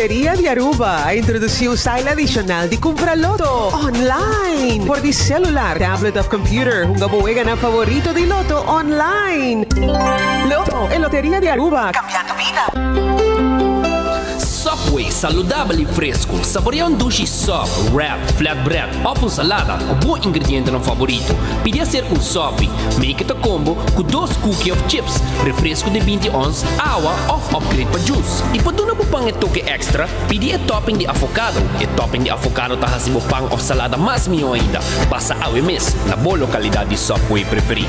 Loteria di Aruba a introduci un style adicional di cumpra loto online. For di celular, tablet of computer, hunga bo weganan favorito di loto online. Loto, e Loteria di Aruba, cambiando bida. Subway, saludabel y fresco. Saborea un dushi sub, wrap, flatbread of un salada cu bo ingredientenan favorito. Pidi hacer un sopi. Make it a combo cu dos cookie of chips, refresco di binti ons, awa of upgrade pa juice. Y pa duna bo pan e toke extra, pidi e topping di avocado. E topping di avocado ta haci bo pan of salada mas miho ainda. Pasa awe mes na bo localidad di Subway preferi.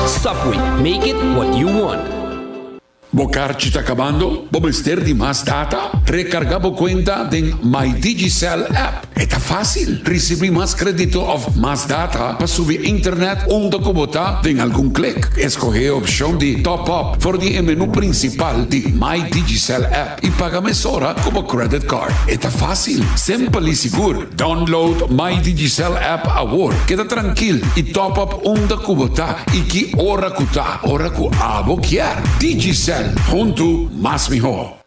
Subway, make it what you want. Bo karchi ta kabando? Bo mester di mas data? Rekargá bo kuenta den My Digicel app. E ta fásil! Risibí mas kredito òf mas data pa subi internet unda ku bo ta den algun klik. Eskohé e opshon di Top Up for di e menú prinsipal di My Digicel app i paga mesora ku bo credit card. E ta fásil, simpel i sigur. Download My Digicel app awor. Keda trankil i top up unda ku bo ta i ki ora ku ta, ora ku abo kier. Digicel, huntu mas mihó.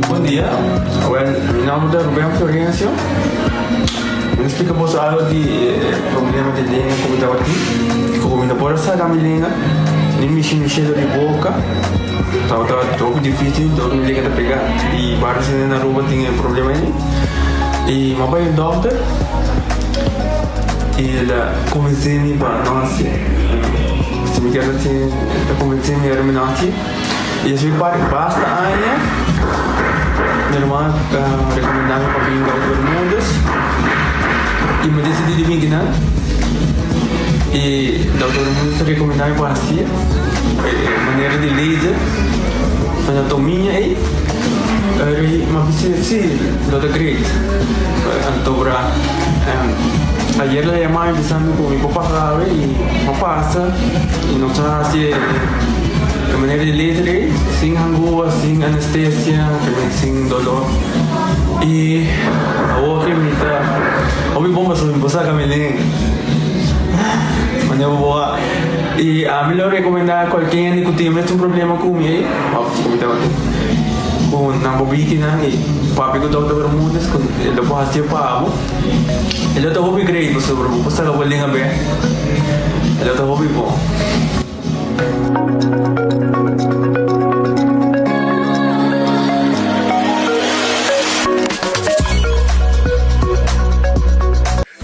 Bon dia, awel mi nomber ta Ruben Florencio. Mi ta splika boso algo di e problema di lenga ku mi tabatin, ku mi no por a saka mi lenga, ni mishi mishi dor di boka. Tabata hopi dificil dor mi lenga ta pega y varios hende na Aruba tin e problema ey y mi a bay un dokter y el a convence mi pa no haci si mi kier haci el a convence mi ora mi no haci y esey pa basta aña mi ruman a recomenda mi pa bin Dokter Bermudez y mi a decidi di bin kinan y Dokter Bermudez a recomenda mi pa haci. E manera di laser anatomia ei m'a bisa si lo ta great. Anto bra ayer la yama mi bisa mi ku mi por pasa awe i m'a pasa i nos a hasi e manera di laser ei sin hangua, sin anestesia, sin dolor i awor ke mi ta hopi bon pasobra mi por saka mi lenga manera bo a. I ami lo rekomendá kualke hende ku tin mes un problema ku mi ei, òf ku mi tabatin, ku nan por biki nan i papia ku Dòkter Bermudez ku e lo por hasié pa bo. E lo ta hopi great pasobra bo por saka bo lenga bèk. E lo ta hopi bon.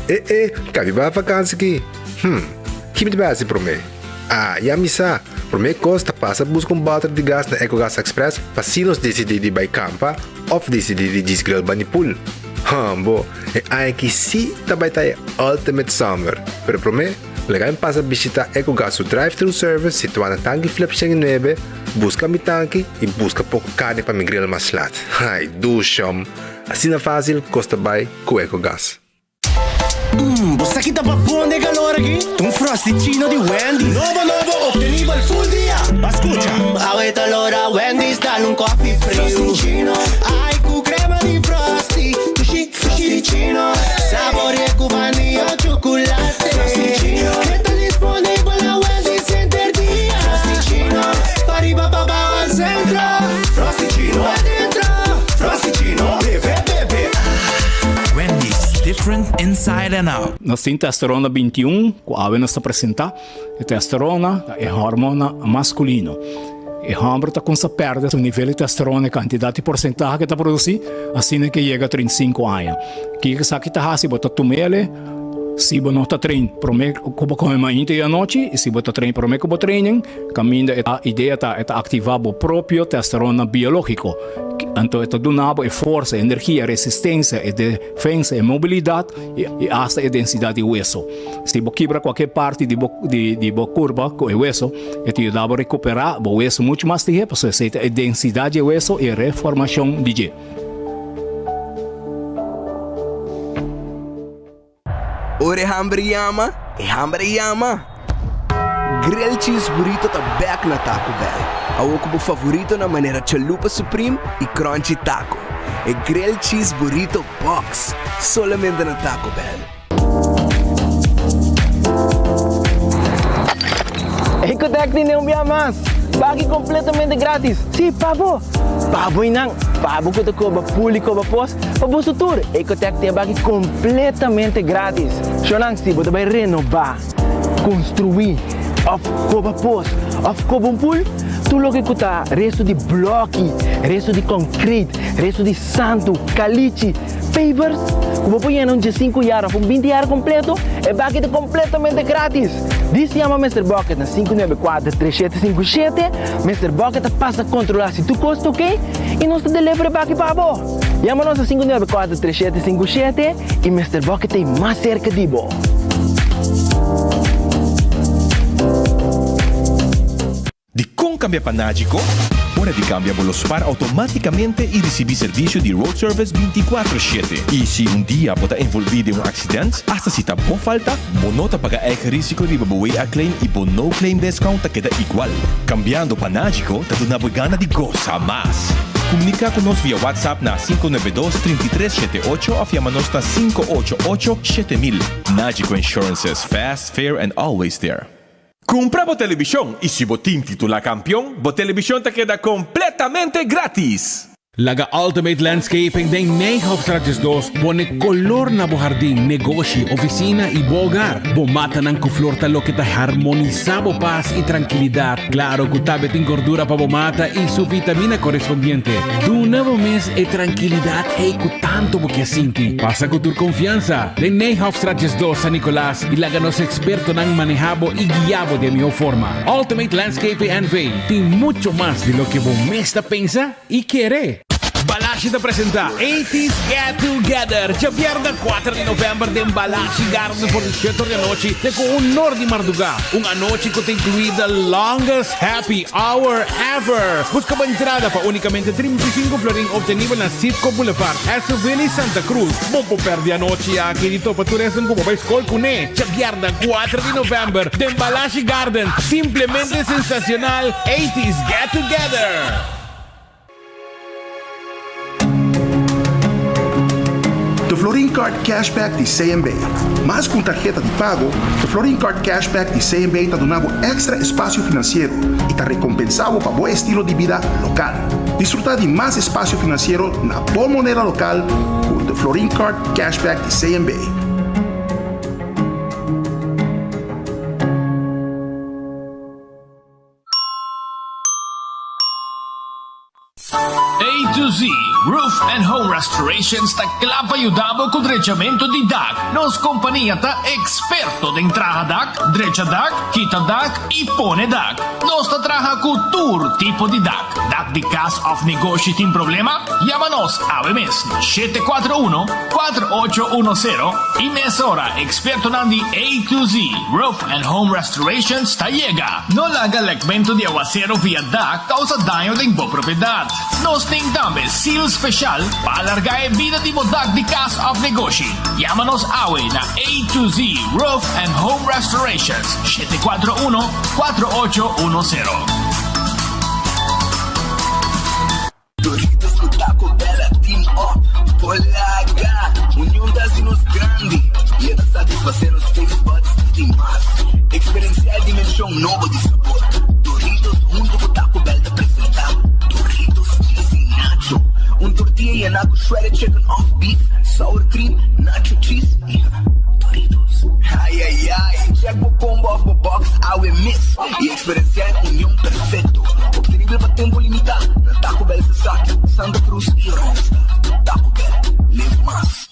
E e, kabi bai vakansi ki? Hm, ki mi ta bai hasi promé? Ah, ya mi sa! Promé kos ta pasa buska un bòter di gas na Ecogas Express pa si nos disidí di bai kampa òf disidí di djis grill bani pool. Hòmbo, e aña aki sí ta bai ta e ultimate summer! Pero promé, laga mi pasa bishitá Ecogas su drive-thru service situá na Tanki Flip 109, buska mi tanki i buska poko karni pa mi grill mas lat. Ai, dushòm! Asina fásil kos ta bai ku Ecogas. Mmm, bo sa ki ta babon den calor aki? Ta un Frosty-chino di Wendy's. Nobo nobo, obtenibel full dia. Ba scucha. Mmm, awe ta lora Wendy's dal un coffee friu. Frosty-chino. Ai, cu crema di Frosty. Dushi, Frosty-chino. Saborea cu vanilla o chocolate. Frosty-chino. E ta disponibel na Wendy's henter dia. Frosty-chino. Pa riba, pa bao al centro. Frosty-chino. Pa dentro. Frosty-chino. Bebe, bebe. Wendy's, different inside and out. Nos tin testosterona 21 ku awe nos ta presentá. E testosterona ta e hormona maskulino. E hòmber ta kumsa pèrdè su nivel di testosterona, e kantidat i porsentahe ku e ta produsí, asina ke yega 35 aña. Kiko esaki ta hasi? Bo ta tum'el. Si bo no ta train prome ku bo kome mainta i anochi i si bo ta train prome ku bo training, kaminda e idea ta e ta aktivá bo propio testosterona biológiko. Anto e ta duna bo e forsa, e energia, e resistensia, e defensa, e mobilidat i asta e densidat di weso. Si bo kibra kualke parti di bo di bo kurpa ku e weso, e ta yuda bo rekuperá bo weso muchu mas lihé pasobra esei ta e densidat di e weso i e reformashon di dje. Ora e hamber yama, e hamber a yama! Grilled Cheese Burrito ta bek na Taco Bell. Awor ku bo favoritonan manera Chalupa Supreme i Crunchy Taco. E Grilled Cheese Burrito Box! Solamente na Taco Bell. Ecotec tene un bia mas! Baki completamente gratis! Si, pa bo! Pa bo y nan! Pa bo cu ta coba pul y coba pos, pa boso tur! Ecotec tin e baki completamente gratis! Shonan, si bo ta bay renoba, construi, of coba pos, of coba un pul, tur loke cu ta resto di bloki, resto di concrete, resto di santu, calichi, Pavers ku bo por yena un diesinku yar òf un binti yar kompleto, e baki ta kompletamente gratis! Dis yama Mister Bucket na 594 3757, Mister Bucket ta pasa kontrolá si tur kos ta oke i nos ta deliver e baki pa bo! Yama nos na 594 3757 i Mister Bucket ta ei mas serka di bo! Dikon kambia pa Nagico? Ora di kambia bo lo spar outomátikamente i risibí servisio di road service bintikuatro shete. I si un dia bo ta envolví den un aksident, asta si ta bo falta, bo no ta paga eigen risiko riba bo WA claim i bo no claim discount ta keda igual. Kambiando pa Nagico ta duna bo e gana di gosa mas. Komuniká ku nos via WhatsApp na 592 33 78 òf yama nos na 588 7000. Nagico Insurances, fast, fair and always there. Kumpra bo telebishon i si bo tin titulá kampion, bo telebishon ta keda kompletamente gratis! Laga Ultimate Landscaping den Nijhoffstraat 12 pone kolor na bo hardin, negoshi, ofisina i bo hogar. Bo matanan ku flor ta loke ta harmonisá bo pas i trankilidat. Klaro ku tabe tin gordura pa bo mata i su vitamina korespondiente. Duna bo mes e trankilidat ei ku tantu bo ke sinti. Pasa ku tur konfiansa den Nijhoffstraat 12, San Nicolas. I laga nos ekspertonan maneha bo i guia bo di e mihó forma. Ultimate Landscaping NV tin mucho mas di loke bo mes ta pensa i kere. Balashi ta presenta Eighties Get Together djabièrnè kuater di novèmber den Balashi Garden for di shete or di anochi te ku un or di mardugá. Un anochi ku ta inkluí the longest happy hour ever! Buska bo entrada pa únikamente 35 florin obtenibel na Citgo Boulevard, Esoville i Santa Cruz. Bo por perde anochi aki di topa tur esun ku bo bai skol kuné. Djabièrnè kuater di novèmber den Balashi Garden, simplemente sensacional Eighties Get Together! De Florin Card Cashback di CMB. Mas ku un tarheta di pago, De Florin Card Cashback di CMB ta duna bo èkstra espasio finansiero i ta rekompensá bo pa bo estilo di bida lokal. Disfrutá di mas espasio finansiero na bo moneda lokal ku De Florin Card Cashback di CMB. A to Z Roof and Home Restorations ta kla pa yuda bo ku drechamentu di dak. Nos kompania ta eksperto den traha dak, drecha dak, kita dak i pone dak. Nos ta traha ku tur tipo di dak. Dak di kas òf negoshi tin problema? Yama nos awe mes na 741 4810 i mesora ekspertonan di A to Z Roof and Home Restorations ta yega. No laga lekmentu di awasero via dak kousa daño den bo propiedat. Nos tin tambe seal speshal pa alargá e bida di bo dak di kas òf negoshi. Yama nos awe na A to Z Roof and Home Restorations, 741 4810. Doritos ku Taco Bell a team up por laga Union ta hasi nos grandi i e ta satisfasé nos taste buds di mas. Eksperensiá e dimenshon nobo di sabor. Doritos huntu ku Taco Bell ta presentá Doritos Cheesy Nacho, un tortilla yená ku shredded chicken òf beef, sour cream, nacho cheese i Doritos. Ai ai ai, check bo combo òf bo box awe mes i Eksperensiá e union perfekto, optenibel pa tempu limitá na Taco Bell Sasaki, Santa Cruz i Oranjestad. Taco Bell, live mas!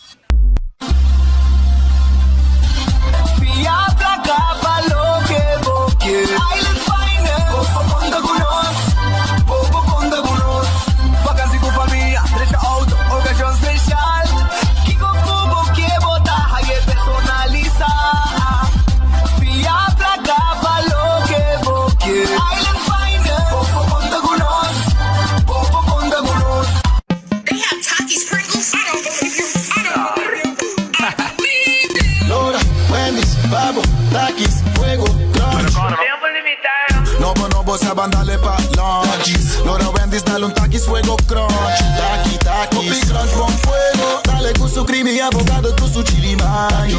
Takis, fuego, crunch. Tempo limita. Nobo, nobo, sa ban dale pa lunch. Lora Wendy's, dale un takis, fuego, crunch. Taki, takis. Hopi crunch, bon fuego. Dale cu su creamy avocado, cu su chili mayo.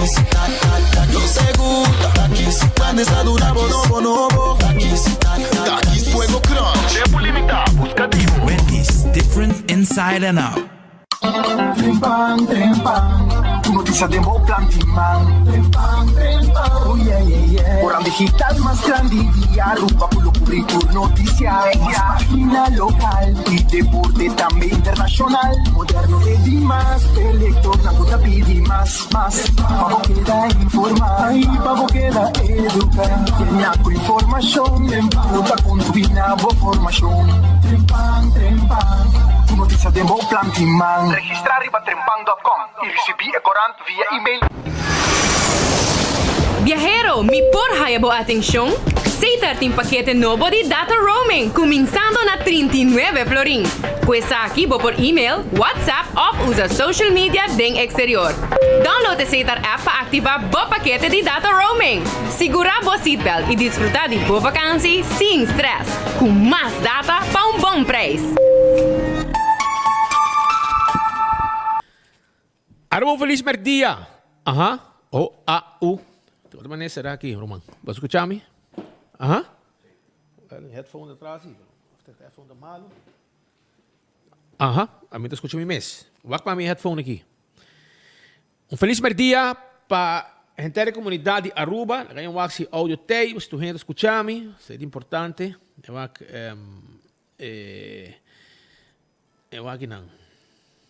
Nos te gusta. Takis, Wendy's ta duna bo nobo, nobo. Takis, takis, fuego, crunch. Tempo limita, busca di bo. Wendy's, different inside and out. Trempan, trempan, tur noticia den bo plan di man. Trempan, trempan, oh yeah, yeah, yeah. Corant digital mas grandi di Aruba cu lo cubri tur noticia. Mas pagina local y deporte tambe internacional. Moderno e di mas, e lectornan cu ta pidi mas, mas. Pa bo keda informa y pa bo keda educa. Yena cu informacion cu ta contribui na bo formacion. Trempan, trempan, tur noticia den bo plan di man. Registra riba trempan dot com y ricibi e corant via email. Biahero, mi por haya bo atencion? Setar tin pakete nobo di data roaming cuminsando na 39 florin. Cu esaki bo por email, WhatsApp of usa social media den exterior. Download e Setar app pa activa bo pakete di data roaming. Sigura bo seatbelt y disfruta di bo vakantie sin stress cu mas data pa un bon prijs. Aruba un felis merdia! Aha, o, a, u. Di otro manera sera aki, ruman. Bo a skucha mi? Aha. Wel, headphone atras si. Of ta headphone ta malu. Aha, ami ta skucha mi mes. Wak pa mi headphone aki. Un felis merdia pa henter e komunidat di Aruba. Laga yon wak si audio tei, si tur hende ta skucha mi. Esei ta importante. Wak, E e wak akinan.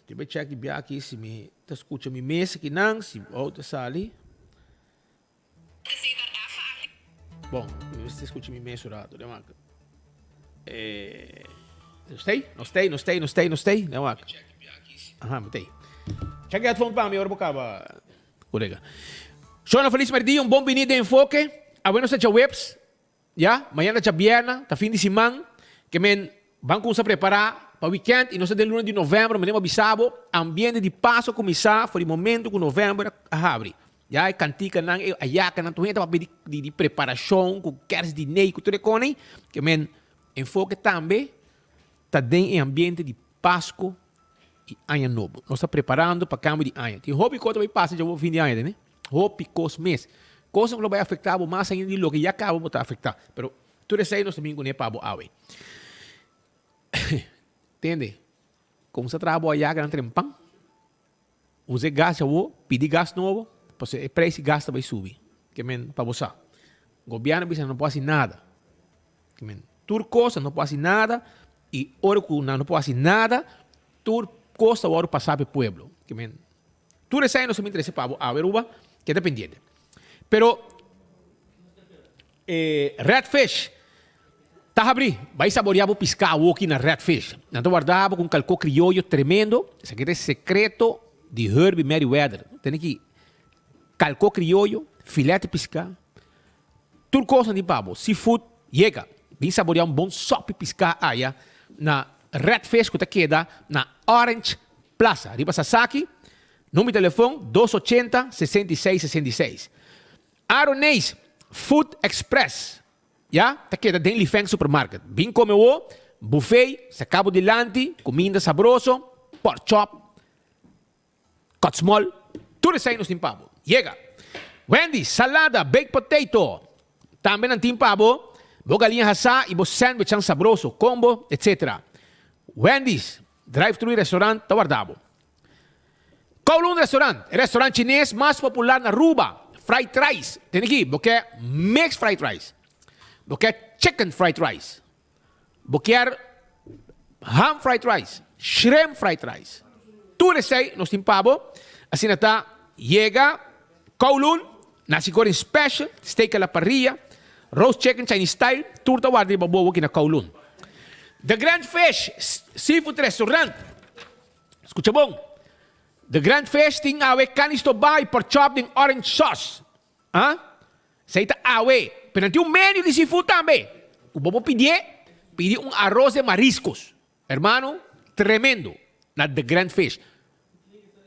Te bai check di bia aki si mi ta skucha mi mes akinan, si audio ta sali. Bon, mi mester skucha mi mes un rato. Den wak. E no stay, no stay, no stay, no stay, no stay. Den wak. Aha, mi tei. Check e headphone pa mi ora bo kaba, kolega. Shona felis merdia, un bon bini den Enfoke. Awe nos ta djaweps. Ya, mañana ta djabièrna, ta fin di siman, ke men ban kumsa prepará pa wikènt i nos ta den luna di novèmber, manera bo a bisa bo, ambiente di pas a kuminsá for di momento ku novèmber a habri. Ya, e kantikanan, e ayakanan, tur hende ta papia di di preparashon ku kèrsdinei ku tur e kosnan, ke men enfoke tambe ta den e ambiente di Pasku i Aña Nobo. Nos ta preparando pa kambio di aña. Tin hopi kos ta bai pasa djawo fin di aña, tende? Hopi kos mes. Kosnan ku lo bai afektá bo mas ainda di loke ya kaba bo ta afektá. Pero tur esei nos ta bin kuné pa bo awe. Tende, kumsa traha bo ayaka nan trempan, usa e gas djawo, pidi gas nobo, pasobra e preis di gas ta bai subi. Ke men pa bo sa. Gobièrnu bisa nan no por hasi nada. Ke men tur kos nan no por hasi nada i ora ku nan no por hasi nada, tur kos ta wòrdu pasá pa e pueblo. Ke men Tur esei nos ta bin trese pa bo awe Aruba, keda pendiente. Pero e Red Fish ta habri, bai saborea bo piská awoki na Red Fish. Nan ta warda bo ku un kalkó krioyo tremendo, esaki ta e sekreto di Herbie Merryweather. Tene ki kalkó krioyo, filet di piská, tur kos nan tin pa bo. Seafood, yega, bin saborea un bon sòpi piská aya na Red Fish ku ta keda na Orange Plaza riba Sasaki, number di telefon dos ochenta, 66, 66. Aroneis Food Express, ya, ta keda den Lifeng Supermarket. Bin kome wo, buffet, saka bo dilanti, kuminda sabroso, pork chop, cut small, tur esei nos tin pa bo. Yega! Wendy's, salada, baked potato, tambe nan tin pa bo, bo galiña hasá i bo sandwichnan sabroso, combo, etc. Wendy's, Drive-thru i restaurant ta warda bo. Kowloon Restaurant, e restaurant chines mas popular na Aruba. Fried rice, tene aki, bo ke mixed fried rice, bo ke chicken fried rice, bo kier ham fried rice, shrimp fried rice. Tur esei nos tin pa bo. Asina ta yega Kowloon, nasi goreng special, steak a la parrilla, roast chicken Chinese style, tur ta warda riba bo aki na Kowloon. The Grand Fish Seafood Restaurant, skucha bon, The Grand Fish tin awe kani stobá i pork chop den orange sauce. Ah, esei ta awe. Pero nan tin un menu di seafood tambe. Ku bo por pidié, pidi un arroz de mariscos. Hermano, tremendo na The Grand Fish.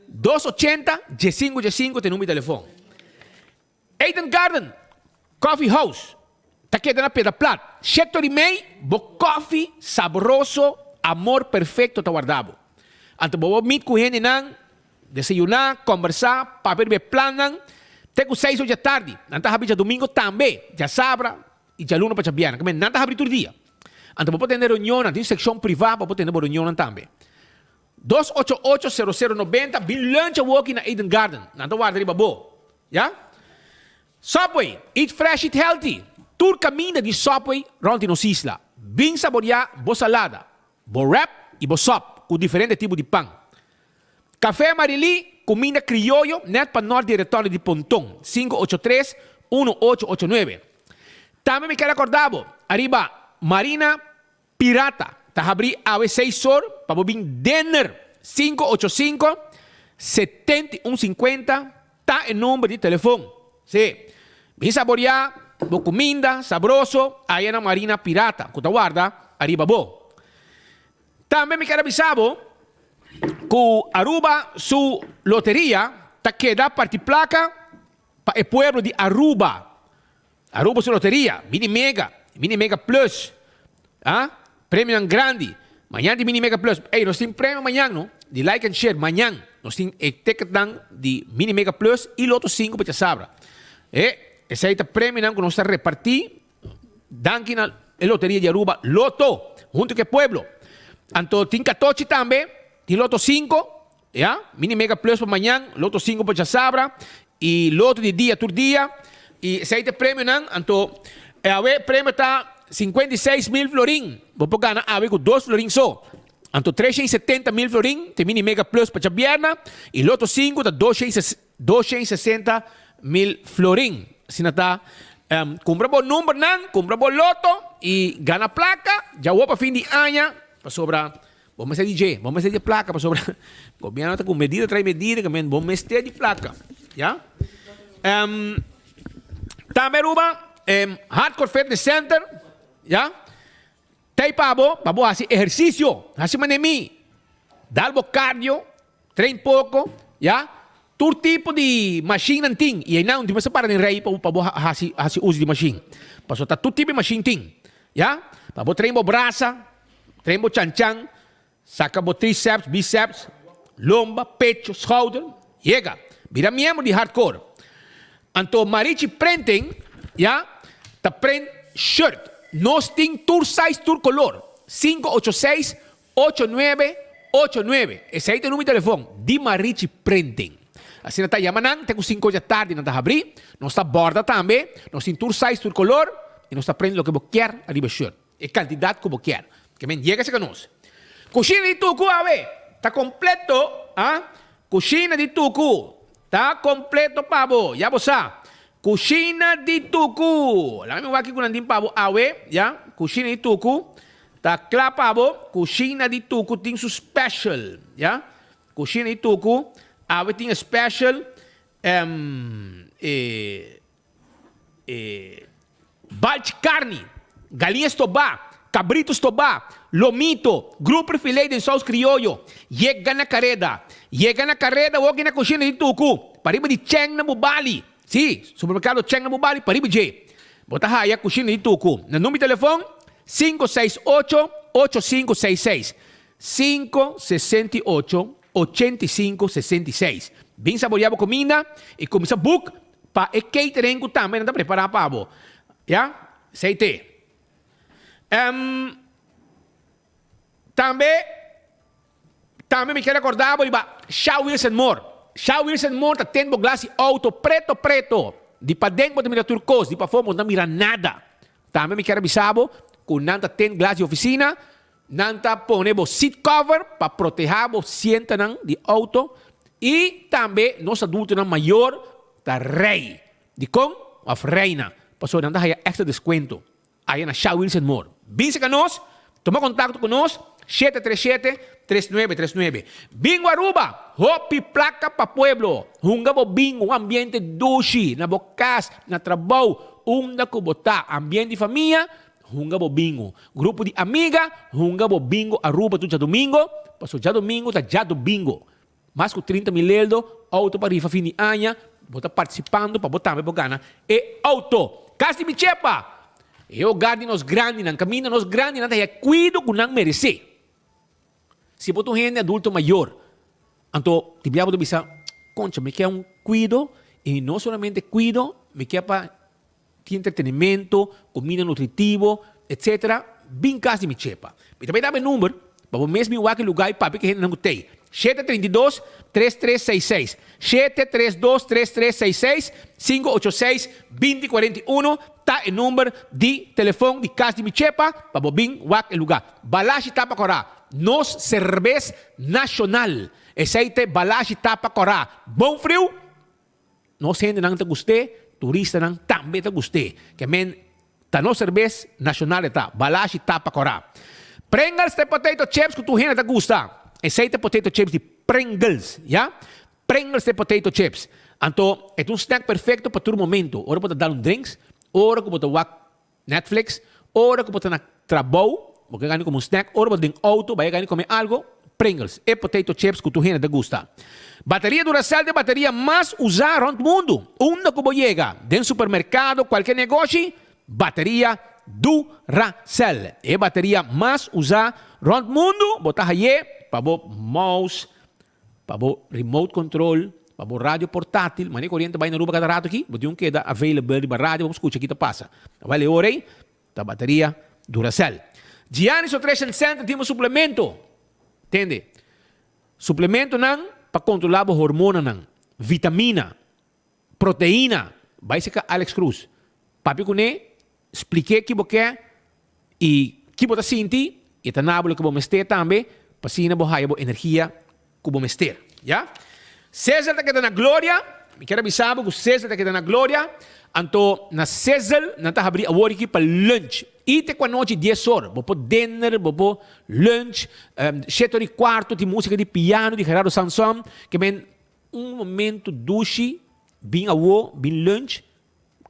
Dos ochenta, diesinco diesinco ta e number di telefon. Eden Garden. Coffee House ta keda na Piedra Plat. Shete ora i mei, bo koffie sabroso, amor perfecto ta warda bo. Anto bo por meet ku hendenan, desayuná, kòmbersá, papia riba e plannan, te ku seis ora dja tardi. Nan ta habri djadumingo tambe, djasabra i djaluna pa djabièrnè. Kòmbe nan ta habri tur dia. Anto bo por tende reunionnan, tin sekshon privá pa bo tende bo reunionnan tambe. 288 00 90, bin lunch awoki na Eden Garden. Nan ta warda riba bo. Ya? Subway, eat fresh, eat healthy! Tur kaminda di Subway rònt di nos isla. Bin saboriá bo salada, bo wrap i bo sòp ku diferente tipo di pan. Café Marilí, kuminda krioyo nèt pa nòrt di e retòrne di Ponton, 583 1889. Tambe mi ker akordá bo ariba Marina Pirata ta habrí awe seis or pa bo bin dinner. 585 71 50 ta e number di telefon. Sí, bin saboriá bo kuminda sabroso aya na Marina Pirata ku ta warda ariba bo. Tambe mi ker a bisa bo ku Aruba su loteria ta keda parti plaka pa e pueblo di Aruba. Aruba su loteria, Mini Mega, Mini Mega Plus, ah, premionan grandi. Mañan di Mini Mega Plus, ey, nos tin premio mañan no, di like and share, mañan nos tin e ticketnan di Mini Mega Plus y Loto 5 pa djasabra. E, esey ta premionan cu nos ta reparti danki na e loteria di Aruba, Lotto, hunto cu e pueblo. Anto tin catochi tambe, tin Loto 5, Ya, mini mega plus pa mañan, loto 5 pa djasabra y loto di dia tur dia. Y esey ta e premionan, anto e awe premio ta 56 mil florin. Bo por gana awe cu dos florin so. Anto 370 mil florin ta e mini mega plus pa djabierna y loto 5 ta 260 mil florin. Asina ta, cumpra bo numbernan, cumpra bo loto y gana placa djawo pa fin di aña pasobra Bo mester di dje, bo mester di placa pasobra gobierno ta cu medida trae medida que men bo mester di placa. Ya? Um, tambe Aruba, um, Hardcore Fitness Center, ya? Tey pa bo, pa bo haci ehercicio, haci mane mi. Dal bo cardio, train poco, ya? Tur tipo di machine nan tin y eynan no tin mester para den rey pa bo haci haci uso di machine. Pasobra ta tur tipo di machine tin, ya? Pa bo train bo brasa, Train bo chanchan, saca bo triceps, biceps, lomba, pecho, schouder, yega. Bira miembro di Hardcore. Anto Marichi Printing, ya, ta print shirt. Nos tin tur size, tur color. 586 89 89. Esey ta e numero di telefon di Marichi Printing. Asina ta yama nan te cu cinco dja tardi nan ta habri. Nos ta borda tambe. Nos tin tur size, tur color y nos ta print loke bo kier ariba shirt. E kantidat ku bo kier. Ke men yega serka nos. Kushina di tuku awe ta kompleto a. Kushina di tuku ta kompleto pa bo. Ya bo sa. Kushina di tuku. Laga mi wak kico nan tin pa bo awe. Ya. Kushina di tuku ta kla pa bo. Kushina di tuku tin su special. Ya. Kushina di tuku awe tin e special. E. E balchi carni, galiña stobá, cabrito stobá, lomito, grouper filé den saus crioyo. Yega na careda. Yega na careda woki na cushina di tucu, pariba di Cheng na Bubali. Sí, supermercado Cheng na Bubali, pariba dje. Bo ta haya cushina di tucu. Na number di telefon, 568 8566. 568 8566. Bin saborea bo cuminda y cuminsa book Pa e catering ku tambe nan ta prepará pa bo. Ya, esei te. Em, tambe, tambe mi kier rekordá bo riba Sha Wilson Moore. Sha Wilson Moore ta ten bo glas di outo preto preto. Di paden bo ta mira tur kos, di pafó bo no ta mira nada. Tambe mi kier a bisa bo ku nan ta ten glas di ofisina, nan ta pone bo seat cover pa protehá bo sientanan di outo i tambe nos adultonan mayor ta rei. Dikon? Òf reina. Pasobra nan ta haya èkstra deskuento aya na Sha Wilson Moore. Bin serka nos, tuma kontakto ku nos, 737 3939. Bingo Aruba! Hopi plaka pa pueblo! Hunga bo bingo, un ambiente dushi na bo kas, na trabou, unda ku bo ta. Ambiente di famia, Hunga bo bingo. Grupo di amiga, hunga bo bingo Aruba tur djadumingo, paso djadumingo ta djadubingo. Mas ku 30 mil eldo, auto pa rifa fin di aña, bo ta partisipando pa bo tambe por gana e auto. Kas di mi chepa! E hogar di nos grandinan, kaminda nos grandinan ta haya kuido ku nan meresé. Si bo ta un hende adulto mayor, anto di bia bo ta bisa, Concha, mi ke un kuido, i no solamente kuido, mi ke pa tin entretenimento, comida nutritivo, etc. Bin cas di mi chepa. Mi ta bay daba e number pa bo mes bin wak e lugar y papia cu e hendenan cu tey. 732 3366 732 3366 586 2041 ta e number di telefon di cas di mi chepa pa bo bin wak e lugar. Balashi tapa cora. Nos cerbes nacional. Esey ta e balashi tapa cora. Bon friu. Nos hendenan ta gust'é, turistanan tambe ta gust'é. Ke men ta nos serbes nashonal e ta, Balashi tapa kòrá. Pringles ta e potato chips ku tur hende ta gusta. Esei ta e potato chips di Pringles, ya. Pringles ta e potato chips. Anto e ta un snack perfekto pa tur momento, ora bo ta dal un drinks, ora ku bo ta wak Netflix, ora ku bo ta na trabou, bo ke gani kome un snack, ora bo ta den outo, bai a gani kome algo, Pringles, e potato chips ku tur hende ta gusta. Bateria Duracell ta e bateria mas usá rònt mundu. Unda ku bo yega, den supermerkado, kualke negoshi, bateria Duracell, e bateria mas usá rònt mundu, bo ta hay'é pa bo mouse, Pa bo remote control, pa bo radio portátil, mane coriente bai na Aruba cada rato aki, bo tin un keda available riba radio pa bo scucha ki ta pasa. Awel e ora ei ta bateria Duracell. Giannis Nutrition Center tin bo suplemento, tende, suplementonan pa controla bo hormonanan, vitamina, proteina, bai cerca Alex Cruz, papia cune, splik'é ki bo ke i ki bo ta sinti, i e ta nabo loke bo mester tambe pa asina bo haya bo energia ku bo mester. Ya. Cesar ta keda na gloria, mi kier a bisa bo ku Cesar ta keda na gloria, anto na Cesar nan ta habri awor aki pa lunch i te ku anochi dies or, bo por dinner, bo por lunch, shete or i kuarto tin musika di piano di Gerardo Sanson, ke men un momento dushi, bin awo, bin lunch,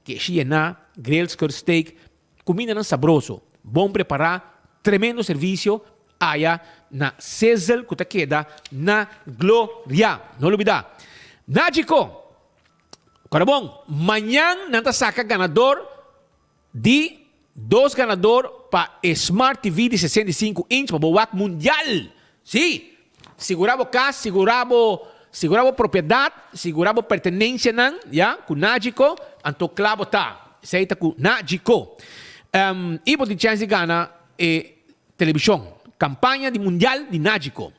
Keshi yená, grilled skirt steak, kumindanan sabroso, bon prepará, tremendo servisio aya na Sizzle ku ta keda na Gloria. No lubidá. Nagico! Kòrda bon, mañan nan ta saka ganador di dos ganador pa e Smart TV di 65 inch pa bo wak mundial. Sí! Sigurá bo kas, sigurá bo, sigurá bo propiedat, sigurá bo pertenencianan, ya, ku Nagico, anto kla bo ta. Esei ta ku Nagico. I bo tin chèns di gana e televishon. Kampaña di mundial di Nagico.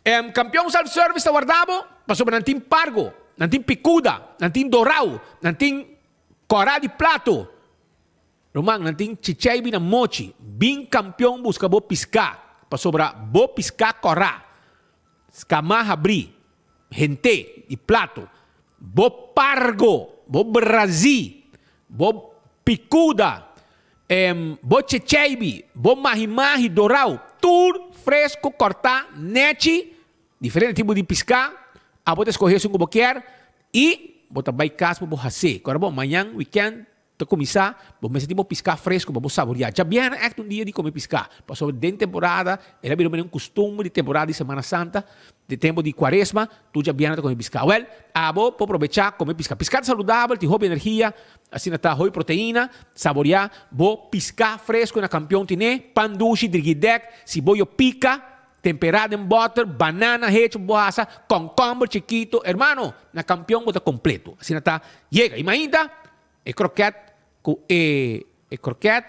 Kampion Self Service ta warda bo, pasobra nan tin pargo, nan tin pikuda, nan tin dorau, nan tin kòrá di plato. Ruman, nan tin chicheibi na mochi. Bin kampion buska bo piská, pasobra bo piská kòrá. Skamá habrí, hent'é di plato. Bo pargo, bo brazí, bo pikuda, bo chicheibi, bo mahi-mahi dorau, tur fresku kòrtá nèchi, diferente tipo di piská, abo ta skohé esun ku bo kier i bo ta bai kas pa bo has'é. Kòrda bo, mañan wikènt Ta kuminsá, bo mester tin bo piská fresku pa bo saboriá. Djabièrnè ègt un dia di kome piská, pasobra den temporada el a bira manera un kustumber di temporada di Semana Santa, di tempu di Kuaresma, tur djabièrnè ta kome piská. Wèl, abo por probechá kome piská. Piská ta saludabel, tin hopi energia, asina ta hopi proteina. Saboriá bo piská fresku na Kampion tine, pan dushi, drigidèk, siboyo pika, temperá den bòter, banana hecho bo hasa, kònkòmber chikito. Hermano, na Kampion bo ta kompleto. Asina ta yega. I mainta E kroket ku e e kroket,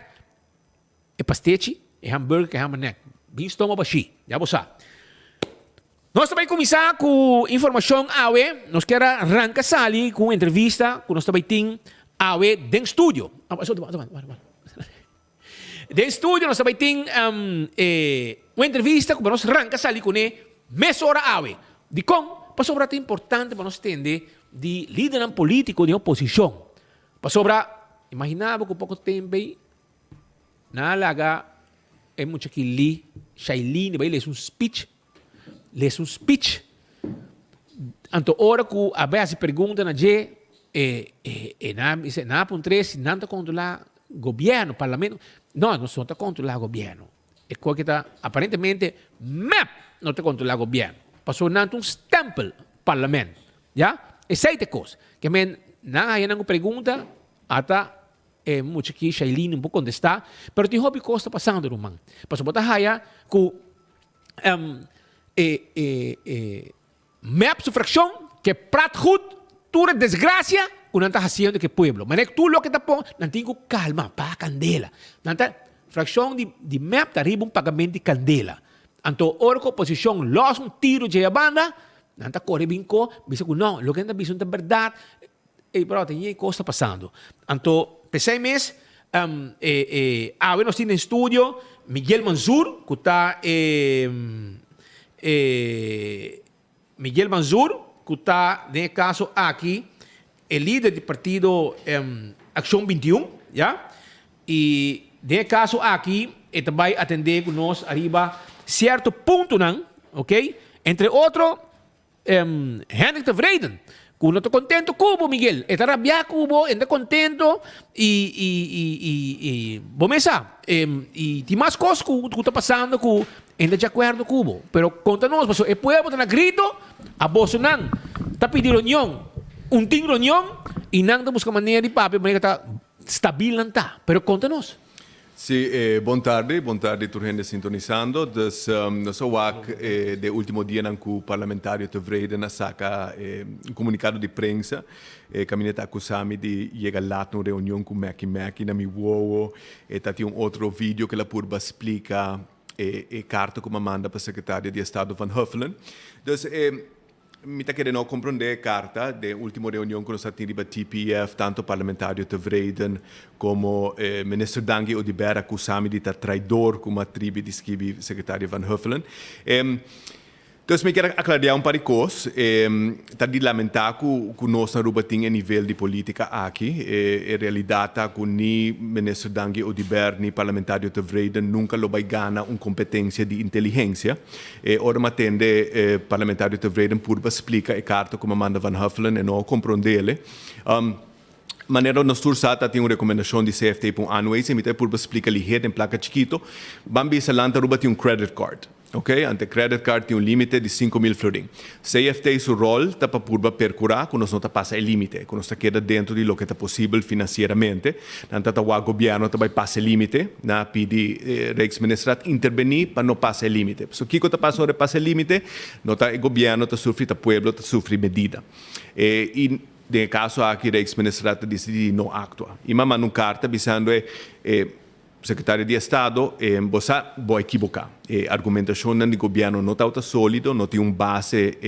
e pastechi, e hamburger ku e hamernek. Bin stoma bashí, ya bo sa. Nos ta bai kuminsá ku informashon awe. Nos kier a ranka sali ku un entrevista ku nos ta bai tin awe den studio. Den studio nos ta bai tin e un entrevista ku pa nos ranka sali kuné mesora awe. Dikon? Pasobra ta importante pa nos tende di lidernan polítiko den oposishon. Pasobra imaginá bo ku poko tempu ei nan a laga e mucha ki li, Shailene, bai lesa un speech, lesa un speech. Anto ora ku a bai hasi pregunta na dje, e e e nan a bisa, nan a puntr'é si nan ta kontrolá gobièrnu, parlamento. No, nos no ta kontrolá gobièrnu. E kos ke ta aparentemente mep no ta kontrolá gobièrnu. Pasobra nan ta un stèmpel parlament. Ya? Esei ta e kos. Ke men nan a haña nan ku pregunta, ata. E mucha aki Shailene un por contesta, pero tin hopi cos ta pasando ruman. Pasobra bo ta haya cu e e e mep su fraccion ke prat goed tur e desgracia cu nan ta haciendo cu e pueblo. Manera tur loke ta pon nan tin cu calma, paga candela. Nan ta fraccion di di mep ta riba un pagamento di candela. Anto ora cu oposicion los un tiro dje abanda nan ta core bin co bisa cu no loke nan ta bisa no ta berdad. Ey brother, ñe cos ta pasando. Anto, p'esey mes, e, e, awe nos tin den studio Miguel Manzur, cu ta e, e, Miguel Manzur, cu ta den e caso aki e lider di partido Accion 21, ya. Y den e caso aki e ta bay atende cu nos ariba cierto puntonan, ok. Entre otro, Hendrik Tevreden, ku no ta kontento ku bo, Miguel. E ta rabiá ku bo, e no ta kontento i i i i i bo mes sa. I tin mas kos ku ku ta pasando ku e no ta djakuerdo ku bo. Pero konta nos, pasobra e pueblo ta na grito, a bosonan ta pidi reunion, un tin reunion i nan ta buska manera di papia manera ta stabil nan ta. Pero konta nos. Sí, bon tardi, bon tardi tur hende sintonisando. Dus nos a wak de ultimo dianan ku parlamentario Tevreden a saka un komunikado di prensa. E kaminda ta akusa mi di yega lat na un reunion ku Meki Meki na mi wowo. E ta tin un otro video ku el a purba splika e karta ku mi a manda pa sekretario di estado Van Huffelen. Dus e. Mi ta kere no komprondé e karta den e ultimo reunion ku nos a tin riba TPF, tanto parlamentario Tevreden komo minister Dangui Oduber a akusá mi di ta traidor ku mi a tribi di skibi sekretario Van Huffelen. Dus mi kier aklariá un par di kos. Ta di lamentá ku nos na Aruba tin e nivel di polítika aki. E realidat ta ku ni minister Dangui Oduber ni parlamentario Tevreden nunka lo bai gana un kompetensia di inteligensia. E ora m'a tende e parlamentario Tevreden purba splika e karta ku m'a manda Van Huffelen e no a komprondele. Manera nos tur sa ta tin un rekomendashon di CFT pa un aanwijzing, mi ta e purba splika lihé den plaka chikito. Ban bisa Land Aruba tin un credit card. Ok, ante credit card tin un limite di 5000 florin. CFT su rol ta pa purba percura cu nos no ta pasa e limite, cu nos ta keda dentro di loke ta posibel financieramente. Nan ta ta wak gobierno ta bay pasa e limite, nan a pidi Rijksministerraad interbeni pa no pasa e limite. Pasobra kico ta pasa ora e pasa e limite? No ta e gobierno ta sufri, ta pueblo ta sufri medida. Y den e caso aki Rijksministerraad ta dicidi di no actua. Y m'a manda un carta bisando e Secretario di Estado, bo sa bo a ekiboká. E argumentashonnan di gobièrnu no tabata sólido, no tin un base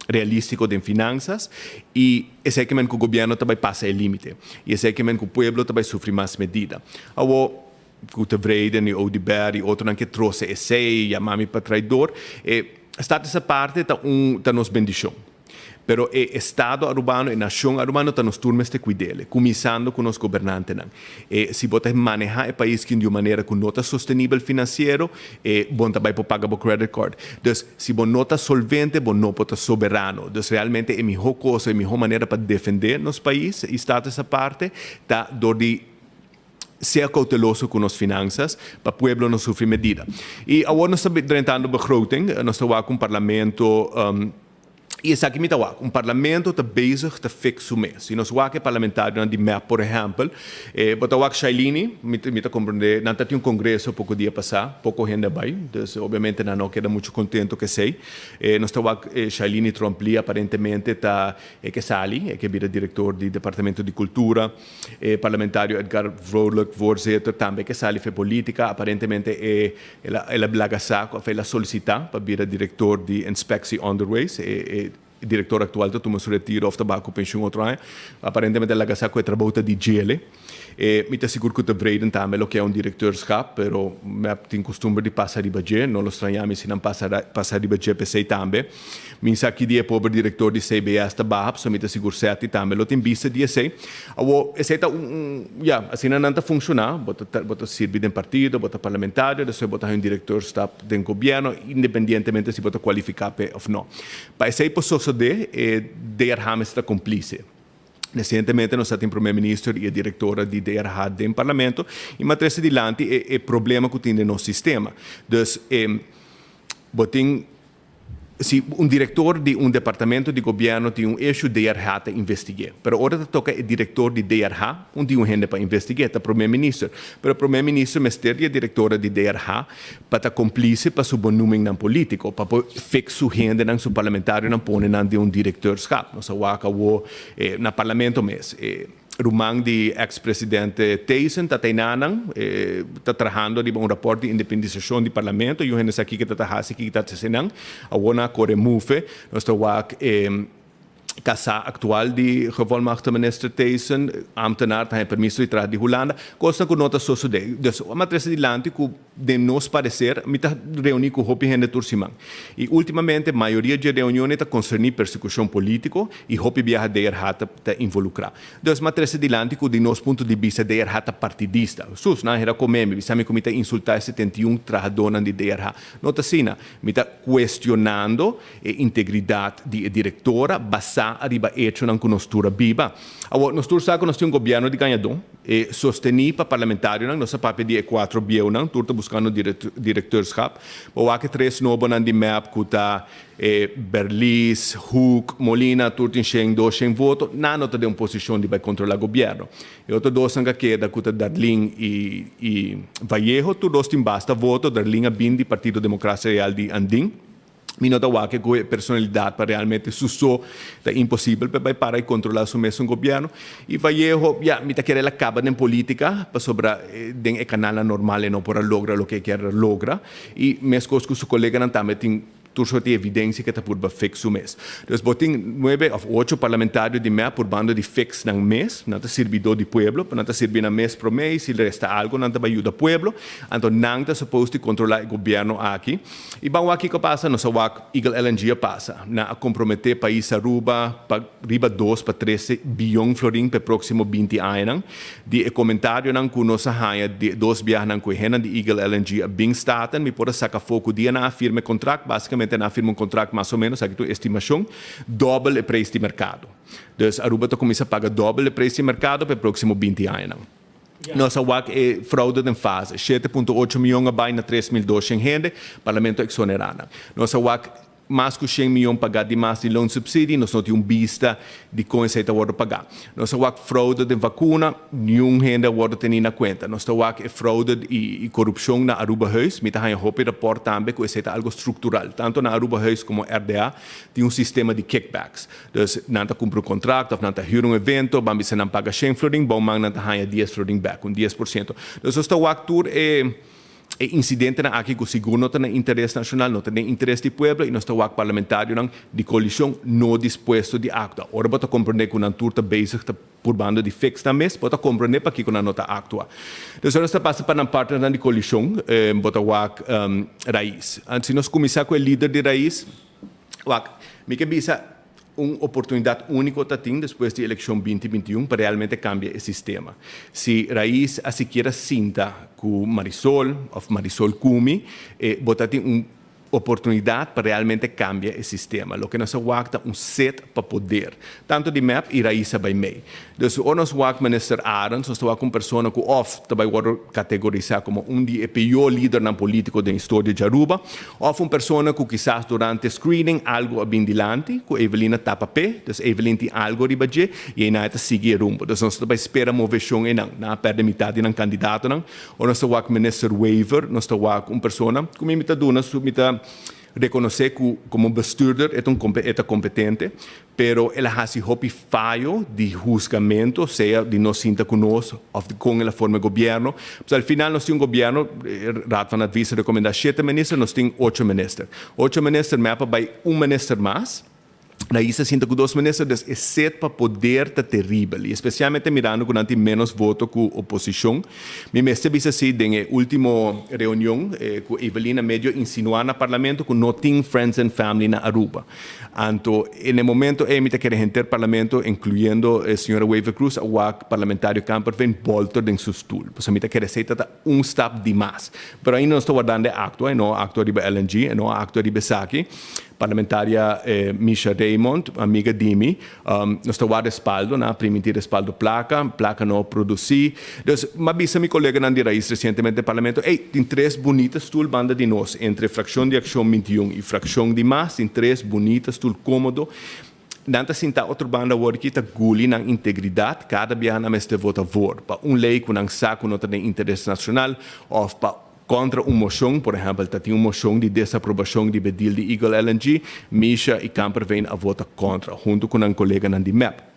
realístiko den finansas i esei ke men ku gobièrnu ta bai pasa e límite i esei ke men ku pueblo ta bai sufri mas medida. Awor, ku Tevreden i Oduber i otronan ke trose esei, yama mi pa traidor, e status aparte ta un ta nos bendishon. Pero e estado Arubano, e nacion Arubano ta nos tur mester cuidele, cuminsando cu nos gobernantenan. E si bo ta maneha e pais kin di un manera cu no ta sostenibel financiero, e bo no ta bay por paga bo credit card. Dus, si bo no ta solvente, bo no por ta soberano. Dus realmente e miho cosa, e miho manera pa defende nos pais y status aparte ta door di sea cauteloso cu nos finanzas pa pueblo no sufri medida. Y awor nos ta drentando begroting, nos ta wak un parlamento, Y esaki mi ta wak, un parlamento ta bezig ta fix su mes. Si nos wak e parlamentarionan di mep por ehempel, bo ta wak Shailini, mi mi ta comprende, nan ta tin un congreso poco dia pasa, poco hende a bay, dus obviamente nan no keda mucho contento cu esey. Nos ta wak Shailini Tromp-Lee aparentemente ta e ke sali, e ke bira director di Departamento di Cultura. E parlamentario Edgar Vrolijk, voorzitter, tambe ke sali fe politica, aparentemente e El a el a laga sa cu el a solicita pa bira director di Inspectie Onderwijs. E e director actual ta tuma su retiro of ta baha cu pensioen otro aña. Aparentemente el a laga sa cu e trabou ta di djele. E mi ta sigur cu Tevreden tambe lo ke un directeurschap, pero mep tin custumber di pasa riba dje. No lo straña mi si nan pasa pasa riba dje p'esey tambe. Mi sa ki dia e pober director di CBS ta baha, pasobra mi ta sigur Setti tambe lo tin bista di esey. Awor, esey ta un, un, ya, asina nan ta funciona. Bo ta, bo ta sirbi den partido, bo ta parlamentario, despues bo ta haña un directeurstap den gobierno, independientemente si bo ta cualifica p'e of no. Pa esey por sosode, e DRH mester ta complice. Recientemente nos a tin Prome Minister y e directora di DRH den Parlamento y mi a trece dilanti e, e problema cu tin den nos sistema. Dus, e, bo tin. Si un director di un departamento di gobierno tin un issue, DRH ta investigue. Pero ora ta toca e director di DRH, un tin un hende pa investigue, ta Prome Minister. Pero Prome Minister mester di e directora di DRH pa ta complice pa su benoemingnan politico, pa por fix su hendenan, su parlamentarionan pone nan den un directeurschap. Nos a wak awo na Parlamento mes. Ruman di ex presidente Thijssen ta teinanan ta trahando riba un raport di independisacion di parlamento. Yu hende sa kiko ta ta haci, kiko ta haci nan. Awor nan a core mufe. Nos ta wak e casa actual di gevolmachtigde minister Thijssen, ambtenaar ta haña permiso di traha di Hulanda. Cosnan cu no ta sosode. Dus a trece dilanti cu Den nos parecer, mi ta reuni cu hopi hende tur siman. Y ultimamente mayoria dje reunionnan ta concerni persecucion politico y hopi biaha DRH ta ta involucra. Dus m'a trece dilanti cu di nos punto di bista DRH ta partidista. Sus, nan a hera come mi, bisa mi cu mi ta insulta e 71 trahadornan di DRH. No ta asina. Mi ta cuestionando e integridad di e directora basa ariba echonan cu nos tur a biba. Awor, nos tur sa cu nos tin un gobierno di gañadon. E sostení pa parlamentarionan, nos a papia di e cuatro bieunan, tur ta buscando directeurschap. Bo wak e tres nobonan di mep cu ta e Berlies, Hoek, Molina, tur tin shen, dos shen voto, nan no ta den un posicion di bay controla gobierno. E otro dosnan cu a keda cu ta Darlin y y Vallejo, tur dos tin basta voto, Darlin a bin di Partido Democracia Real di Andin. Mi no ta wak ku e personalidat pa realmente su so ta imposibel pa e bai para i kontrolá su mesun gobièrnu. I Vallejo, ya, mi ta kere el a kaba den polítika pasobra den e kanalnan normal e no por a logra loke e kier a logra. I meskos ku su koleganan tambe tin tur sort di evidensia ke ta purba fix su mes. Dus bo tin nuebe òf ocho parlamentario di mep purbando di fix nan mes, nan ta sirbidó di pueblo, nan ta sirbi nan mes promé i si resta algu nan ta bai yuda pueblo. Anto nan ta supos di kontrolá e gobièrnu aki. I ban wak kiko a pasa, nos a wak Eagle LNG a pasa. Nan a komprometé pais Aruba pa riba dos pa trese biyon florin pa e próksimo 20 añanan. Di e komentarionan ku nos a haña di e dos biahanan ku e hennan di Eagle LNG a bin Staten, mi por a saka afó ku dia nan a firma e kontrakt, basikamente nan a firma un kontrakt mas o ménos, aki ta un estimashon, dòbel e preis di merkado. Dus Aruba ta kuminsá paga dòbel e preis di merkado pa e próksimo 20 añanan. Nos a wak e fraude den fase. 7.8 miyon a bai na 3200 hende, Parlamento a exonerá nan. Nos a wak mas ku 100 miyon pagá di mas di loonsubsidie, nos no tin un bista di kon esei ta wòrdu pagá. Nos a wak fraude den vakuna, niun hende a wòrdu tení na kuenta. Nos ta wak e fraude i korupshon na Arubahuis, mi ta haña hopi rapòrt tambe ku esei ta algu struktural. Tantu na Arubahuis komo RDA tin un sistema di kickbacks. Dus nan ta kumpra un kontrakt òf nan ta hür un evento, ban bisa nan paga shen florin, bon man nan ta haña dies florin bèk, un 10%. Dus nos ta wak tur e e insidentenan aki ku sigur no ta na interes nashonal, no ta den interes di pueblo i nos ta wak parlamentarionan di koalishon no dispuesto di aktua. Ora bo ta komprendé ku nan tur ta bezig ta purbando di fix nan mes, bo ta komprendé pakiko nan no ta aktua. Dus ora nos ta pasa pa nan partnernan di koalishon, bo ta wak Rais. Si nos kuminsá ku e lider di Rais, Wak, mi ke bisa un oportunidat úniko ta tin despues di elekshon 2021 pa realmente kambia e sistema. Si Rais a sikiera sinta ku Marisol òf Marisol ku mi, e bo ta tin un oportunidat pa realmente kambia e sistema. Loke nos a wak ta un set pa poder, tantu di mep i Rais a bai mei. Dus ora nos wak Minister Arends, nos ta wak un persona ku òf ta bai wòrdu kategorisá komo un di e pió lidernan polítiko den historia di Aruba, Of un persona cu kisas durante screening algo a bin dilanti cu Evelyn a tapa p'e, dus Evelyn tin algo riba dje y einan e ta sigui e rumbo. Dus nos ta bay spera movecion einan. Nan a perde mitad di nan candidatonan. Ora nos ta wak Minister Wever, nos ta wak un persona cu mi mi ta duna su, mi ta reconoce cu como bestuurder e ta un e ta competente, Pero el a hasi hopi fayo di husgamento, sea di no sinta ku nos òf di kon el a forma e gobièrnu. Pues al final nos tin un gobièrnu, Raad van Advies a rekomendá shete minister, nos tin ocho minister. Ocho minister, mep a bai un minister mas. Raiz a sinta ku dos minister, dus e set pa poder ta teribel. I espesialmente mirando ku nan tin ménos voto ku oposishon. Mi mester bisa si den e ultimo reunion ku Evelyn a medio insinuá na parlamento ku no tin friends and family na Aruba. Anto en e momento ei mi ta kere henter parlamento, incluyendo e señora Wever Croes, a wak parlamentario Kamperveen bolter den su stoel. Pasobra mi ta kere esei ta ta un stap di mas. Pero ainda nos ta wardando e actua, e no a actua riba LNG, e no a actua riba esaki. Parlamentaria Misha Raymond, amiga di mi, nos ta wak respaldo, nan a primintí respaldo plaka, plaka no a produsí. Dus, m'a bisa mi koleganan di Raiz resientemente den Parlamento, ey, tin tres bunita stul banda di nos, entre frakshon di Akshon 21 i frakshon di mas, tin tres bunita stul kómodo. Nan ta sinta otro banda awor ki ta guli nan integridat, kada biaha nan mester vota voor pa un lei ku nan sa ku no ta den interes nashonal òf pa kontra un moshon, por ehèmpel ta tin un moshon di desaprobashon di be deal di Eagle LNG, Misha i Kamperveen a vota kontra huntu ku nan koleganan di mep.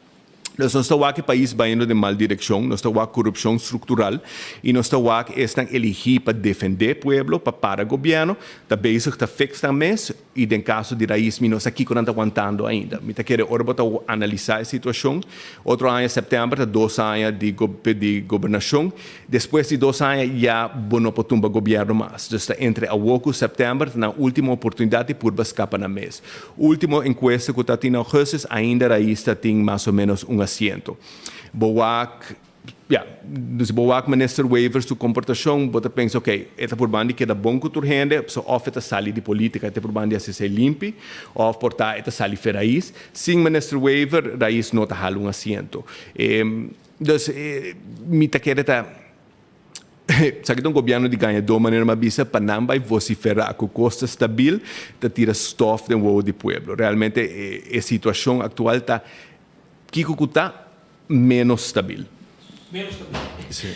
Dus nos ta wak e pais bayendo den mal direkshon, nos ta wak korupshon struktural i nos ta wak esnan eligí pa defendé pueblo, pa para gobièrnu, ta bezig ta fix nan mes. I den kaso di Raiz mi no sa kiko nan ta wantando ainda. Mi ta kere ora bo ta analisá e situashon, otro aña sèptèmber ta dos aña di di gobernashon, despues di dos aña ya bo no por tumba gobièrnu mas. Dus ta entre awor ku sèptèmber ta nan último oportunidat di purba skapa nan mes. Último enkuesta ku ta tin na ougùstus ainda Raiz ta tin mas o ménos un asiento. Bo wak. Ya, si bo wak Minister Wever su komportashon, bo ta pensa, ok, e ta purban di keda bon ku tur hende, so òf e ta sali di politika, e ta purban di hasi esei limpi, òf por ta e ta sali fe Raiz. Sin Minister Wever, Raiz no ta hala un asiento. Dus, mi ta kere ta, esaki ta un gobièrnu di gañadó, manera mi a bisa, pa nan bai vosiferá ku kos ta stabil, ta tira stòf den wowo di pueblo. Realmente e situashon aktual ta kiko ku ta, Menos stabil. Menos stabil. Sí.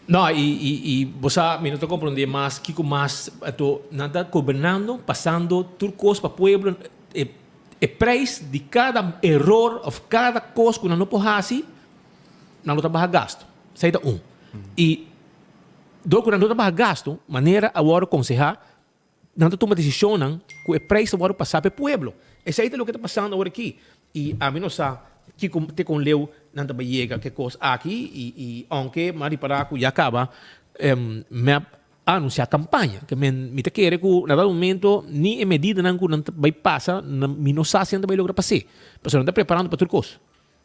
No, i, i, i bo sa, mi no ta komprondé mas kiko mas, anto nan ta gobernando, pasando tur kos pa pueblo, e, e prijs di kada eror of kada kos ku nan no por hasi, nan lo ta baha gasto. Esei ta un. I dor ku nan no ta baha gasto, manera a wòrdu konsehá, Nan ta tuma desishonnan ku e preis ta wòrdu pasá pa e pueblo. Esei ta loke ta pasando awor aki. I ami no sa kiko te kon leu nan ta bai yega ku e kos aki i ounke mi a ripará ku ya kaba mep a anunsiá kampaña. Ke men mi ta kere ku na dado momento ni e medidanan ku nan ta bai pasa mi no sa si nan ta bai logra pas'é. Pasobra nan ta preparando pa tur kos.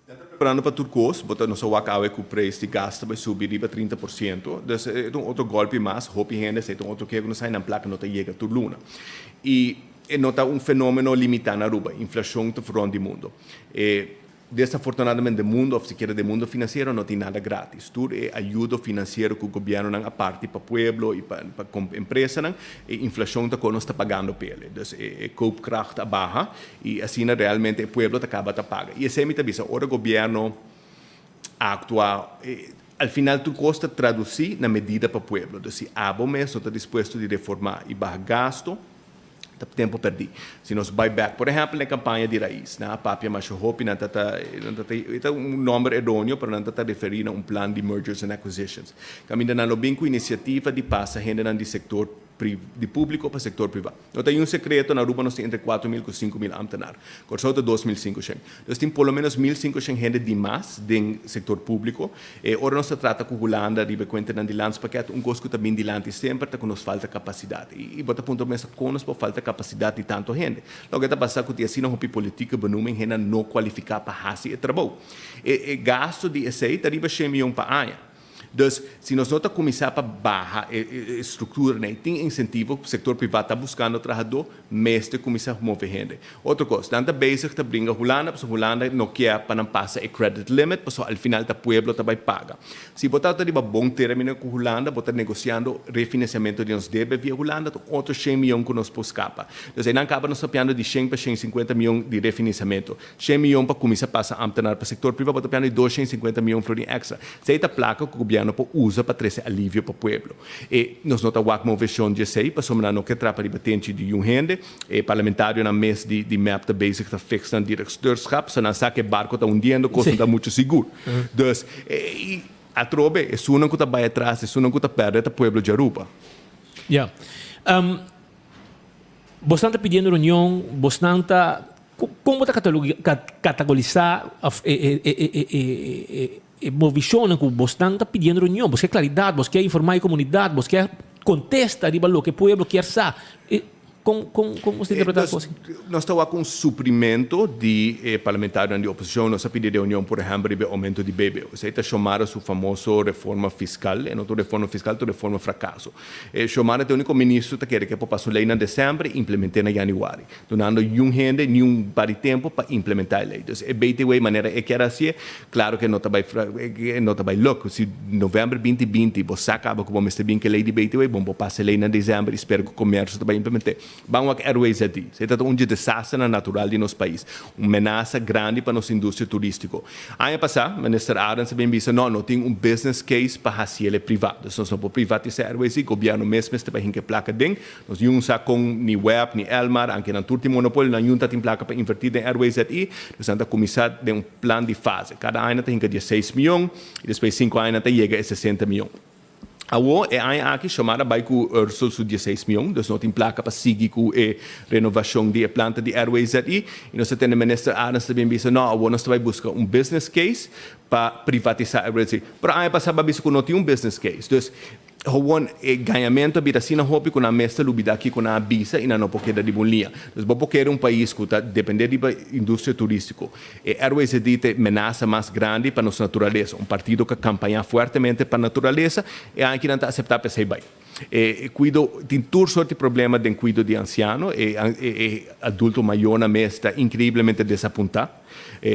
Nan ta preparando pa tur kos, bo ta nos a wak awe ku preis di gas ta bai subi riba 30%, dus e ta un otro golpi mas, hopi hende esei ta un otro ke ku nos haña nan plaka no ta yega tur luna. I e no ta un fenomeno limitá na Aruba, inflashon ta rònt di mundo. E desafortunadamente den mundo òf sikiera den mundo finansiero no tin nada gratis. Tur e ayudo finansiero ku gobièrnunan a parti pa pueblo i pa pa empresanan, e inflashon ta kon nos ta pagando p'el. Dus e koopkracht a baha I asina realmente e pueblo ta kaba ta paga. I esei mi ta bisa, ora gobierno aktua, al final tur kos ta tradusí na medida pa pueblo. Dus si abo mes no ta dispuesto di reformá i baha gasto, ta tempu pèrdí. Si nos bai bèk, por ehèmpel, na e kampaña di Raiz, nan a papia masha hopi, nan ta ta, nan ta ta, e ta un nòmber eróneo, pero nan ta ta referí na un plan di mergers and acquisitions. Kaminda nan lo bin ku inisiativa di pasa hendenan di sektor di públiko pa sektor privá. No ta un sekreto, na Aruba nos tin entre 4000 ku 5000 ámtenar. Kòrsou ta 2500. Dus tin por lo ménos 1500 hende di mas den sektor públiko. E ora nos ta trata ku Hulanda riba e kuentanan di landspakket, un kos ku ta bin dilanti semper ta ku nos falta kapasidat. I bo ta puntra bo mes kon nos por falta kapasidat di tantu hende. Loke ta pasa ku tin asina hopi politike benoeming hendenan no kualifiká pa hasi e trabou. E gasto di esei ta riba shen mion pa aña. Dus, si nos no ta kuminsá pa baha e strukturanan i tin insentivo, sektor privá ta buskando trahadó, mester kuminsá move hende. Otro kos, nan ta bezig ta bringa Hulanda pasobra Hulanda no kier pa nan pasa e credit limit pasobra al final ta pueblo ta bai paga. Si bo ta riba bon término ku Hulanda, bo ta negosiando refinansiamentu di nos debe via Hulanda, ta un otro shen mion ku nos por skapa. Dus einan kaba nos papiando di shen pa shen sinkuenta mion di refinansiamentu. Shen mion pa kuminsá pasa ámtenar pa sektor privá, bo ta piando di 250 mion florin èkstra. Esei ta plaka ku gobièrnu por usa pa trese alivio pa pueblo. E nos no ta wak moveshon di esei, pasobra nan no ke trapa riba tenchi di yun hende. E parlamentarionan mes di di mep ta bezig ta fix nan direkteurschap, so nan sa ku e barko ta hundiendo, kos no ta muchu sigur. Dus, i atrobe, esunnan ku ta bai atras, esunnan ku ta pèrdè ta pueblo di Aruba. Ya. Bosnan ta pidiendo reunion, bosnan ta Kon bo ta katagolisa of e movishonnan ku bosnan ta pidiendo reunion? Bos ke klaridat, bos ke informá e komunidat, bos ke kontesta riba loke e pueblo kier sa. Kon kon kon nos ta interpretá e kos? Nos ta wak un suprimento di e parlamentarionan di oposishon. Nos a pidi reunion, por ehèmpel, riba e oumento di BBO. Esei ta Xiomara su famoso reforma fiskal. E no ta un reforma fiskal, ta un reforma frakaso. Xiomara ta e úniko ministro ta kere ke por pasa un lei na desèmber i implement'é na yanüari, dunando niun hende niun par di tempu pa implementá e lei. Dus e BTW manera e kier hasié, klaro ke no ta bai e no ta bai luk. Si novèmber binti binti bo sa kaba ku bo mester bin ku e lei di BTW, bon bo pasa e lei na desèmber i spera ku komersio ta bai implement'é. Ban wak Airways a di. Esei ta un dje desasternan natural di nos pais. Un menasa grandi pa nos industria turístiko. Aña pasá, Minister Arends a bin bisa, no, no tin un business case pa hasiel e privá. Dus nos no por privatisá Airways i gobièrnu mes mester bai hinka e plaka den. Nos niun sa kon ni web ni Elmar, anke nan tur tin monopolio, nan niun ta tin plaka pa invertí den Airways ZI. Dus nan ta kuminsá den un plan di fase. Kada aña nan ta hinka dieseis mion i despues sinku aña nan ta yega e sesenta mion. Awor, e aña aki Xiomara bai ku Ursel su dieseis mion, dus no tin plaka pa sigui ku e renovashon di e planta di Airways ZI. I nos ta tende Minister Arends ta bin bisa, no, awor nos ta bai buska un business case pa privatisá Airways ZI. Pero aña pasá bo a bisa ku no tin un business case. Dus, Gewoon e gañamentu a bira asina hopi ku nan mes ta lubidá kiko nan a bisa i nan no por keda riba un liña. Dus bo por kere un pais ku ta dependé riba industria turístiko. E Airways a di ta e menasa mas grandi pa nos naturalesa. Un partido ku a kampañá fuertemente pa naturalesa e aña aki nan ta aseptá pa esei bai. E kuido tin tur sort di problema den kuido di ansiano. E e adulto mayornan mes ta inkreiblemente desapuntá.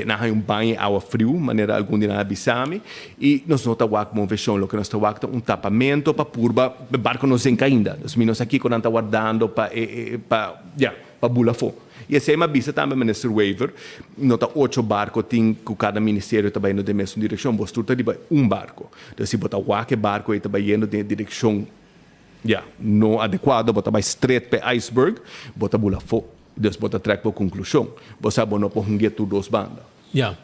Nan haña un baño di awa friu, manera algun di nan a bisa mi, i nos no ta wak moveshon. Loke nos ta wak ta un tapamentu pa purba e barko no zenka ainda. Dus mi no sa kiko nan ta wardando pa e pa ya pa bula afó. I esei mi a bisa tambe Minister Wever, no ta ocho barko tin ku kada ministerio ta bayendo den mesun direkshon. Bos tur ta riba un barko. Dus si bo ta wak e barko ei ta bayendo den e direkshon ya no adekuado, bo ta bai stret pa e iceberg, bo ta bula afó. Dus bo ta trek bo konklushon. Bo sa bo no por hungia tur dos banda. Ya.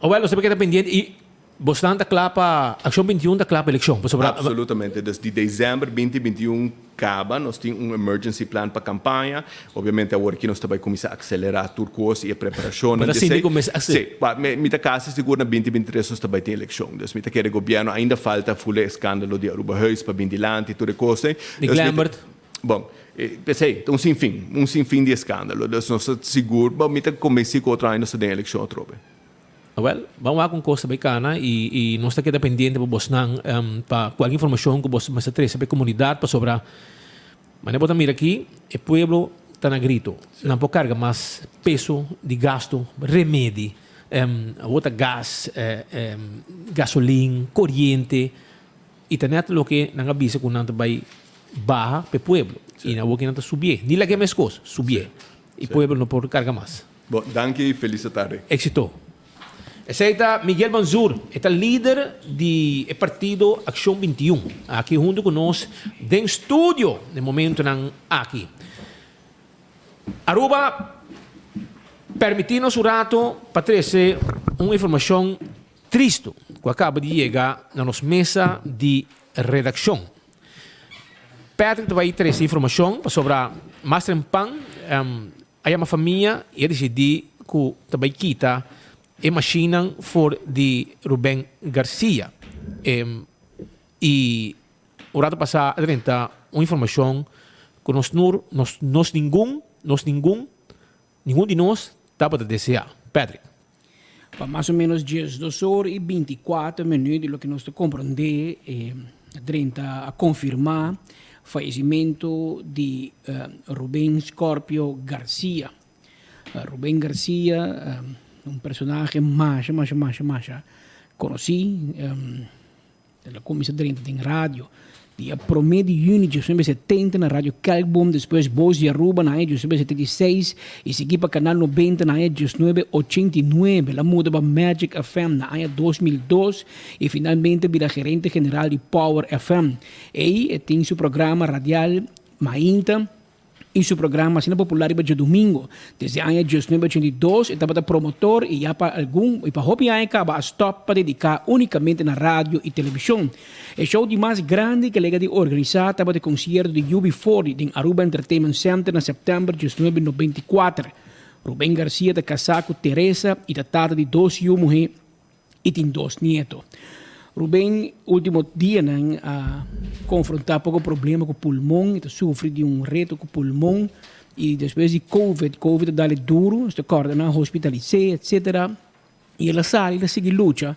Awel, nos ta keda pendiente i bosnan ta kla pa Akshon 21 ta kla pa elekshon, pasobra. Absolutamente. Dus di desèmber binti 21 kaba nos tin un emergency plan pa kampaña. Obviamente awor aki nos ta bai kuminsá akselerá tur kos i e preparashonnan Bo ta di sinti esei. ku mes Sí. Pa mi mi ta kasi sigur na binti 23 nos ta bai tin elekshon. Dus mi ta kere gobièrnu ainda falta ful e eskandalo di Arubahuis pa bin dilanti tur e kos ei. Di Dus mi ta. Glembert. Bon, p'esei, ta un sinfin, un sinfin di eskandalo. Dus nos ta sigur, bon, mi ta konbensí ku otro aña nos ta den elekshon atrobe. Awèl, ban wak un kos ta bai kana i i nos ta keda pendiente pa bosnan pa kualke informashon ku bos mester trese pa e komunidat pasobra manera bo ta mira aki e pueblo ta na grito. Nan por karga mas peso di gasto, remedi, awor ta gas, gasolin, koriente. I ta net loke nan a bisa ku nan ta bai baha p'e pueblo. I awor ke nan ta subié. Ni lag'é meskos, subié. I pueblo no por karga mas. Bon, danki i felis atardi. Éxito. Esei ta Miguel Manzur, e ta lider di e partido Accion 21, aki huntu ku nos den studio den momentonan aki. Aruba, permití nos un rato pa trese un informashon Tristu ku a kaba di yega na nos mesa di redakshon. Patrick ta bai trese informashon pasobra mas trempan a yama famia i a disidí ku ta bai kita e mashinnan for di Ruben Garcia. I un rato pasá a drenta un informashon ku nos nur nos ningun nos ningun Ningun di nos tabata deseá. Patrick. Pa mas o ménos diesdos or i bintikuater minüt di loke nos ta komprondé e drenta a konfirmá fayesimentu di Ruben Scorpio Garcia. Ruben Garcia un personahe masha masha masha masha konosí. El a kuminsá drenta den radio dia promé di yüni 1970 na Radio Kelkboom, despues Voz di Aruba na aña 1976 i sigui pa Canal 90 na aña 1989. El a muda pa Magic FM na aña 2002 i finalmente bira gerente general di Power FM. Ei e tin su programa radial Mainta. I su programa asina popular riba djadumingo. Desde aña 1982 e tabata promotor i ya pa algun i pa hopi aña kaba a stòp pa dediká únikamente na radio i televishon. E show di mas grandi ku e lega di organisá tabata e konsierto di UB40 den Aruba Entertainment Center na sèptèmber 1994. Ruben Garcia ta kasá ku Teresa i ta tata di dos yu muhé i tin dos nieto. Ruben ultimo dianan a konfrontá poko problema ku pulmon, e ta sufri di un reto ku pulmon i despues di covid, covid a dal e duru, nos ta kòrda nan a hospitalis'é etsetera i el a sali el a sigui lucha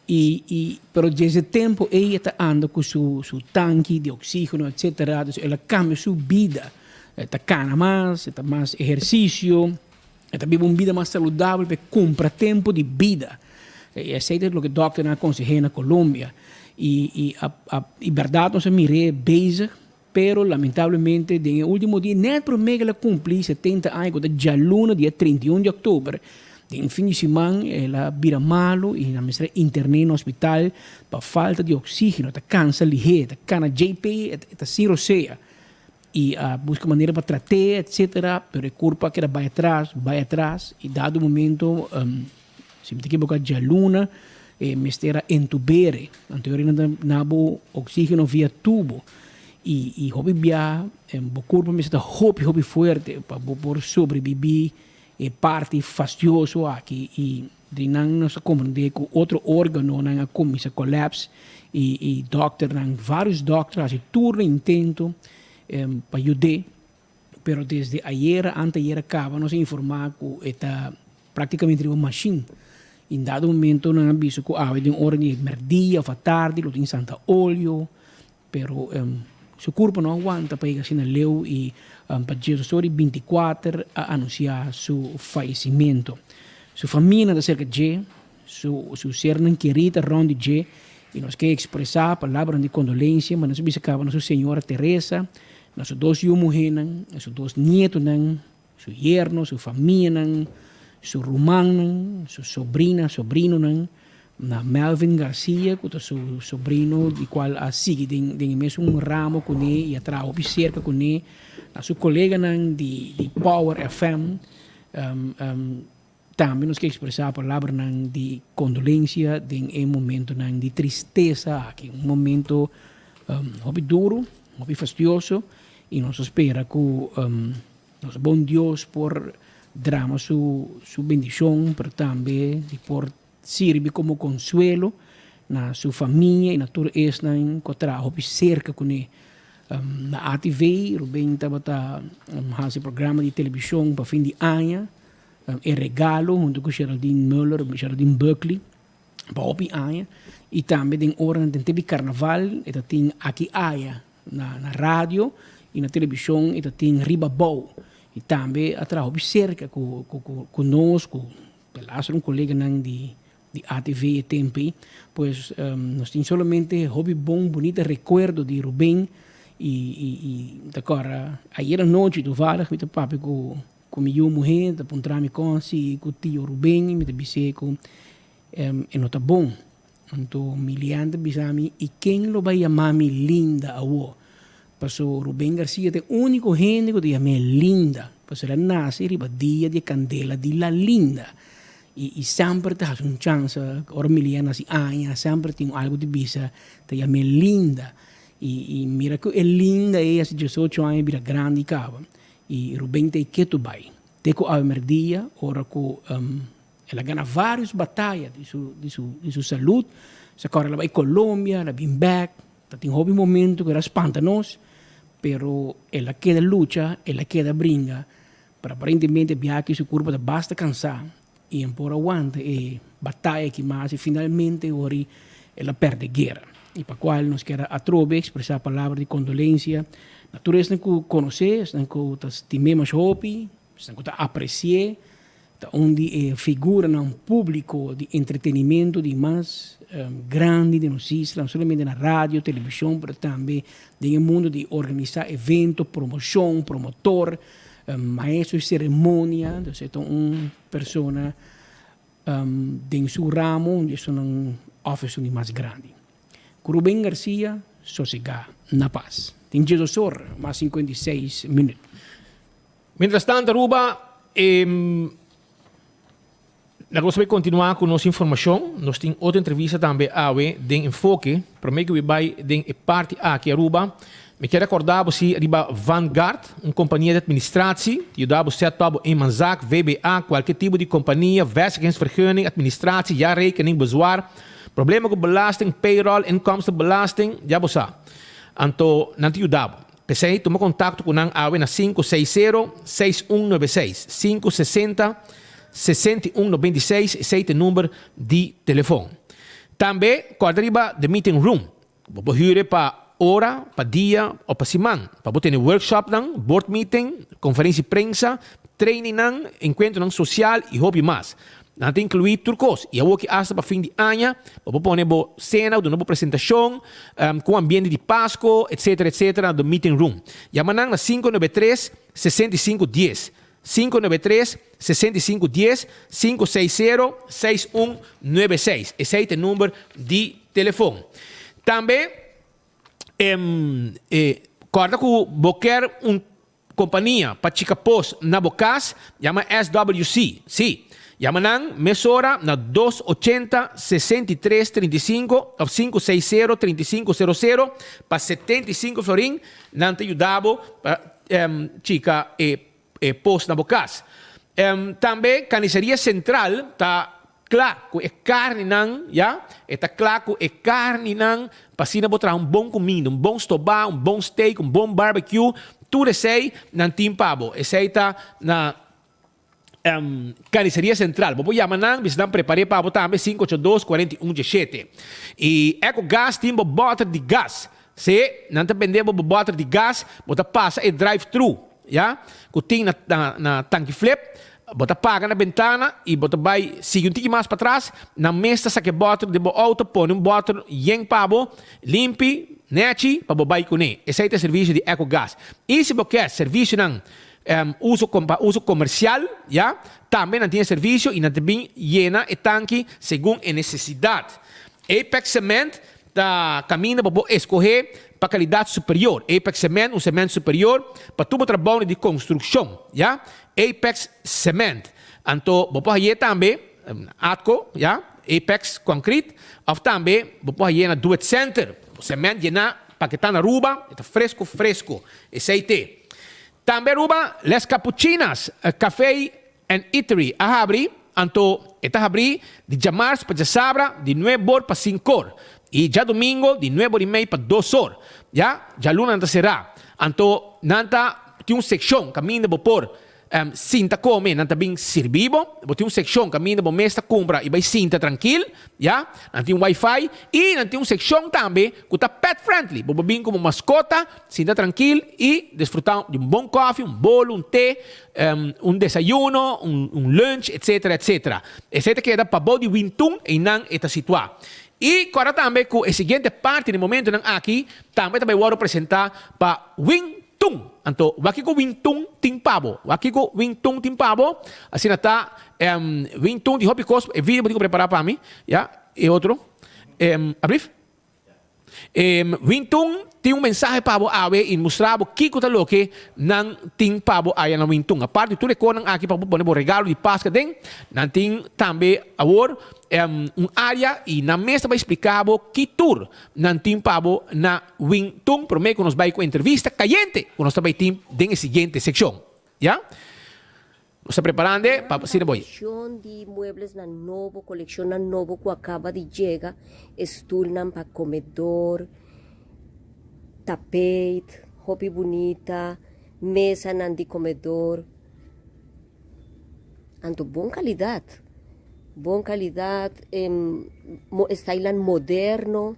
i i pero desde e tempu ei e ta anda ku su su tanki di oksígeno etsetera, dus el a kambia su bida, e ta kana mas, e ta mas ehersisio. E ta biba un bida mas saludabel pa e kumpra tempu di bida. I esei ta loke dòkternan a konseh'é na Colombia. I i a a i bèrdat nos a mir'é bezig, pero lamentablemente den e último dia, nèt promé ku el a kumplí setenta aña, ku ta djaluna dia 31 di òktober, den un fin di siman el a bira malu i nan mester a intern'é na hospital pa falta di oksígeno. E ta kansa lihé, e ta kana djei p'e, e ta sin rosea. I a buska manera pa trat'é etcetera, pero e kurpa a keda bai atras, bai atras i dado momento si mi ta ekiboká djaluna e mester a entubere, anto yori nan ta na bo oxigeno via tubo i i hopi bia bo kurpa mester ta hopi hopi fuerte pa bo por sobrebibí e parti fastioso aki i di nan nos a komprendé ku otro órganonan a kuminsá kòlèps i i dòkternan, vários dòkter a hasi tur nan intento pa yud'é, pero desde ayera, anteayera kaba nos a informá ku e ta práktikamente riba mashin. I dado momento nan a bisa ku awe den ora di mèrdia òf atardi lo tin Santa Olio. Pero su kurpo no a wanta pa yega asina leu i pa diesocho di binti kuater a anunsiá su fayesimentu. Su famianan ta serka dje, su su sernan kerí ta rònt di dje i nos ke ekspresá palabranan di kondolensia, ma nos a bisa kaba na su señora Teresa, na su dos yu muhénan, na su dos nietonan, su yerno, su famianan, su rumannan, su sobrina, sobrinonan, na Melvin Garcia ku ta su sobrino di kual a sigui den den e mesun ramo kuné i a traha hopi serka kuné, na su koleganan di di Power FM, tambe nos ke ekspresá palabranan di kondolensia den e momentonan di tristesa aki, un momento hopi duru, hopi fastioso i nos ta spera ku Nos bon Dios por drama su su bendicion, pero tambe di por sirbi como consuelo na su famia y na tur esnan cu a traha hopi cerca cune. Na ATV Ruben tabata haci programa di television pa fin di aña, E Regalo hunto cu Geraldine Muller, Geraldine Buckley pa hopi aña y tambe den oranan den tempo di carnaval e ta tin Aki Aya Na na radio y na television e ta tin riba bou y tambe a traha hopi cerca cu cu cu cu nos cu de laatste un coleganan di di ATV e tempo ey pues nos tin solamente hopi bon bunita recuerdo di Ruben y y y ta acorda ayer anochi toevallig mi ta papia cu cu mi yu muhe ta puntra mi con si cu tio Ruben y mi ta bis'e cu e no ta bon. Anto Milian ta bisa mi, I ken lo bai yama mi Linda awo? Paso Ruben Garcia ta e úniko hende ku ta yam'é Linda, paso el a nase riba dia di e kandela di La Linda. I i semper ta hasi un chansa, ora Milian hasi aña, semper tin algu di bisa, ta yam'é Linda. I i mira ku e Linda ei hasi diesocho aña bira grandi kaba. I Ruben ta e ketu bai. Te ku awe merdia, ora ku El a gana varios bataya di su di su di su salud. Sa kòrda el a bai Colombia, el a bin bèk. Ta tin hopi momento ku el a spanta nos, pero el a keda lucha, el a keda bringa. Pero aparentemente biaha aki su kurpo ta basta kansá i en por a wanta e bataya aki mas i finalmente hori el a pèrdè guera. I pa kual nos kier atrobe ekspresá palabra di kondolensia na tur esnan ku konosé, esnan ku ta stim'é masha hopi, Esnan ku ta apresi'é ta un di e figuranan públiko di entretenimento di mas grandi den nos isla, no solamente na radio, televishon, pero tambe den e mundu di organisá evento, promoshon, promotor, maestro di seremonia. Entonces e ta un persona den su ramo, un di esunnan òfis di mas grandi. Ku Ruben Garcia sosegá na pas. Tin diesdos or mas 56 minüt. Mientras tanto Aruba e Laga nos bai continua cu nos informacion. Nos tin otro entrevista tambe awe den Enfoke. Prome cu mi bai den e parti aki Aruba, mi kier recorda bo si riba Vanguard, un compania di administratie, ta yuda bo set pa bo eenmanszaak, VBA, cualkier tipo di compania, vestigingsvergunning, administratie, jaarrekening, bezwaar. Problema ku belasting, payroll, inkomstenbelasting, ya bo sa. Anto nan ta yuda bo. P'esei tuma kontakto ku nan awe na 560 6196, 560 6196, esei ta e number di telefon. Tambe kòrda riba The Meeting Room. Bo por hür e pa ora, pa dia òf pa siman pa bo tene workshopnan, board meeting, konferensia di prensa, trainingnan, enkuentronan sosial i hopi mas. Nan ta inkluí tur kos i awoki asta pa fin di aña bo por pone bo sena, duna bo presentashon ku un ambiente di Pasko etsetera etsetera na The Meeting Room. Yama nan na 593 65 dies, 593 65 dies, 560 6196. Esei ta e number di telefon. Tambe kòrda ku bo kier un Kompania pa chika pos na bo kas yama SWC. Sí, yama nan mesora na dos ochenta 63 35 òf sinku seis sero 35 sero sero pa 75 florin. Nan ta yuda bo pa chika e e pos na bo kas. Tambe Kaniseria Sentral ta kla ku e karninan, ya, e ta kla ku e karninan pa asina bo traha un bon kuminda, un bon stobá, un bon steak, un bon barbecue, tur esei nan tin pa bo. Esei ta na Kaniseria Sentral. Bo por yama nan, bisa nan prepar'é pa bo tambe, 582 41 17. I Ecogas tin bo bòter di gas. Sí, nan ta bende bo bo bòter di gas, bo ta pasa e drive-thru, ya, ku tin na na na tanki flip, bo ta paga na bentana i bo ta bai sigui un tiki mas patras, nan mes ta saka e bòter den bo outo, pone un bòter yen pa bo, limpi, nèchi, pa bo bai kuné. Esei ta e servisio di Ecogas. I si bo ke servisionan uso pa uso komersial, ya, tambe nan tin e servisio i nan ta bin yena e tanki segun e nesesidat. Apex Cement Ta kaminda pa bo eskohé pa kalidat superior. Apex Cement, un sement superior pa tur bo trabounan di konstrukshon, ya. Apex Cement. Anto bo por haye tambe na Atco, ya, Apex Concrete, òf tambe bo por haye na Do It Center. Bo sement yená paketá na Aruba, e ta fresco fresco. Esei te. Tambe Aruba, Les Capuchinas Café and Eatery a habri, anto e ta habri di djamars pa djasabra di nuebor pa sinkor i djadumingo di nuebor i mei pa dosor. Ya djaluna nan ta será. Anto nan ta tin un sekshon kaminda bo por sinta kome, nan ta bin sirbi bo. Bo tin un sekshon kaminda bo mes ta kumpra i bai sinta trankil. Ya, nan tin wifi i nan tin un sekshon tambe ku ta pet friendly. Bo por bin ku bo maskota, sinta trankil i disfrutá di un bon kòfi, un bolo, un te. Un desayuno, un lunch, etcetera, etcetera. Esei ta keda pabou di Wintun, einan e ta situá. I kòrda tambe ku e siguiente parti di momentunan aki tambe ta bai wòrdu presentá pa Wintun. Anto, wak kiko Wintun tin pa bo? Wak kiko Wintun tin pa bo? Asina ta, Wintun tin hopi kos, e video bo tin ku prepará pa mi, ya, e otro, ablief? E Wintun tin un mensahe pa bo awe i mustra bo kiko ta loke nan tin pa bo aya na Wintun. Aparte di tur e konan aki pa bo pone bo regalo di Paska den, nan tin tambe awor un area i nan mes ta bai splika bo ki tur nan tin pa bo na Wintun prome ku nos bai ku entrevista kayente ku nos ta bai tin den e siguiente sekshon. Ya. Nos ta preparando pa asina bo. Kolekshon di mueblesnan nobo, kolekshonnan nobo ku a kaba di yega, stulnan pa komedor, tapeit hopi bunita, mesanan di komedor, anto bon kalidat, bon kalidat, stailan moderno.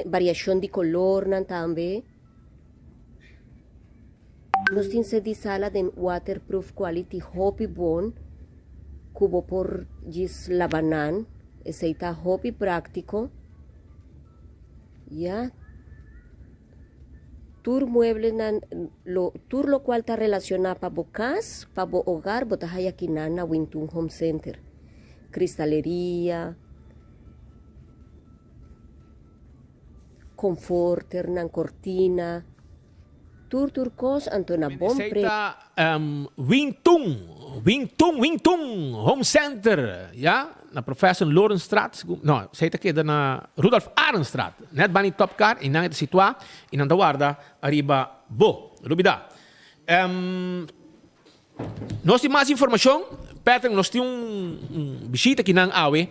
Variashon di kolornan tambe. Nos tin set di sala den waterproof quality hopi bon ku bo por djis laba nan. Esei ta hopi práktiko. Ya. Tur mueblenan lo tur lokual ta relashoná pa bo kas, pa bo hogar bo ta haya kinan na Wintun Home Center. Kristaleria. Conforternan, cortina, tur tur cos anto na bon Esei pre. ta Wintun, Wintun, Wintun Home Center, ya, na Professor Lorenstraat, no, esei ta keda na Rudolf Arendstraat, net bani Top Car, einan e ta situá i nan ta warda ariba bo, no lubidá. Nos tin mas informashon. Patrick, nos tin un un bishita kinan awe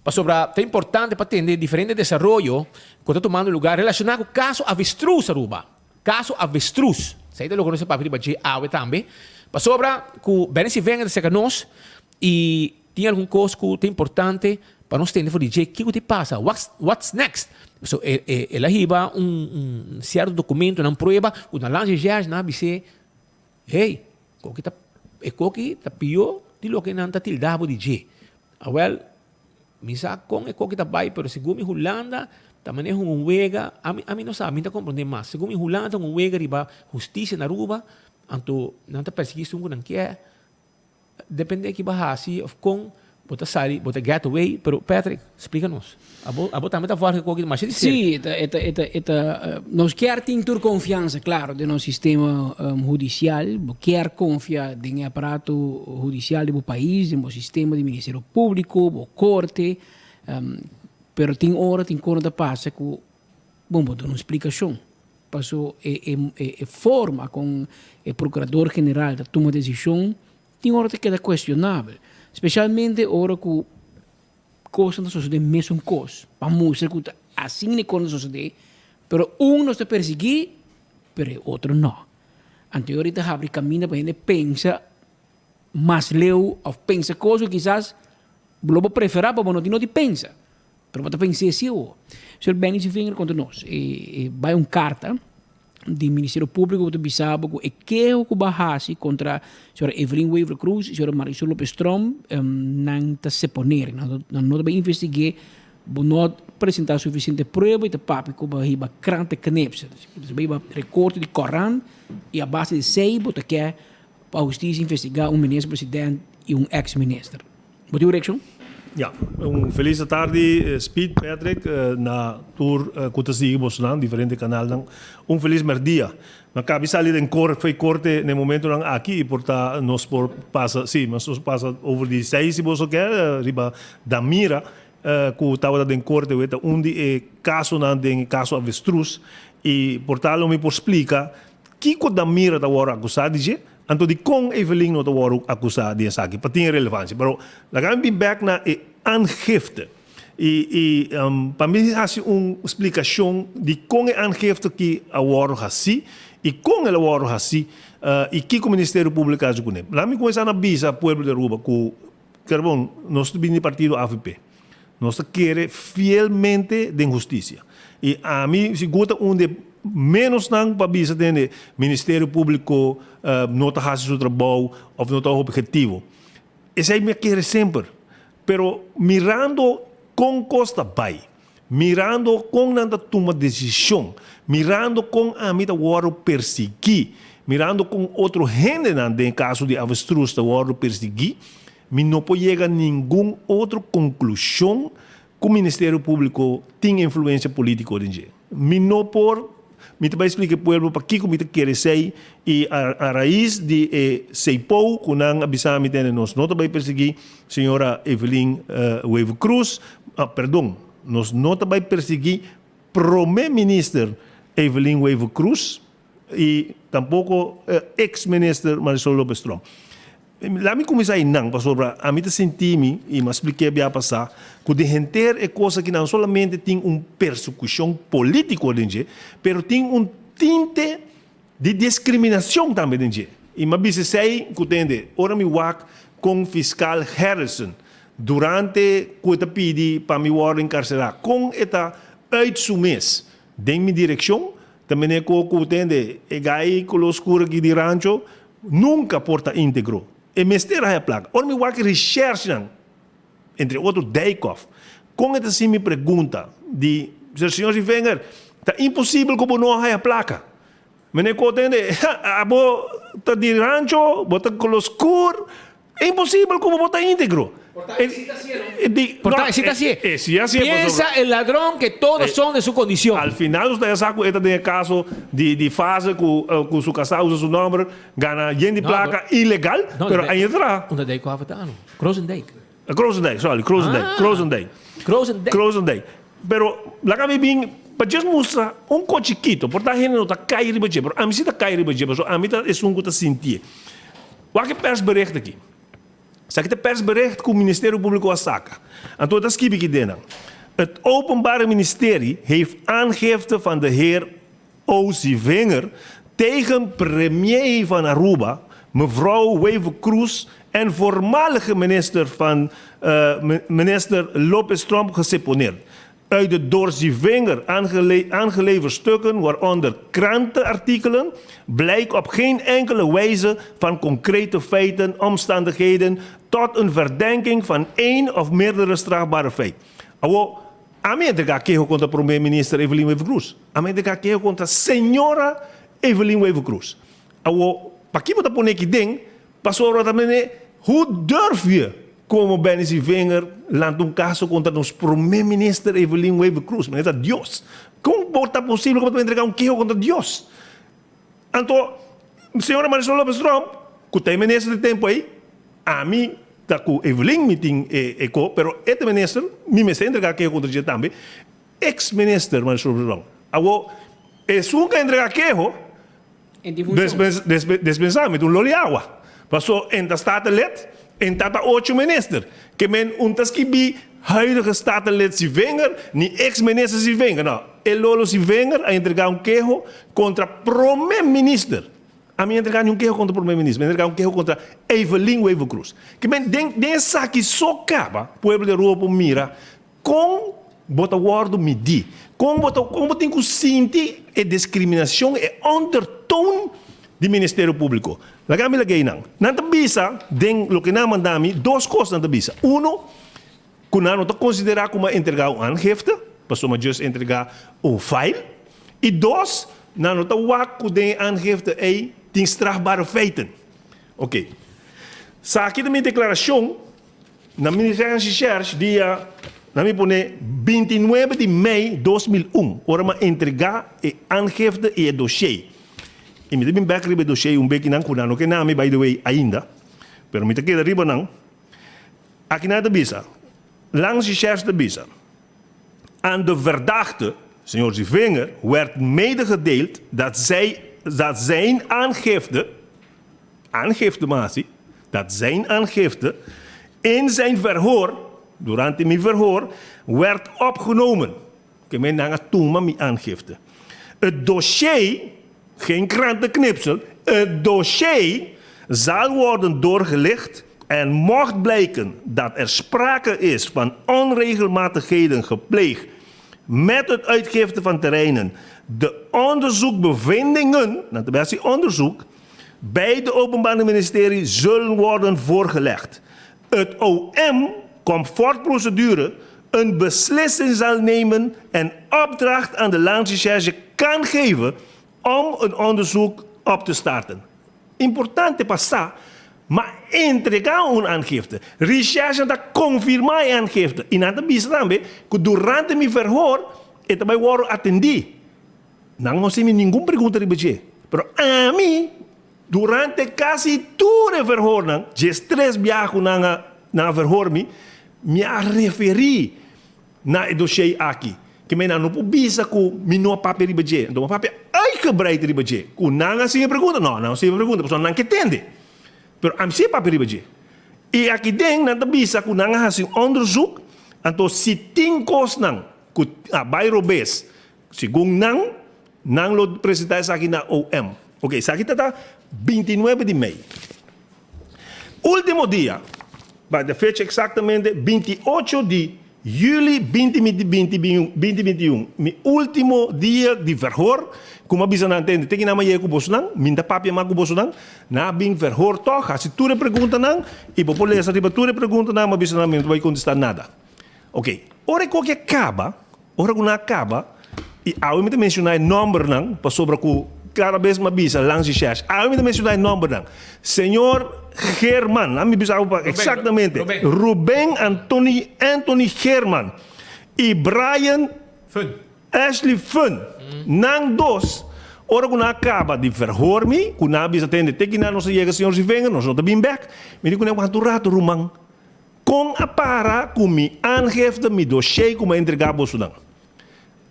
pasobra ta importante pa tende diferente desaroyo ku ta tumando lugar relashoná ku kaso avestruz Aruba. Kaso avestruz. Esei ta loke nos a papia riba dje awe tambe. Pasobra ku Benny Sivenger ta serka nos i tin algun kos ku ta importante pa nos tende for di dje kiko ta pasa, what's what's next. So e e el a hiba un un sierto dokumentonan prueba ku na Lange George nan a bis'é Hey, koki ta e koki ta pió di loke nan ta tilda bo di dje. Awel, mi sa kon e koki ta bai, pero segun mi Hulanda ta maneha un wega, ami ami no sa, mi ta komprondé mas. Segun mi Hulanda ta un wega riba hustisia na Aruba, anto nan ta persiguí esun ku nan kier. Depende ki bo a hasi of kon bo ta sali, bo ta get away, pero Patrick, splika nos. Abo, abo tambe ta volg e koki masha di serka. Sí, e ta, e ta, e ta, e ta, nos kier tin tur konfiansa, klaro, den nos sistema hudisial. Bo kier konfia den e aparato hudisial di bo pais, den bo sistema di Ministerio Públiko, bo korte, pero tin ora, tin kono ta pasa ku, bon, bo duna un splikashon. Paso e e e forma con e procurador general ta tuma decision tin ora ta keda cuestionabel, specialmente ora cu cosnan ta sosode mesun cos pa mustra cu ta asina e cosnan ta sosode, pero un nos ta persigui pero e otro no. Anto e ora ta habri caminda pa hende pensa mas leu of pensa cos cu kisas lo bo prefera pa bo no tin no di pensa. Pero bo ta pens'é si awor. Señor Benny Sevinger konta nos, e bai un karta di Ministerio Públiko ku ta bisa bo ku e keho ku bo a hasi kontra señora Evelyn Wever Croes i señora Marisol Lopez Tromp nan ta seponer, nan no ta bai investig'é, bo no a presentá sufisiente prueba i ta papia ku bo a hiba krante knipsel. Bo a hiba rekorte di korant i a base di esei bo ta ke pa hustisia investigá un minister president i un eks minister. Bo tin un reakshon? Ya, un felis atardi Speed, Patrick, na tur ku ta sigui bosonan diferente kanalnan. Un felis mèrdia. Mi a kabi sali den kor fo'i korte na e momentunan aki i por ta nos por pasa, si, nos por pasa over di seis si boso ke, riba Damira ku tabata den korte wet ta un di e kasonan den e kaso avestruz i por ta lo mi por splika kiko Damira ta wòrdu akusá di dje. Anto dikon Evelyn no ta wòrdu akusá di esaki? Pa tin e relevansia. Pero laga mi bin bèk na e aangifte. I i pa mi hasi un splikashon di kon e aangifte ki a wòrdu hasí i kon el a wòrdu hasí i kiko Ministerio Públiko a hasi kuné. Laga mi kuminsá na bisa pueblo di Aruba ku kerbon nos ta bini di partido avp. Nos ta kere fielmente den hustisia. I ami sigur ta un di e menosnan pa bisa tende Ministerio Públiko no ta hasi su trabou òf no ta objetivo. Esei mi a kere semper. Pero mirando kon kos ta bai, mirando kon nan ta tuma desishon, mirando kon ami ta wòrdu persiguí, mirando kon otro hendenan den e kaso di avestruz ta wòrdu persiguí, Mi no por yega ningun otro conclusion cu Ministerio Publico tin influencia politico den dje. Mi no por, mi ta bay splica e pueblo pakico mi ta kere esey y a raiz di e Ceipou cu nan a bisa mi tene nos no ta bay persegui señora Evelyn Wever Croes, perdon, nos no ta bay persegui Prome Minister Evelyn Wever Croes y tampoco ex Minister Marisol Lopez Tromp. Laat mi kuminsá einan, pasobra ami ta sinti mi, i mi a splik'é bia pasá, ku den henter e kos akinan no solamente tin un persekushon polítiko den dje, pero tin un tinte di diskriminashon tambe den dje. I mi a bisa esei ku tende ora mi wak kon fiskal Harrison durante ku e ta pidi pa mi wòrdu enkarselá, kon e ta uit su mes den mi direkshon, ta mene ku ku tende e gai koló skur aki di rancho Nunca por ta integro. E mester haya placa. Ora mi wak e recherchenan, entre otro Dijkhoff, con e ta haci mi pregunta di, Señor Sievinger, ta imposibel cu bo no a haya placa. Meneer Koot tende, abo ta di rancho, bo ta color scur, Imposibel como bo ta integro. Por ta esi ta hacié. Piensa el ladrón que todos son de su condición. Al final nos ta ya sa cu e ta den e caso di fase cu cu su casa usa su nomber gana yen di placa ilegal pero ain e traha. Unda dijk cu ta ano? Krozendijk. Krozendijk sorry Krozendijk Krozendijk. Krozendijk. Krozendijk. Pero laga mi bin pa djes mustra un co chikito por ta hende no ta cay riba dje pero ami si ta cay riba dje pasobra ami ta esun cu ta sintié. Wak e persbericht aki. Esaki ta persbericht ku Ministerio Públiko a saka. Anto e ta skibi ki den nan, Het Openbare Ministerie heeft aangifte van de heer O. Zivinger tegen premier van Aruba, mevrouw Wever-Croes en voormalige minister van minister Lopez Tromp geseponeerd. Uit de door Zivinger aangeleverd stukken, waaronder krantenartikelen, blijkt op geen enkele wijze van concrete feiten, omstandigheden tot een verdenking van één of meerdere strafbare feiten. Awo, ami a entrega keho kontra Prome Minister Evelyn Wever-Croes. Ami a entrega keho kontra señora Evelyn Wever-Croes. Awo, paki bo ta pone aki den? Pasobra ta mene, hoe durf je como Benny Zivinger lanta un caso contra nos Prome Minister Evelyn Wever Croes? Mene ta Dios. Con por ta posible cu bo ta entrega un keho contra Dios? Anto, señora Marisol Lopez Tromp, cu ta e minister di tempo ey, ami ta cu Evelyn mi tin e co, pero e ta minister, mi mester entrega keho contra dje tambe, ex minister Marisol Lopez Tromp. Awo, esun cu a entrega keho, Despensá mi ta un loli awa. Paso en ta statenlid, en ta ta ocho minister. Ke men un ta skibí huidige statenlid Zivinger ni ex minister Zivinger. No, e lolo Zivinger a entregá un keho kontra prome minister. Ami a entregá niun keho kontra prome minister, mi a entregá un keho kontra Evelyn Wever-Croes. Ke men den den esaki so kaba pueblo di Aruba por mira Kon bo ta wòrdu midí? Kon bo ta kon bo tin ku sinti e diskriminashon, e ondertoon di Ministerio Públiko? Laga mi lag'ei nan. Nan ta bisa den loke nan a manda mi, dos kos nan ta bisa. Uno, ku nan no ta konsiderá ku mi a entregá un aangifte, pasobra mi a just entregá un file. I dos, nan no ta wak ku den e aangifte ei tin strafbare feiten. Oké. Saki ta mi deklarashon. Na mi recherche dia nan mi pone 29 di mei 2001 ora mi a entrega e aangifte y e dossier. Y mi ta bin bek riba e dossier un beki nan cu nan no ke na mi by the way ainda pero mi ta keda riba nan. Aki nan ta bisa, Langs recherche ta bisa, Aan de verdachte, señor Zivinger, werd medegedeeld dat zij dat zijn aangifte, Aangifte masi, dat zijn aangifte in zijn verhoor, durante mi verhoor, werd opgenomen. Ke men nan a tuma mi aangifte. Het dossier, geen krantenknipsel, het dossier zal worden doorgelicht en mocht blijken dat er sprake is van onregelmatigheden gepleegd met het uitgifte van terreinen, de onderzoekbevindingen, nan ta bes di onderzoek, Bij de Openbare Ministerie zullen worden voorgelegd. Het OM comfortprocedure een beslissing zal nemen en opdracht aan de Landsrecherche kan geven om een onderzoek op te starten. Importante pa sa, ma entrega un aangifte. Recherche ta confirma e aangifte y nan ta bisa tambe cu durante mi verhoor e ta bay wordo atendi. Nan no hasi mi ningun pregunta riba dje, pero ami durante kasi tur e verhornan, djestres biaha ku nan a nan a verhor mi, mi a referí na e doshei aki. Ke men nan no por bisa ku mi no a papia riba dje. Anto mi a papia uitgebreid riba dje. Ku nan a hasi mi pregunta? No, nan no a hasi mi pregunta pasobra nan ke tende. Pero ami si a papia riba dje. I aki den nan ta bisa ku nan a hasi un onderzoek, anto si tin kosnan ku a bai robes Segun nan, nan lo presenta esaki na OM. Ok, esaki ta ta 29 di mei. Ultimo dia, pa de fecha exactamente 28 di juli 2021, mi ultimo dia di verhoor, cu mi a bisa nan tende, te ki nan mi a yega cu bosonan, mi n'ta papia mas cu bosonan, nan a bin verhoor toch, haci tur e preguntanan, y bo por lesa riba tur e preguntanan, mi a bisa nan mi no ta bay contesta nada. Ok, ora e koki a caba, Ora ku nan a kaba, i awe mi ta menshoná e nòmbernan, pasobra ku kada bes mi a bisa langs di shèsh, awe mi ta menshoná e nòmbernan, Señor Geerman, nan mi bisa awe pa eksaktamente, Ruben Anthony Anthony Geerman i Brian Ashley Fun, nan dos, ora ku nan a kaba di verhoor mi, ku nan a bisa tende, te kinan nos a yega señor Zivinger, nos no ta bin bèk, mi di ku nan, wanta un rato ruman. Kon a para ku mi aangifte, mi dossier ku mi a entregá bosonan?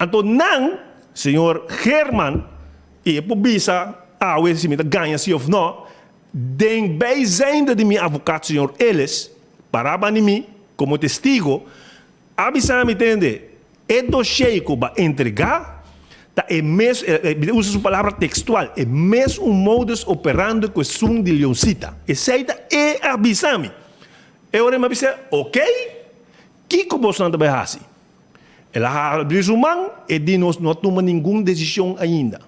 Anto nan, señor Geerman, i e por bisa awe si mi ta gaña si òf nò, Den bijzijnde di mi avokat señor Ellis, pará bani mi, komo testigo, a bisa mi tende, e dossier ku bo a entregá ta e mes, mi ta usa su palabra tekstual, e mes un modus operandi ku esun di Leoncita. Esei ta e a bisa mi. E ora mi a bisa, ok, kiko bosonan ta bai hasi? El a habri su man, e di nos no a tuma ningun desishon ainda.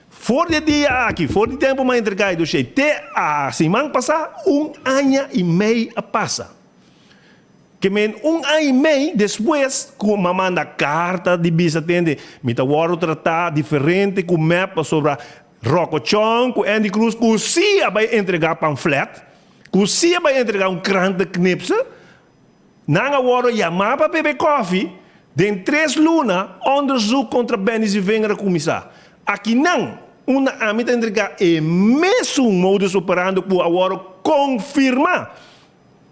For di e dia aki, for di tempu mi a entregá e doshé te a siman pasá, un aña i mei a pasa. Ke men un aña i mei despues ku mi a manda karta di bisa tende mi ta wòrdu tratá diferente ku mep pasobra Rocco Chong ku Andy Cruz ku si a bai entregá pamflèt, ku si a bai entregá un krantenknipsel, Nan a wòrdu yamá pa bebe kòfi. Den tres luna, òndersuk kontra Benny Zivinger a kuminsá. Akinan, unda ami ta entregá e mesun modus operando ku a wòrdu konfirmá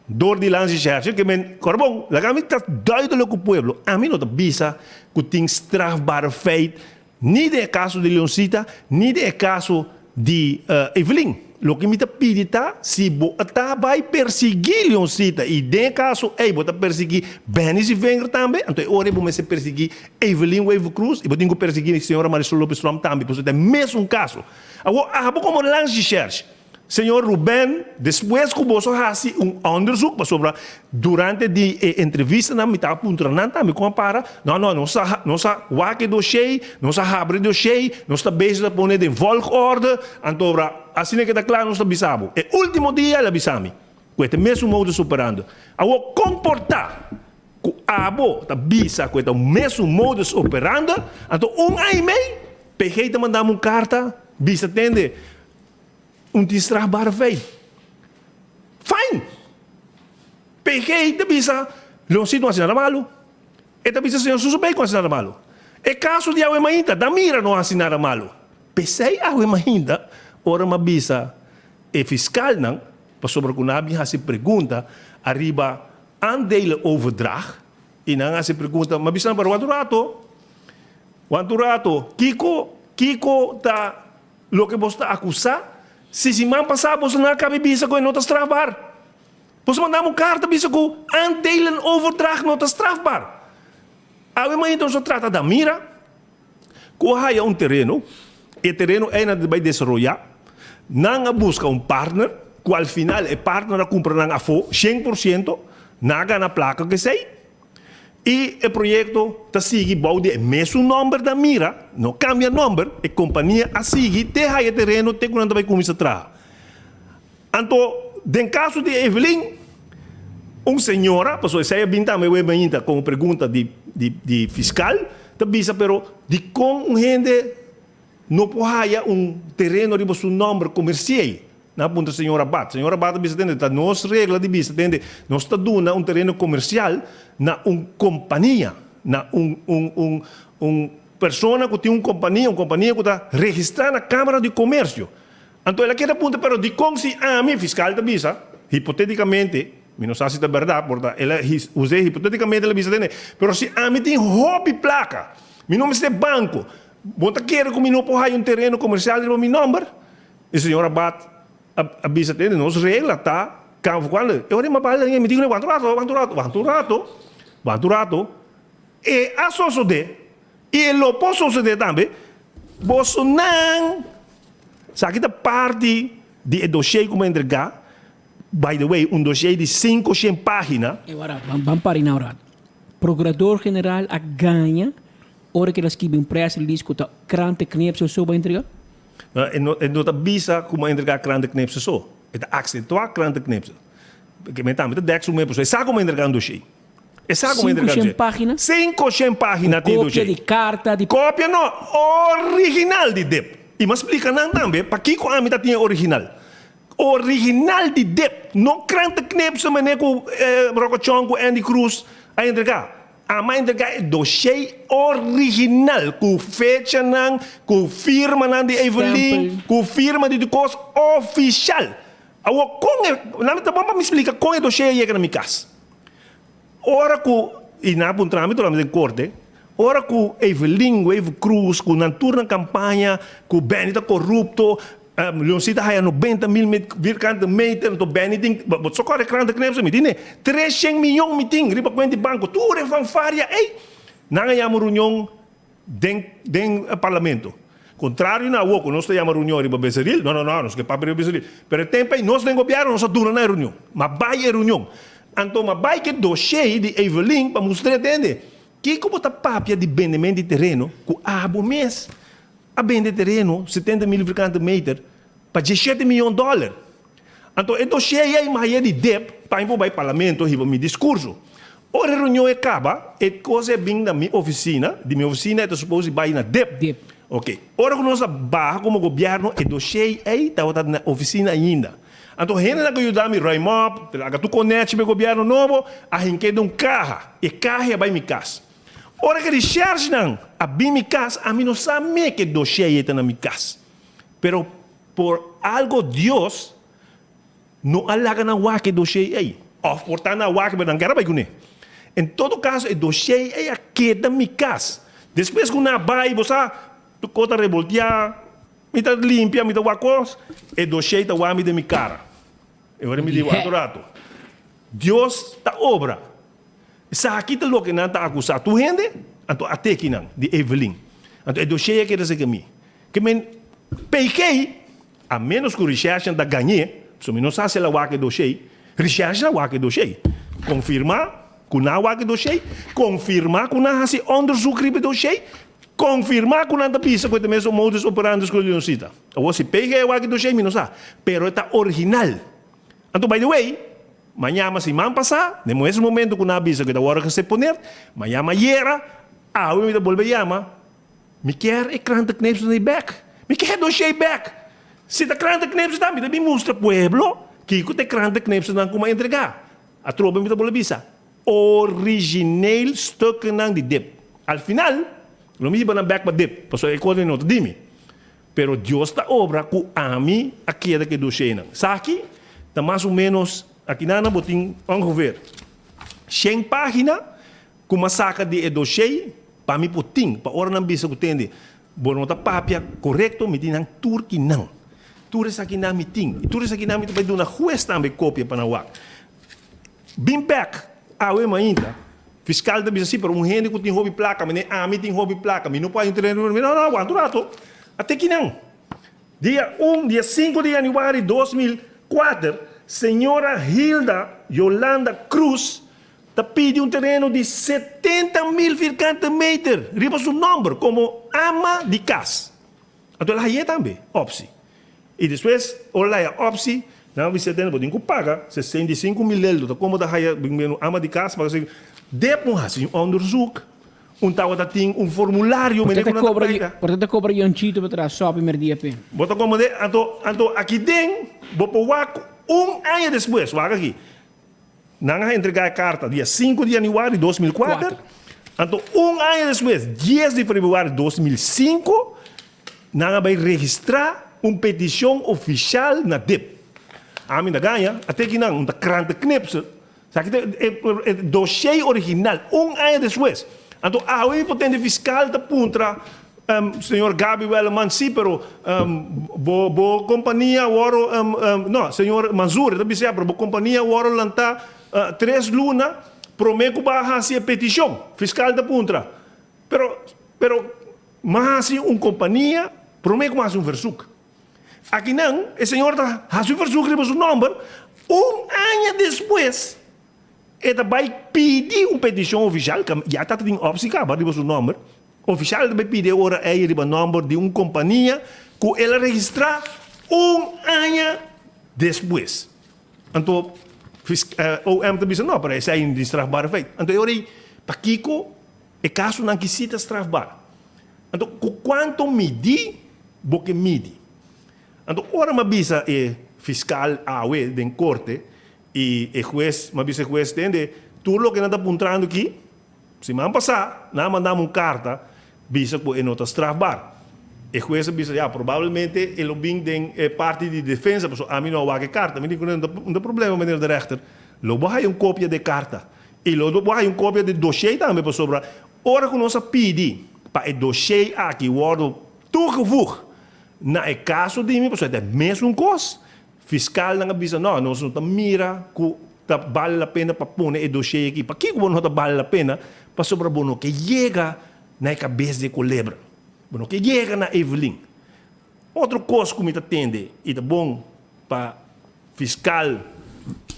dor di Lansi Shershel, ke men, kòrda bon, laga mi ta duidelik ku pueblo, ami no ta bisa ku tin strafbare feit Ni den e kaso di Leoncita, ni den e kaso di Evelyn. Loke mi ta pidi ta, si bo ta bai persiguí Leoncita i den e kaso ei bo ta persiguí Benny Zivinger tambe, anto e ora ei bo mester persiguí Evelyn Wever-Croes i bo tin ku persiguí señora Marisol Lopez-Tromp tambe, pasobra ta e mesun kaso. Awor, abo komo Landsrecherche, Señor Ruben, despues cu boso haci un onderzoek, pasobra durante di e entrevistanan mi ta puntra nan tambe con a para, no, no, nos a, nos a wak e dossier, nos a habri e dossier, nos ta bezig ta pone den volgorde, anto asina ke ta cla nos ta bisa bo. E ultimo dia el a bisa mi cu e ta e mesun modus operando. Awor comporta cu abo ta bisa cu e ta mesun modus operando, anto un aña y mei PG ta manda mi un carta bisa tende, Un tin strafbare feit. Fijn! PG ta bisa Leoncito no hasi nada malu. E ta bisa señor Susu Bay ku no hasi nada malu. E kaso di awe mainta, Damira no hasi nada malu. P'esei awe mainta ora mi a bisa e fiskalnan, pasobra ku nan a bin hasi pregunta ariba aandelenoverdracht i nan a hasi pregunta, mi a bisa nan, pero wak un rato, wak un rato, kiko, kiko ta Loke boso ta akusá, si siman pasá boso no a kaba e bisa ku e no ta strafbar. Boso manda un karta bisa ku aandelenoverdracht no ta strafbar. Awe mainta nos a trata Damira ku a haya un tereno, e tereno ei nan ta bai desaroyá, nan a buska un partner ku al final e partner a kumpra nan afó 100%, nan a gana plaka ku esei. I e proyekto ta sigui bou di e mesun nòmber Damira, no kambia nòmber, e kompania a sigui te haya tereno te ku nan ta bai kuminsá traha. Anto den kaso di Evelyn, un señora, pasobra esei a bin tambe web ainda komo pregunta di di fiskal, ta bisa pero dikon un hende no por haya un tereno riba su nòmber komersial? Nan a puntra señor Abad. Señor Abad a bisa tende, ta nos regla di bisa tende, nos ta duna un tereno comercial na un compania, na un, un, un, un persona cu tin un compania, un compania cu ta registra na Camara di Comercio. Anto el a keda puntra, pero dicon si ami, fiscal ta bisa, hipoteticamente, mi no sa si ta berdad, por ta el a us'e hipoteticamente el a bisa tende, pero si ami tin hopi placa, mi no mester banco, bo ta kere cu mi no por haya un tereno comercial riba mi nomber? E señor Abad a bisa tende, nos regla ta kan cuando e ora mi a bala mi di wanta un rato, wanta un rato, wanta un rato, wanta un rato, e a sosode y e lo por sosode tambe, bosonan esaki ta parti di e dossier cu mi a entrega, by the way un dossier di cinco shen pagina. E ora, ban para na un rato. Procurador General a gaña ora cu el a skibi un press release cu ta krante knipsel so bo a entrega? E no, e no ta bisa ku mi a entregá krantenknipsel so. E ta aksentuá krantenknipsel. Ke men tambe ta dèk su mes, pasobra e sa ku mi a entregá un doshé. E sa ku mi a entregá un doshé. Sinku shen página? Sinku shen página tin e doshé. Ku kopia di karta di. Kopia no, original di dip. I mi a splika nan tambe pakiko ami ta tin e original. Original di dip, no krantenknipsel manera ku Rocco Chong ku Andy Cruz a entregá. Ama entregá e doshé original ku fechanan, ku firmanan di Evelyn, ku firma di tur kos ofishal. Awor kon e, nan ta bon pa mi splika kon e doshé a yega na mi kas. Ora ku, i nan a puntra mi durante den korte, ora ku Evelyn Wever Croes ku nan tur nan kampaña ku Benny ta korupto. Leoncita haya 90 mil vierkante meter, anto Benny tin, bo so kòrda e krante knepse mi tin e 300 miyon mi tin riba kuenta di banko, tur e fanfaria ey! Nan a yama reunion den den parlamento. Contrario na awo ku nos ta yama reunion riba Becerril, no no no, nos ke papia riba Becerril, pero e tempo ey nos den gobierno nos a duna nan e reunion, ma bay e reunion. Anto ma bay ke doshey di Evelyn pa mustr'é tende, kiko bo ta papia di bendement di tereno ku abo mes a bende tereno 70 mil vierkante meter pa 17 miyon dòler. Anto e dossier ei maya di dep pa mi por bai parlamento hiba mi discurso. Ora e reunion e caba, e cos e bin na mi oficina, di mi oficina e ta suppose di bai na dep. Ok, ora cu nos a baha como gobierno e dossier ei tabata na oficina ainda. Anto hendenan cu yuda mi ruim op, laga tur conechi pa e gobierno nobo, a hink'e den un caha. E caha a bai mi cas. Ora cu e recherchenan a bin mi cas, ami no sa me cu e dossier ei ta na mi cas. Pero por algo Dios no a laga nan wak e dossier ei. Of por ta nan a wak pero nan kere bai kuné. En todo caso e dossier ei a keda mi cas. Despues ku nan a bai bo sa tur kos ta reboltea, mi ta limpia, mi ta wak kos, e dossier ta wak mi den mi cara. E ora mi di wak un rato. Dios ta obra. Esaki ta loke nan ta acusa tur hende, anto a teki nan di Evelyn. Anto e dossier a keda serka mi. Ke men PG, a menos ku recherche ta gañ'é, pasobra mi no sa si el a wak e doshé, recherche a wak e doshé, konfirmá ku nan a wak e doshé, konfirmá ku nan a hasi onderzoek riba e doshé, konfirmá ku nan ta bisa ku e ta mesun modus operandus ku Leoncita. Awor si PG a wak e doshé mi no sa, pero e ta original. Anto by the way, mañama siman pasá, den mes momento ku nan a bisa ku e ta wòrdu geseponeerd, mañama ayera, awe mi ta bolbe yama, Mi kier e krantenknipsel ei bek. Mi kier e doshé bek. Si ta krantenknipselnan, mi ta bin mustra pueblo kiko ta e krantenknipselnan ku mi a entregá. Atrobe mi ta bolbe bisa, origineel stukkennan di dip. Al final, lo mi hiba nan bek pa dip, pasobra e kos ei no ta di mi. Pero Dios ta obra ku ami a keda ku e doshénan. Esaki ta mas o ménos, akinan bo tin ongeveer shen página Ku m'a saka di e doshei pa mi por tin, pa ora nan bisa ku tende, bo no ta papia korekto, mi tin nan tur ki nan. Tur esakinan mi tin. I tur esakinan mi ta bai duna hues tambe kopia pa nan wak. Bin bek awe mainta, fiskal ta bisa si, pero un hende ku tin hopi plaka, mene ami tin hopi plaka, mi no por haña un tereno. No, no, wanta un rato. A te kinan. Dia un, dia sinku di yanüari 2004, señora Hilda Yolanda Cruz ta pidi un tereno di 70,000 vierkante meter riba su nomber komo ama di kas. Anto el a haye tambe, opsi. I despues ora el haya opsi, nan a bisa tene bo tin ku paga 65,000 leldo, ta komo ta haya un ama di kas paga si dep un hasi un onderzoek, un tabata tin un formulario mene ku nan ta paga. Por ta kobra Yonchito pa traha sòpi merdia p'e. Bo ta komo de, anto anto aki den bo por wak un aña despues, wak aki. Nan a entregá e karta dia sinku di yanüari 2004, anto un aña despues, dies di febrüari 2005, nan a bai registrá un petishon ofishal na dip. Ami ta gaña, a teki nan un ta krantenknipsel. Esaki ta e doshé original, un aña despues. Anto awe mi por tende fiskal ta puntra Señor Gaby Welleman, sí, pero bo bo kompania awor, no, señor Manzur, e ta bisa ya, pero bo kompania awor lantá tres luna promé ku bo a hasi e petishon. Fiskal ta puntra, pero, pero m'a hasi un kompania promé ku m'a hasi un versuk. Akinan e señor ta hasi un versuk riba su nòmber, un aña despues e ta bai pidi un petishon ofishal, ya ta tin opsi kaba riba su nòmber, Ofisial ta bay pidi e ora ey riba nomber di un compania cu el a registra un aña despues. Anto OM ta bisa no, pero esey no tin strafbare feit. Anto e ora ey pakico e casonan ki si ta strafbaar? Anto cu cuanto midi bo ke midi? Anto ora mi a bisa e fiscal awe den corte y e hues, mi a bisa e hues tende tur loke nan ta puntrando aki, Siman pasá nan a manda mi un karta bisa ku e no ta strafbar. E hues a bisa, ya, probablemente e lo bin den e parti di defensa pasobra ami no a wak e karta. Mi di ku no ta problema, meneer de rechter. Lo bo haya un kopia di e karta i lo bo haya un kopia di e dossier tambe pasobra ora ku nos a pidi pa e dossier aki wòrdu toegevoegd. Na e kaso di mi pasobra ta e mesun kos, fiskalnan a bisa no, nos no ta mira ku ta bale la pena pa pone e dossier aki. Pakiko bo no ta bale la pena? Pasobra bo no ke yega na e kabes di e kolebra. Bo no ke yega na Evelyn. Otro kos ku mi ta tende i ta bon pa fiskal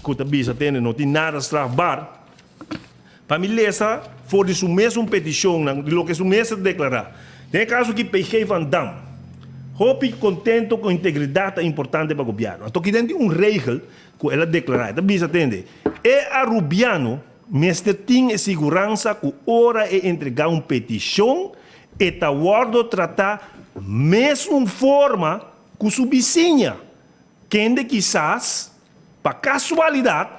ku ta bisa tende no tin nada strafbar, pa mi lesa for di su mesun petishonnan di loke su mes ta deklará. Den e kaso aki PG van Dam hopi kontento ku integridat ta importante pa gobièrnu. Anto kiden tin un regel ku el a deklará, e ta bisa tende, e Arubiano mester tin e siguransa ku ora e entregá un petishon e ta wòrdu tratá mesun forma ku su bisiña, kende kisas pa kasualidat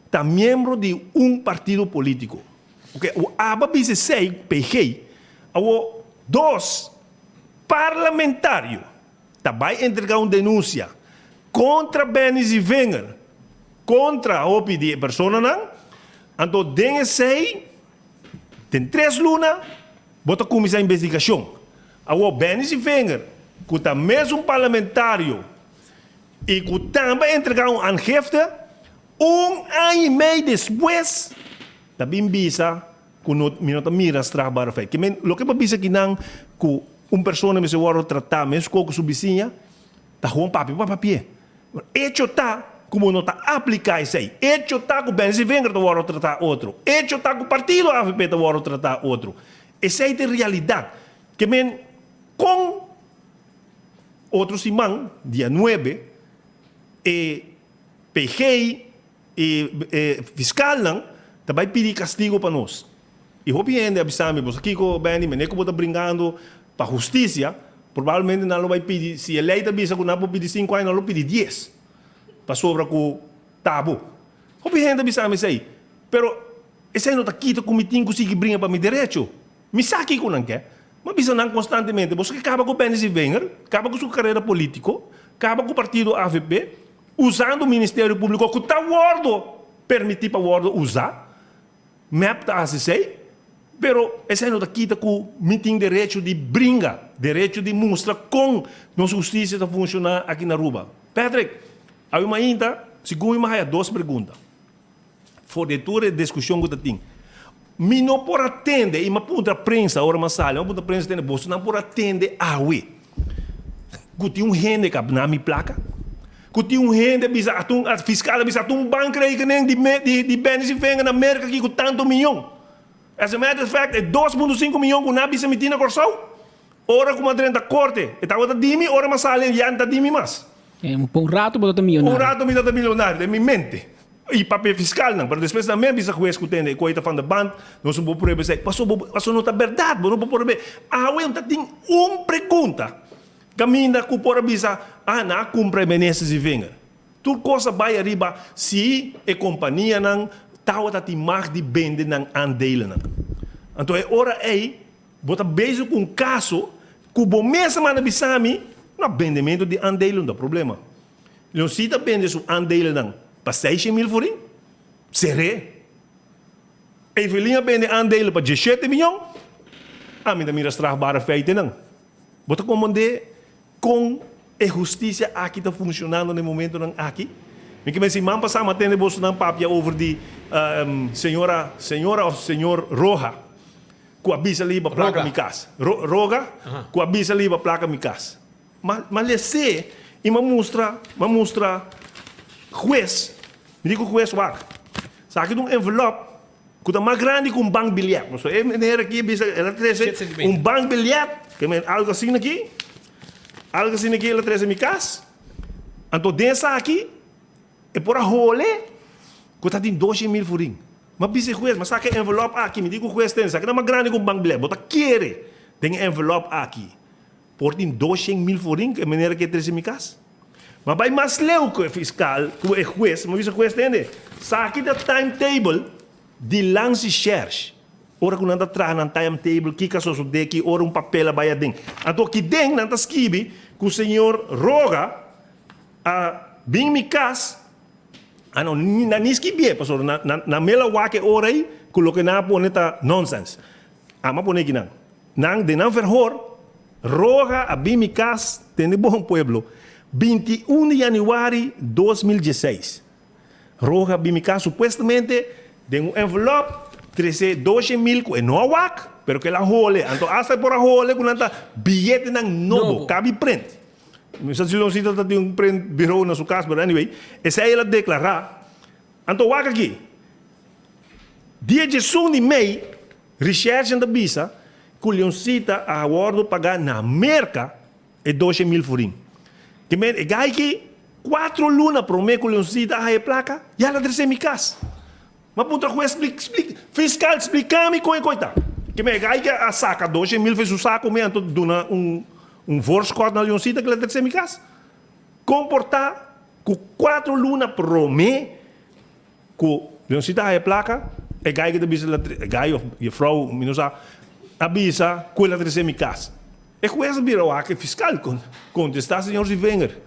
ta miembro di un partido polítiko. Oke, awor aba bisa esei, PG, awor dos parlamentario ta bai entregá un denunsia kontra Benny Zievinger, kontra hopi di e personanan, anto den esei den tres luna Bo ta kuminsá investigashon. Awor Benny Zievinger, ku ta mesun parlamentario i ku tambe a entregá un aangifte, un aña i mei despues ta bin bisa ku no mi no ta mira strafbare feit. Ke men loke bo bisa kinan ku un persona mester wòrdu tratá meskos ku su bisiña ta gewoon papia pa papia. Echo ta ku bo no ta apliká esei. Echo ta ku Benzi Vinger ta wòrdu tratá otro. Echo ta ku partido avp ta wòrdu tratá otro. Esei ta e realidat. Ke men kon otro siman, dia nuebe, e PG i e fiskalnan ta bai pidi kastigo pa nos. I hopi hende a bisa mi, Boso kiko, Benny, mene ku bo ta bringando pa hustisia, probablemente nan lo bai pidi, si e lei ta bisa ku nan por pidi sinku aña, nan lo pidi dies, pasobra ku ta bo. Hopi hende a bisa mi esei, pero esei no ta kita ku mi tin ku sigui bringa pa mi derecho. Mi sa kiko nan ke. Mi a bisa nan konstantemente, boso ke kaba ku Benny Zievinger, kaba ku su karera politiko, kaba ku partido avp, usando Ministerio Publiko ku ta wòrdu permití pa wòrdu usá. Mep ta hasi esei, pero esei no ta kita ku mi tin derecho di bringa, derecho di mustra kon nos hustisia ta funshoná aki na Aruba. Patrick, awe mainta, segun mi haya dos pregunta for di tur e diskushon ku ta tin. Mi no por a tende, i mi a puntra prensa ora mi a sali, mi a puntra prensa tende, bosonan por a tende awe ku tin un hende ku a bna mi plaka? Ku tin un hende a bisa ata un fiskal a bisa ata un bankrekening di di Benny Zievinger na Merka aki ku tantu miyon. As a matter of fact e 2.5 miyon ku nan a bisa mi tin na Kòrsou ora ku mi a drenta korte e tabata di mi ora mi a sali ya no ta di mi mas. Pa un rato bo ta miyonario. Un rato mi ta miyonario den mi mente i papia fiskalnan pero despues nan mi a bisa hues ku tende e koe ta van de band nos no por prueba esei pasobra bo pasobra no ta bèrdat bo no por prueba awe no ta tin un pregunta. Caminda cu por a bisa, Ah, nan a cumpra e Meneses y Vinger. Tur cos a bay ariba si e companianan tawata tin mag di bende nan aandelenan. Anto e ora ey bo ta bezig cu un caso cu bo mes a manda bisa mi, no, bendemento di aandelen no ta problema. Leoncita bende su aandelenan pa seishen mil forin, ser'e. Evelyn a bende aandelen pa diesshete miyon, ami ta mira strafbare feitennan. Bo ta komprondé kon e hustisia aki ta funshonando na e momentonan aki? Mi ke men siman pasá mi a tende bosonan papia over di señora señora òf señor Roja ku a bisa liba plaka mi kas. Roga ku a bisa liba plaka mi kas. Ma ma les'é i mi a mustra mi a mustra hues. Mi di ku hues wak, esaki ta un envelòp Ku ta mas grandi ku un bankbiljèt. Pasobra e meneer aki a bisa el a trese un bankbiljèt, ke men algu asina aki, algu asina aki el a trese mi kas. Anto den esaki e por a hole ku ta tin 200.000 forin. Mi a bisa e hues, mi a saka e envelòp aki, mi di ku hues tene, esaki ta mas grandi ku un bankbiljèt, bo ta kere den e envelòp aki por tin 200.000 forin ku e meneer aki a trese mi kas? Mi a bai mas leu ku e fiskal, ku e hues. Mi a bisa hues, Tende, saki ta timetable di Lansi Shersh. Ora ku nan ta traha nan timetable, kiko a sosodé, ki ora un papel a bai aden. Anto aki den nan ta skibi ku señor Roga a bin mi kas, a no, nan ni skibié, pasobra nan, nan, nan mel a wak e ora ei ku loke nan a pone ta nonsense. Ami a pone aki nan. Nan, den nan verhoor. Roja a bin mi cas, tende bon pueblo, 21 di januari 2016. Roja a bin mi cas supuestamente den un envelop trece doce mil cu e no a wak, pero cu el a hole. Anto hasta e por a hole cu nan ta biyetenan nobo, cabi print. Mi sa si Leoncita ta tin un print bureau na su cas, pero anyway, esey el a declara. Anto wak aki, dia diesun di mei, Recherchen ta bisa cu Leoncita a wordo paga na Merca e doce mil forin. Ke men e guy ki cuatro luna prome cu Leoncita a haya e placa, ya el a trece mi cas. M'a puntra huez splik, splik, fiscal splica mi con e coi ta. Ke men e guy ki a saca doce mil for su saco mi anto duna un un voorschot na Leoncita cu el a trece mi cas. Con por ta cu cuatro luna prome Ku Leoncita haya plaka, e gai ku ta bisa el a e gai of jefrou mi no sa, a bisa ku el a trese mi kas. E hues a bira wak e fiskal kontestá señor Zivinger.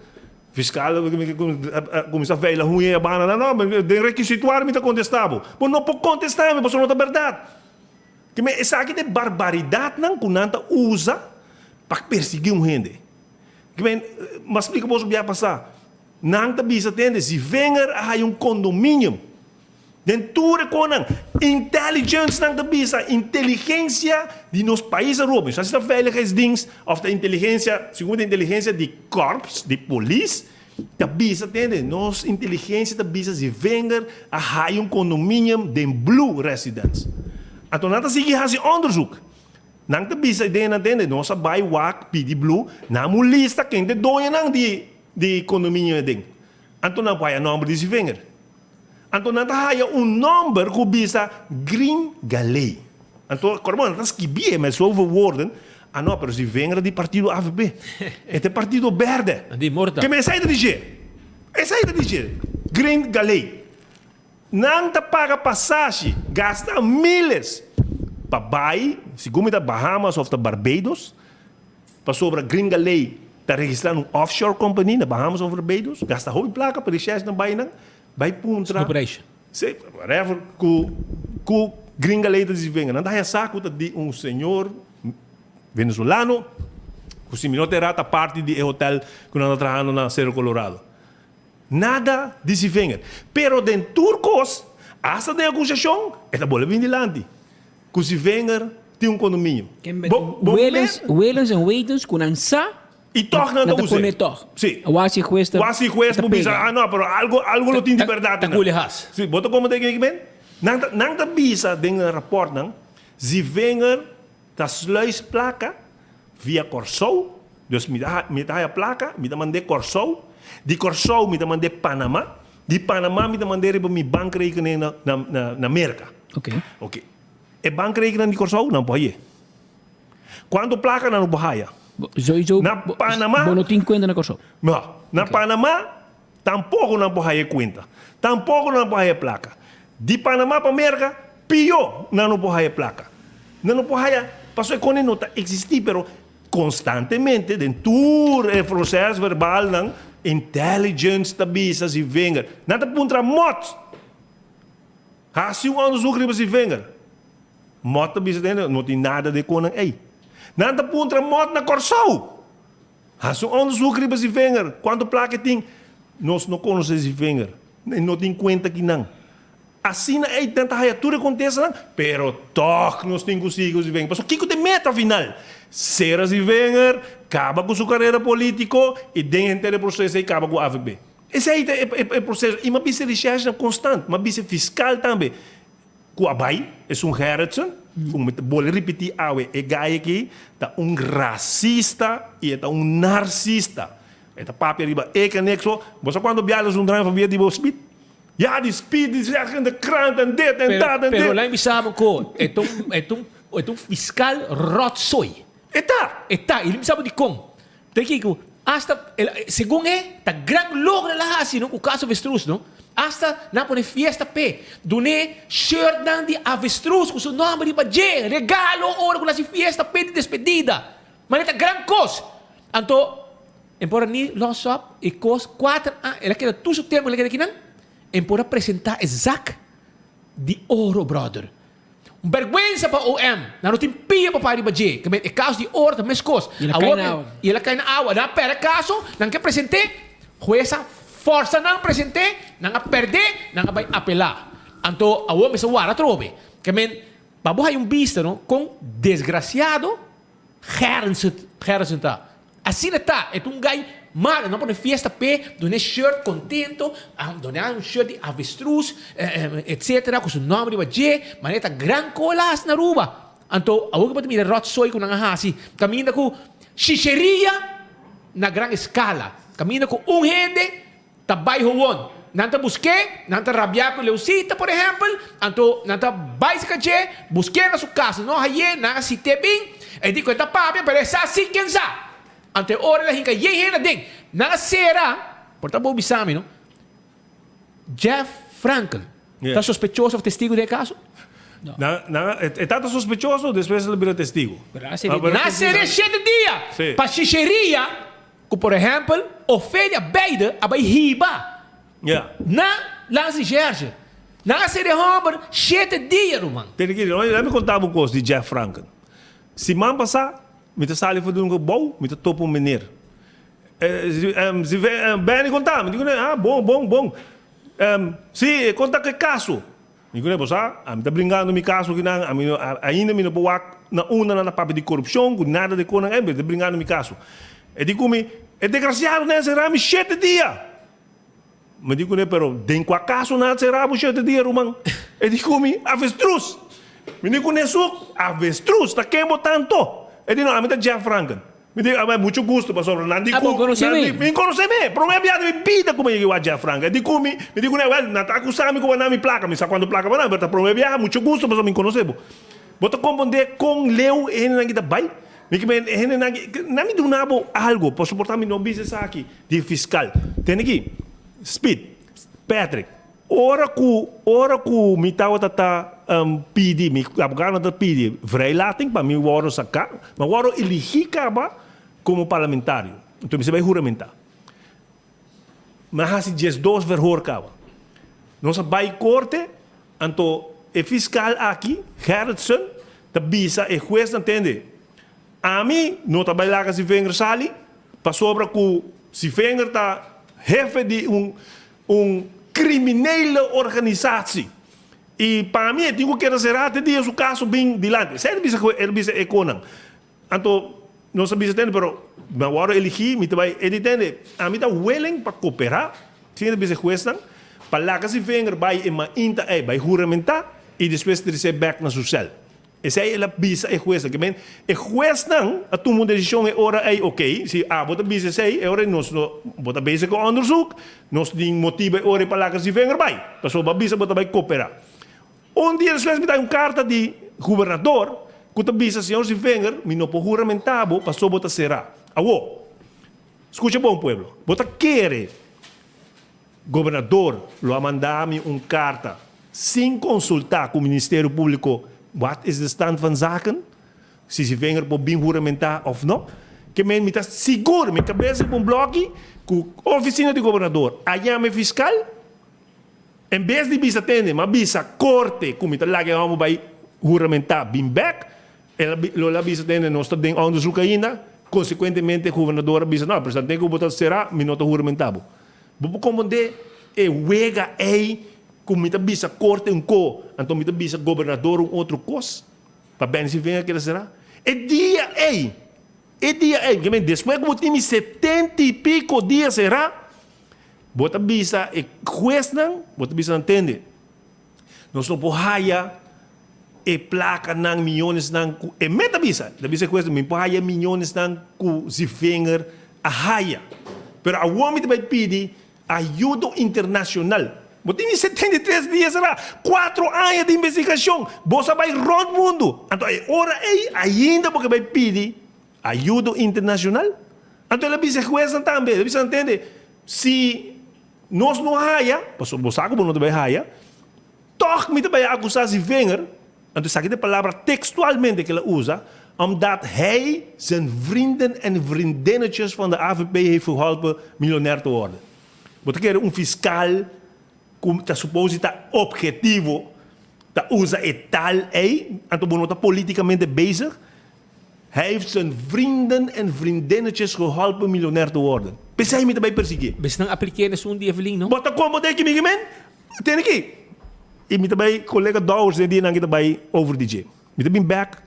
Fiskal a kuminsá veila huña e banda, no no, den rekisituar mi ta kontestá bo. Bo no por kontestá mi pasobra no ta bèrdat. Kimen esaki ta e barbaridatnan ku nan ta usa pa persiguí un hende. Kimen, mi a splika boso bia pasá. Nan ta bisa tende si Wenger a haya un condominium den tur e conan. Intelligence nan ta bisa, inteligencia di nos pais Aruba. Mi no sa si ta veiligheidsdienst of ta inteligencia, segun ta inteligencia di korps, di polis, ta bisa tende nos inteligencia ta bisa si Wenger a haya un condominium den Blue Residence. Anto nan ta sigui haci onderzoek. Nan ta bisa den nan tende nos a bay wak pidi Blue, nan a mulista ken ta e doñonan di Di condominio e den. Anto nan por haya nomber di Zivinger. Anto nan ta haya un nomber cu bisa Green Galey. Anto acorda bo nan ta skibié met zoveel woorden. Ah no, pero Zivinger ta di partido avp. E ta e partido berde. Di morta. Keme esey ta di dje. Esey ta di dje. Green Galey. Nan ta paga pasashi, gasta miles pa bay, segun mi ta Bahamas of ta Barbados. Pasobra Gringa Ley ta registra na un offshore company na Bahamas of Barbados, gasta hopi placa pa recherche nan bay nan bay puntra si whatever cu cu Gringa Ley ta disi venga nan ta haya sa cu ta di un señor venezolano cu si mi no ta era ta parti di e hotel cu nan ta trahando na Cerro Colorado. Nada disi venga. Pero den tur cos, hasta den acusacion, e ta bolbe bin dilanti. Ku si Wenger tin un kondominio. Bo, bo Willens, Willens en Waitens ku nan sa. I tòg nan ta us'é. Nan ta pone tòg. Si. Wasi hues ta. Wasi hues por bisa, ah no, pero algo, algo lo tin di bèrdat Ta gule has. Si, bo ta komprendé ke mi men? Nan ta, nan ta bisa den nan rapòrtnan, si Wenger ta sluis plaka via Kòrsou, dus mi ta, mi ta haya plaka, mi ta mand'é Kòrsou, di Kòrsou mi ta mand'é Panama, di Panama mi ta mand'é riba mi bankrekening na, na, na Merka. Ok. Ok. E bankrekening di Kòrsou nan por haye. Kuantu plaka nan no por haya? Sowieso Na Panama. Bo no tin kuenta na Kòrsou? No. Na Panama tampoko nan por haya e kuenta. Tampoko nan por haya e plaka. Di Panama pa Merka pió nan no por haya e plaka. Nan no por haya pasobra e kone no ta eksistí pero konstantemente den tur e proses verbalnan intelligence ta bisa si vinger. Nan ta puntra mòt. Hasi un onderzoek riba si vinger. Mòt ta bisa den no tin nada de konan ei. Nan ta puntra mòt na Kòrsou. Hasi un onderzoek riba si vinger. Kuantu plaka e tin? Nos no konosé si vinger. E no tin kuenta kinan. Asina ei nan ta haya tur e kontestanan, pero tòg nos tin ku sigui ku si vinger. Pasobra kiko ta e meta final? Sera si vinger, kaba ku su karera polítiko i den henter e proseso ei kaba ku avp. Esei ta e proseso. I m'a bisa recherchenan konstant. M'a bisa fiskal tambe ku a bai, esun Gerritsen, ku mi ta bolbe ripití awe, e gai aki ta un rasista i e ta un narsista. E ta papia riba ek en ek so. Bo sa kuantu biaha esun draai van via di bo Speed? Ya di Speed di zeg in de krant en dit en dat en dit. Pero laat mi bisa bo ku e ta un e ta un e ta un fiskal rotzooi. E ta! E ta. I mi bisa bo dikon. Ta kiko? Hasta el a, segun e, ta gran logro el a hasi no ku kaso avestruz no. Hasta nan a pone fiesta p'e, dun'é shirtnan di avestruz ku su nòmber riba dje, regalo ora ku nan hasi fiesta p'e di despedida. Manera ta gran kos. Anto, en por a ni lòs òp e kos kuater aña, el a keda tur su tempu el a keda kinan, en por a presentá e zak di oro, bròder. Un bèrgwensa pa OM. Nan no tin pia pa para riba dje. Ke men e kaso di ora ta meskos. I el a kai na awa. I el a kai na awa. Nan a pèrdè kaso, nan ke present'é, hues a fòrsa nan present'é, nan a pèrdè, nan a bai apelá. Anto awor mester wara atrobe. Ke men pa bo haña un bista no kon desgrasiado Gerritsen ta. Asina ta, e ta un gai malo, nan pone fiesta p'e, dun'e shirt contento, dun'e un shirt di avestruz, etcetera, cu su nomber riba dje, manera ta gran colas na Aruba. Anto, awor cu bo ta mira e rotzooi cu nan a haci, caminda cu shisheria na gran escala, caminda cu un hende Ta bai howon. Nan ta busk'é, nan ta rabiá ku Leusita, por ehèmpel, anto nan ta bai serka dje, busk'é na su kas, no hay'é, nan a sit'é bin, e di ku e ta papia, pero e sa si ken sa. Anto e ora el a hinka yen hende aden. Nan a sera, por ta bo bisa mi no, Jeff Frankel ta sospechoso òf testigu den e kaso? Nan, nan, e tata sospechoso, despues el a bira testigu. Nan a ser'é shete dia pa shisheria. Ku por ehèmpel Ofelia beide a bai hiba na Lansi Jerge. Nan a sede hòmber shete dia, ruman. Tene ki, laat mi konta bo un kos di Jeff Franken. Siman pasá mi ta sali for di un gebou, mi ta topa un meneer. Benny konta mi, di ku ah bon, bon, bon. Si, e konta ku e kaso. Mi ku bo sa, ami ta bringando mi kaso kinan, ami no, ainda mi no por wak na unda nan ta papia di korupshon ku nada di konan ei, mi ta bringando mi kaso. E di ku mi, e degrasiado nan a sera mi shete dia. Mi di kuné, pero den kua kaso nan a sera bo shete dia, ruman? E di ku mi, avestruz. Mi di kuné, suk, avestruz, ta ken bo tanto? E di, no, ami ta Jeff Franken. Mi di, Amai, mucho gusto, pasobra nan di Ah, ku, bo konosé nan mi? di, mi konosé mi. Promé bia di mi bida ku mi yega wak Jeff Frank. E di ku mi, mi di kuné, wèl, nan ta akusá mi ku bo a na mi plaka. Mi sa kuantu plaka bo a na, pero ta promé biaha, mucho gusto, pasobra mi konosé bo. Bo ta komprondé kon leu e hendenan ki ta bai? Mi ke men, e hendenan ki, nan mi duna bo algu pa soportá mi no bisa esaki di e fiskal. Tende aki, Speed, Patrick, Ora ku ora ku mi tabata ta pidi, mi abogado ta pidi vrijlating pa mi wòrdu saká, mi a wòrdu eligí kaba komo parlamentario. Enton mi mester bai huramentá. Mi a hasi diesdos verhoor kaba. Nos a bai korte, anto e fiskal aki, Gerritsen, ta bisa e huesnan, tende, ami no ta bai laga Sivinger sali pasobra ku Sivinger ta hefe di un Un criminele organisatie. Y pa mi e tin cu keda cera te dia su caso bin dilanti. Esey ta bisa cu el bisa e conan. Anto nos a bisa tende pero mi a wordo eligi mi ta bay e di tende ami ta willing pa coopera sin ta bisa e huesnan pa laga si vinger bay e mainta ey bay huramenta y despues trece bek na su cel. Esei el a bisa e huesnan. Ke men, e huesnan a tuma un desishon e ora ei, okey, si abo ta bisa esei, e ora ei nos no, bo ta bezig ku onderzoek, nos tin motibu e ora ei pa laga si vinger bai, pasobra bo a bisa bo ta bai koperá. Un dia despues mi ta haña un karta di gobernador ku ta bisa, Señor Sivinger, mi no por huramentá bo pasobra bo ta será. Awor, skucha bon pueblo, bo ta kere Gobernador lo a manda mi un karta sin konsultá ku Ministerio Públiko wat is de stand van zaken, si si Wenger por bin huramentá òf no. Ke men mi ta sigur, mi kabes riba un blòki, ku ofisina di gobernador a yama e fiskal, en bes di bisa tende, m'a bisa korte ku mi ta laga e hòmber bai huramentá bin bèk, El a lo el a bisa tende, nos ta den onderzoek ainda, konsekuentemente gobernador a bisa, no, pero tanten ku bo ta será, mi no ta huramentá bo. Bo por komprondé e wega ei ku mi ta bisa korte un ko, anto mi ta bisa gobernador un otro kos, pa Benzi Venga keda será? E dia ei, e dia ei, ke men despues ku bo tin mi setenta i piko dia será, bo ta bisa e huesnan, bo ta bisa nan tende, nos no por haya e plakanan, miyonesnan ku e meta bisa, e ta bisa e hues, mi por haya miyonesnan ku Zivinger a haya. Pero awor mi ta bai pidi ayudo internashonal. Bo tin di 73 dia será, kuatro aña di investigashon, bo sa bai rònt mundu. Anto e ora ei ainda bo ke bai pidi ayudo internashonal? Anto el a bisa e huesnan tambe, el a bisa nan tende, si nos no haya, pasobra bo sa ku bo no ta bai haya, Tòg mi ta bai akusá Zivinger, anto esaki ta e palabra tekstualmente ku el a usa, omdat hij zijn vrienden en vriendinnetjes van de avp heeft geholpen miljonair te worden. Bo ta kere un fiskal ku ta supos di ta ophetivo. Ta usa e taal ei, anto bo no ta politicamente bezig. Hij heeft zijn vrienden en vriendinnetjes geholpen miljonair te worden. P'esei mi ta bai persiguié. Bes nan apliké esun di Evelyn, no? Bo ta como den ki mi gemen? Tene ki. I mi ta bai colega Dowers den dianan ki ta bai over di dje. Mi ta bin bek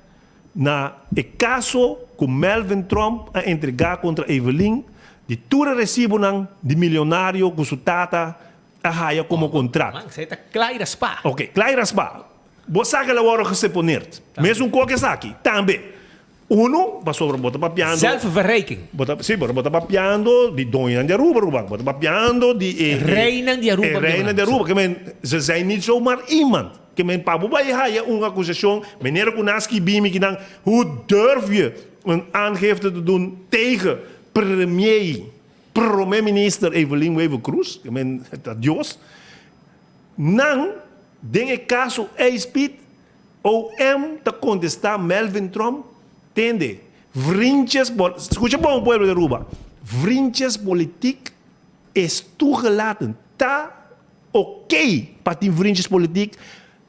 na e caso cu Melvin Tromp a entrega contra Evelyn di tur e recibonan di milionario cu su tata a haya como contract. Man, esei ta kla i raspá. Ok, kla i raspá. Bo sa ke la wòrdu geseponeerd. Mesun kos ke esaki. Tambe. Uno, pasobra bo ta papiando. Zelfverrijking. Bo ta, si, bo ta papiando di doñonan di Aruba, ruman. Bo ta papiando di e. Reinan di Aruba. E reinan di Aruba. Ke men, ze zijn niet zomaar iemand. Ke men, pa bo bai haya un akusashon, manera ku nan a skibi mi kinan, hoe durf je een aangifte te doen tegen premier Prome Minister Evelyn Wever-Croes, ke men ta Dios, nan den e kaso Ijspeed, OM ta kontestá Melvin Tromp, tende, vriendjes, skucha bon pueblo di Aruba, vriendjespolitiek is toegelaten, ta ok pa tin vriendjespolitiek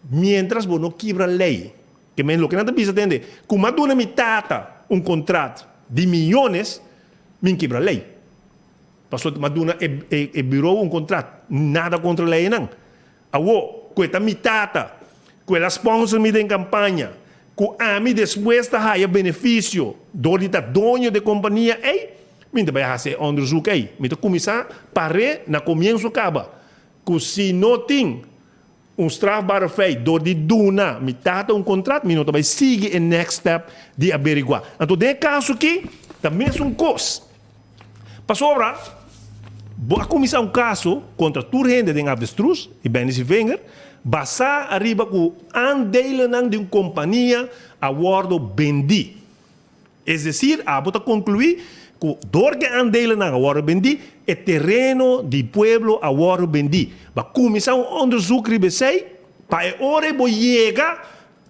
mientras bo no kibra ley. Ke men loke nan ta bisa tende, ku m'a duna mi tata un kontrat di miyones, Min kibra ley. Pasobra m'a duna e e bureau un contract. Nada contra leynan. Awo, cu e ta mi tata, cu el a sponsor mi den campaña, cu ami despues ta haya beneficio door di ta doño di e compania ey, mi ta bay haci e onderzoek ey. Mi ta cuminsa par'e na comienso caba cu si no tin Un strafbare feit dor di duna mi tata un contract mi no ta bay sigui e next step di aberigua. Anto den e caso aki ta mesun cos. Pasobra bo a cuminsa un caso contra tur hende den Avestruz y Benny Sievinger basa ariba cu aandelennan di un compania a wordo bendi. Es decir, abo ta conclui cu door cu e aandelennan a wordo bendi, e tereno di pueblo a wordo bendi. Ba cuminsa un onderzoek riba esey pa e ora bo yega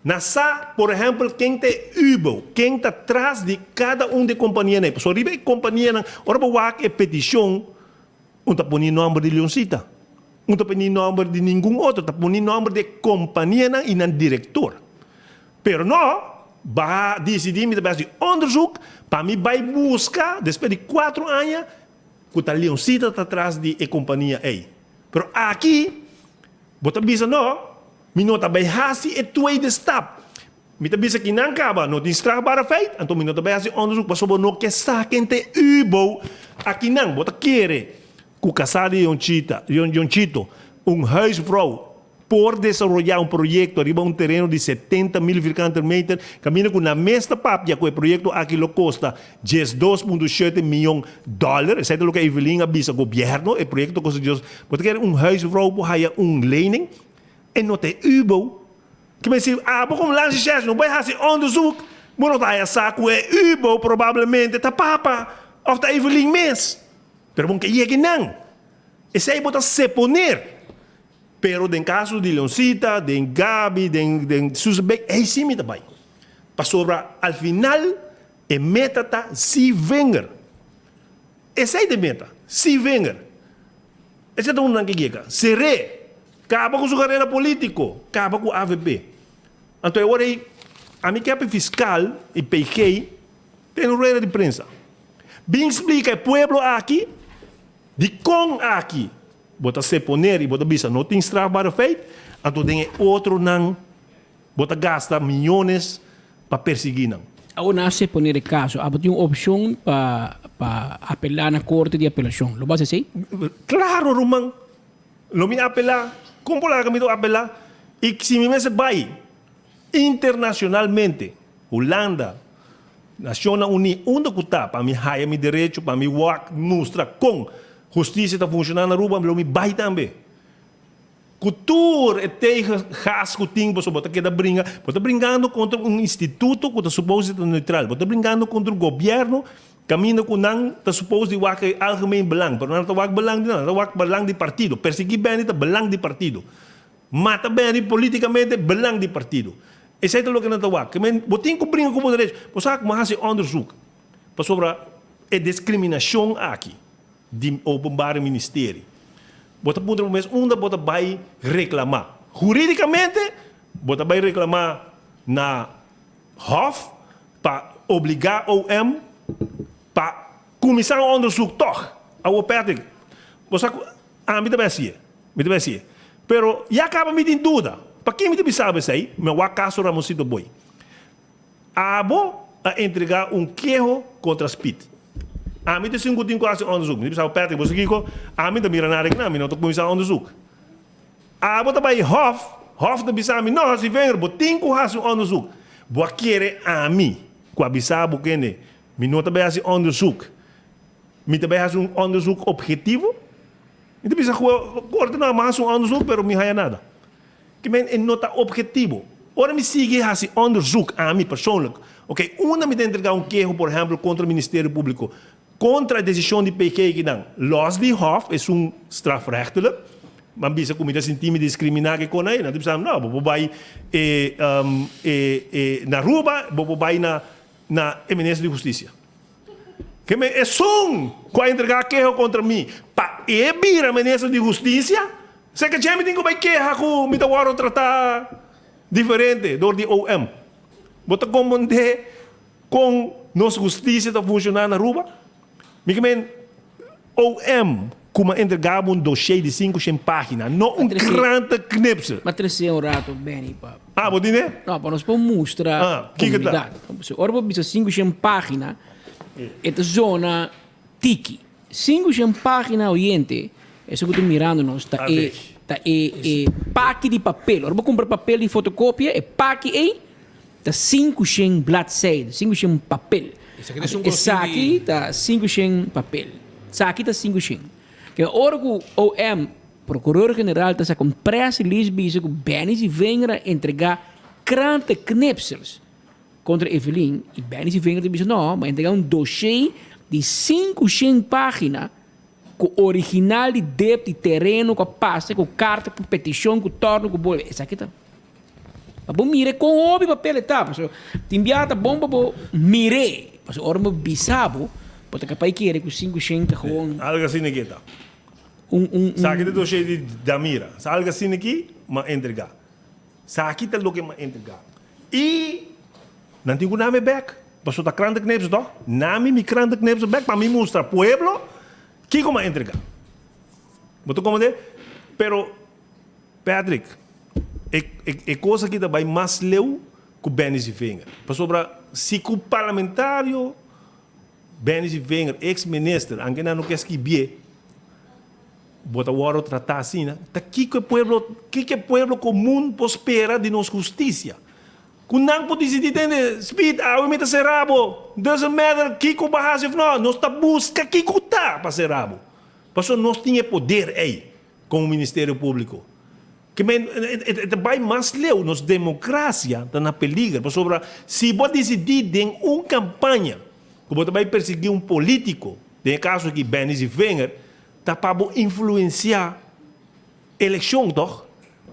na sa, por ehempel, ken ta e ubo, ken ta tras di cada un di e companianan. Pasobra riba e companianan, ora bo wak e peticion, un ta poni nomber di Leoncita, un ta poni nomber di ningun otro, ta poni nomber di e companianan y nan director. Pero no, ba disidí mi ta bai hasi onderzoek pa mi bai buska despues di kuatro aña ku ta Leoncita ta tras di e kompania ei. Pero aki bo ta bisa no, mi no ta bai hasi e tweede stap. Mi ta bisa ki nan kaba no tin strafbare feit, anto mi no ta bai hasi onderzoek pasobra bo no ke sa ken ta e ubo akinan. Bo ta kere ku kasá di Yonchita, Yonchito, un huisvrouw por desaroyá un proyekto riba un tereno di 70.000 vierkante meter, kaminda ku nan mes ta papia ku e proyekto aki lo kosta 12.7 mion dòler. Esei ta loke Evelyn a bisa gobièrnu, e proyekto kosta dios. Bo ta kere un huisvrouw por haya un lening? E no ta e ubo. Ke men si abo komo landsrecherche no bai hasi onderzoek, bo no ta haya sa ku e ubo probablemente ta papa òf ta Evelyn mes. Pero bo ke yega nan. Esei bo ta seponer. Pero den caso di Leoncita, den Gaby, den den Susan Beck, ey si mi ta bay. Pasobra al final e meta ta Sievinger. Esey ta e meta, Sievinger. Esey ta unda nan ke yega. Seré, caba cu su carera politico, caba cu avp. Anto e ora ey, ami ke ape fiscal y PG den un rueda di prensa. Bin splica e pueblo aki dicon aki Bo ta seponer i bo ta bisa no tin strafbare feit, anto den e otronan bo ta gasta miyones pa persiguí nan. Awor nan a seponer e kaso, abo tin un opshon pa pa apelá na korte di apelashon. Lo bo hasi esei? Klaro ruman, lo mi apelá. Kon por laga mi ta apelá? I si mi mester bai internashonalmente, Hulanda, Nacionnan Uní, unda ku ta pa mi haya mi derecho, pa mi wak mustra kon hustisia ta funshoná na Aruba, lo mi bai tambe. Ku tur e tegengas ku tin, pasobra bo ta keda bringa, bo ta bringando kontra un instituto ku ta supos di ta neutral, bo ta bringando kontra un gobièrnu kaminda ku nan ta supos di wak e algemeen belang, pero nan no ta wak belang di nan, nan ta wak belang di partido. Persiguí Benny ta belang di partido. Mata Benny politikamente belang di partido. Esei ta loke nan ta wak. Men, bo tin ku bringa ku bo derecho. Bo sa ku bo hasi onderzoek pasobra e diskriminashon aki di Openbare Ministerie. Bo ta puntra bo mes unda bo ta bai reklamá. Huridikamente. Bo ta bai reclama na Hof pa obliga OM pa cuminsa un onderzoek toch? Awo Patrick, bo sa cu ami ta bai haci'e, mi ta bai haci'e. Pero ya caba mi tin duda. Paki mi ta bisa bo esey? Mi a wak caso Ramoncito Boy. Abo a entrega un keho contra Speed. Ami ta esun cu tin cu haci onderzoek. Mi ta bisa bo Patrick, bo sa kico? Ami ta mira nada aki nan, mi no ta cuminsa onderzoek. Abo ta bai hof, hof ta bisa mi, no, si Wenger, bo tin ku hasi un onderzoek. Bo a kere ami ku a bisa bo kende, mi no ta bai hasi onderzoek, mi ta bai hasi un onderzoek objetivo? Mi ta bisa ku korte, no, mi a hasi un onderzoek, pero mi haya nada. Ke men e no ta objetivo. Ora mi sigui hasi onderzoek, ami persoonlijk, oké, unda mi ta entrega un keho, por ehempel, kontra Ministerio Públiko, Kontra e desishon di PG kinan los di hof esun strafrechtelijk, nan bisa ku mi ta sinti mi diskriminá ke kon ei, nan ta bisa no, bo por bai e e e na Aruba, bo por bai na na e minister di hustisia. Ke men esun ku a entregá keho kontra mi pa e bira minister di hustisia, seke dje mi tin ku bai keha ku mi ta wòrdu tratá diferente dor di OM. Bo ta komprondé Kon nos hustisia ta funshoná na Aruba? Mi ke men OM ku m'a entregá bo un dossier di 500 página, no un krantenknipsel. M'a tres'é un rato, Benny, pa. Ah, bo tin e? No, pa nos por mustra Ah, kiko ta? komunidat. Ora bo bisa 500 página, e ta zona tiki. 500 página, oyente, esun ku ta mirando nos, ta e, ta e, e paki di papel. Ora bo kumpra papel di fotokopia, e paki ei Ta 500 bladzijden, 500 papel. Esaki ta 500 papel. Esaki ta 500. Ke ora ku OM, Procureur General, ta saka un press release bisa ku Benny Zievinger a entrega krantenknipsels kontra Evelyn i Benny Zievinger ta bisa no, mi a entrega un dossier di 500 pagina ku original di dep di tereno ku a pasa ku karta ku petishon ku torno ku bolbe. Esaki ta. Pa bo mira kon hopi papel e ta. Pasobra tin bia ta bon pa bo mir'é. Pasobra ora bo bisa bo, bo ta kapaz kere ku 500 ta gewoon. Algo asina ki e ta. Un, un, un. Saki ta doshé di Damira. Sa algo asina ki m'a entregá. Saki ta loke m'a entregá. I nan tin ku nami bèk. Pasobra ta krantenknipsel tòg? Nami mi krantenknipsel bèk pa mi mustra pueblo kiko m'a entregá. Bo ta komprendé? Pero. Patrick, e e kos aki ta bai mas leu ku Benny Zievinger. Pasobra si ku parlamentario Benny Zievinger, ex minister, anke nan no ke skibié, bo ta wòrdu tratá asina, ta kiko e pueblo, kiko e pueblo komun por spera di nos hustisia? Ku nan por disidí tende, Speed, awe mi ta será bo, doesn't matter kiko bo a hasi òf no, nos ta buska kiko ta pa será bo. Pasobra nos tin e poder ei. Komo Ministerio Públiko. Ke men e ta bai mas leu, nos demokrasia ta na peliger, pasobra si bo a disidí den un kampaña ku bo ta bai persiguí un polítiko, den e kaso aki Benny Zievinger, ta pa bo influensiá elekshon tòg?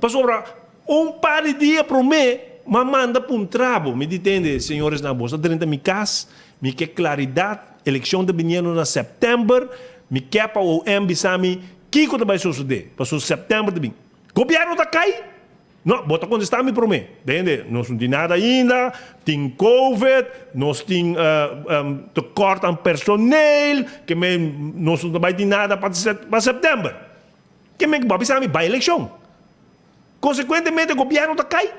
Pasobra un par di dia promé m'a manda puntra bo, mi di tende, señores nan bo sa drenta mi kas, mi ke klaridat, elekshon ta biniendo na sèptèmber, mi ke pa OM bisa mi Kiko ta bai sosodé? Pasobra sèptèmber ta bin. Gobièrnu ta kai? No, bo ta kontestá mi promé. Bende, nos no tin nada ainda, tin covid, nos tin tekort aan personeel, ke men nos no ta bai tin nada pa sèptèmber. Ke men bo a bisa mi bai elekshon. Konsekuentemente gobièrnu ta kai.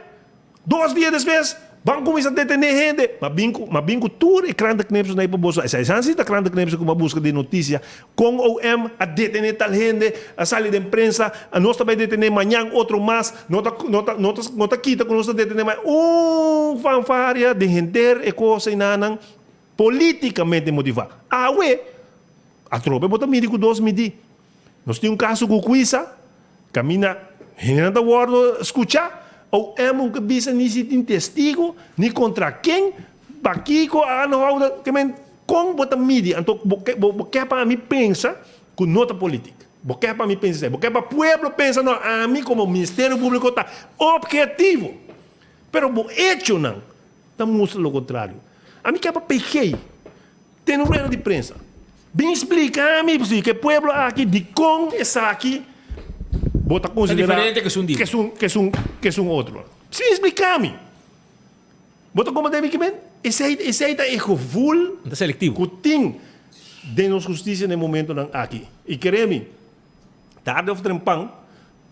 Dos dia despues, ban kuminsá detené hende. M'a bin ku, m'a bin ku tur e krantenknipsels na ei pa boso. Esei san si ta krantenknipsels ku m'a buska den notisia. Kon OM a detené tal hende, a sali den prensa, nos ta bai detené mañan otro mas, no ta, no ta, no ta, no ta kita ku nos ta detené mañan. Un fanfaria den henter e kos einanan polítikamente motivá. Awe, atrobe bo ta midi ku dos midí. Nos tin un kaso ku Cuisa, kaminda hendenan ta wòrdu skuchá, OM un ke bisa ni si tin testigo, ni kontra ken, pakiko a aanhouden, ke men kon bo ta midi? Anto bo ke bo ke pa ami pensa ku no ta politik. Bo ke pa ami pensa esei. Bo ke pa pueblo pensa no ami komo Ministerio Públiko ta ophetivo. Pero bo echonan ta mustra lo kontrario. Ami ke pa PG. Tene un rueda di prensa. Bin splika mi si ke pueblo aki dikon esaki bo ta konsidera diferente ke esun di. Ke esun ke esun ke esun otro. Sin explica mi. Bo ta comprende mi kimen? Esey, esey ta e gevoel cu tin den nos husticia na e momentonan aki. Y kere mi, tarde of trempan,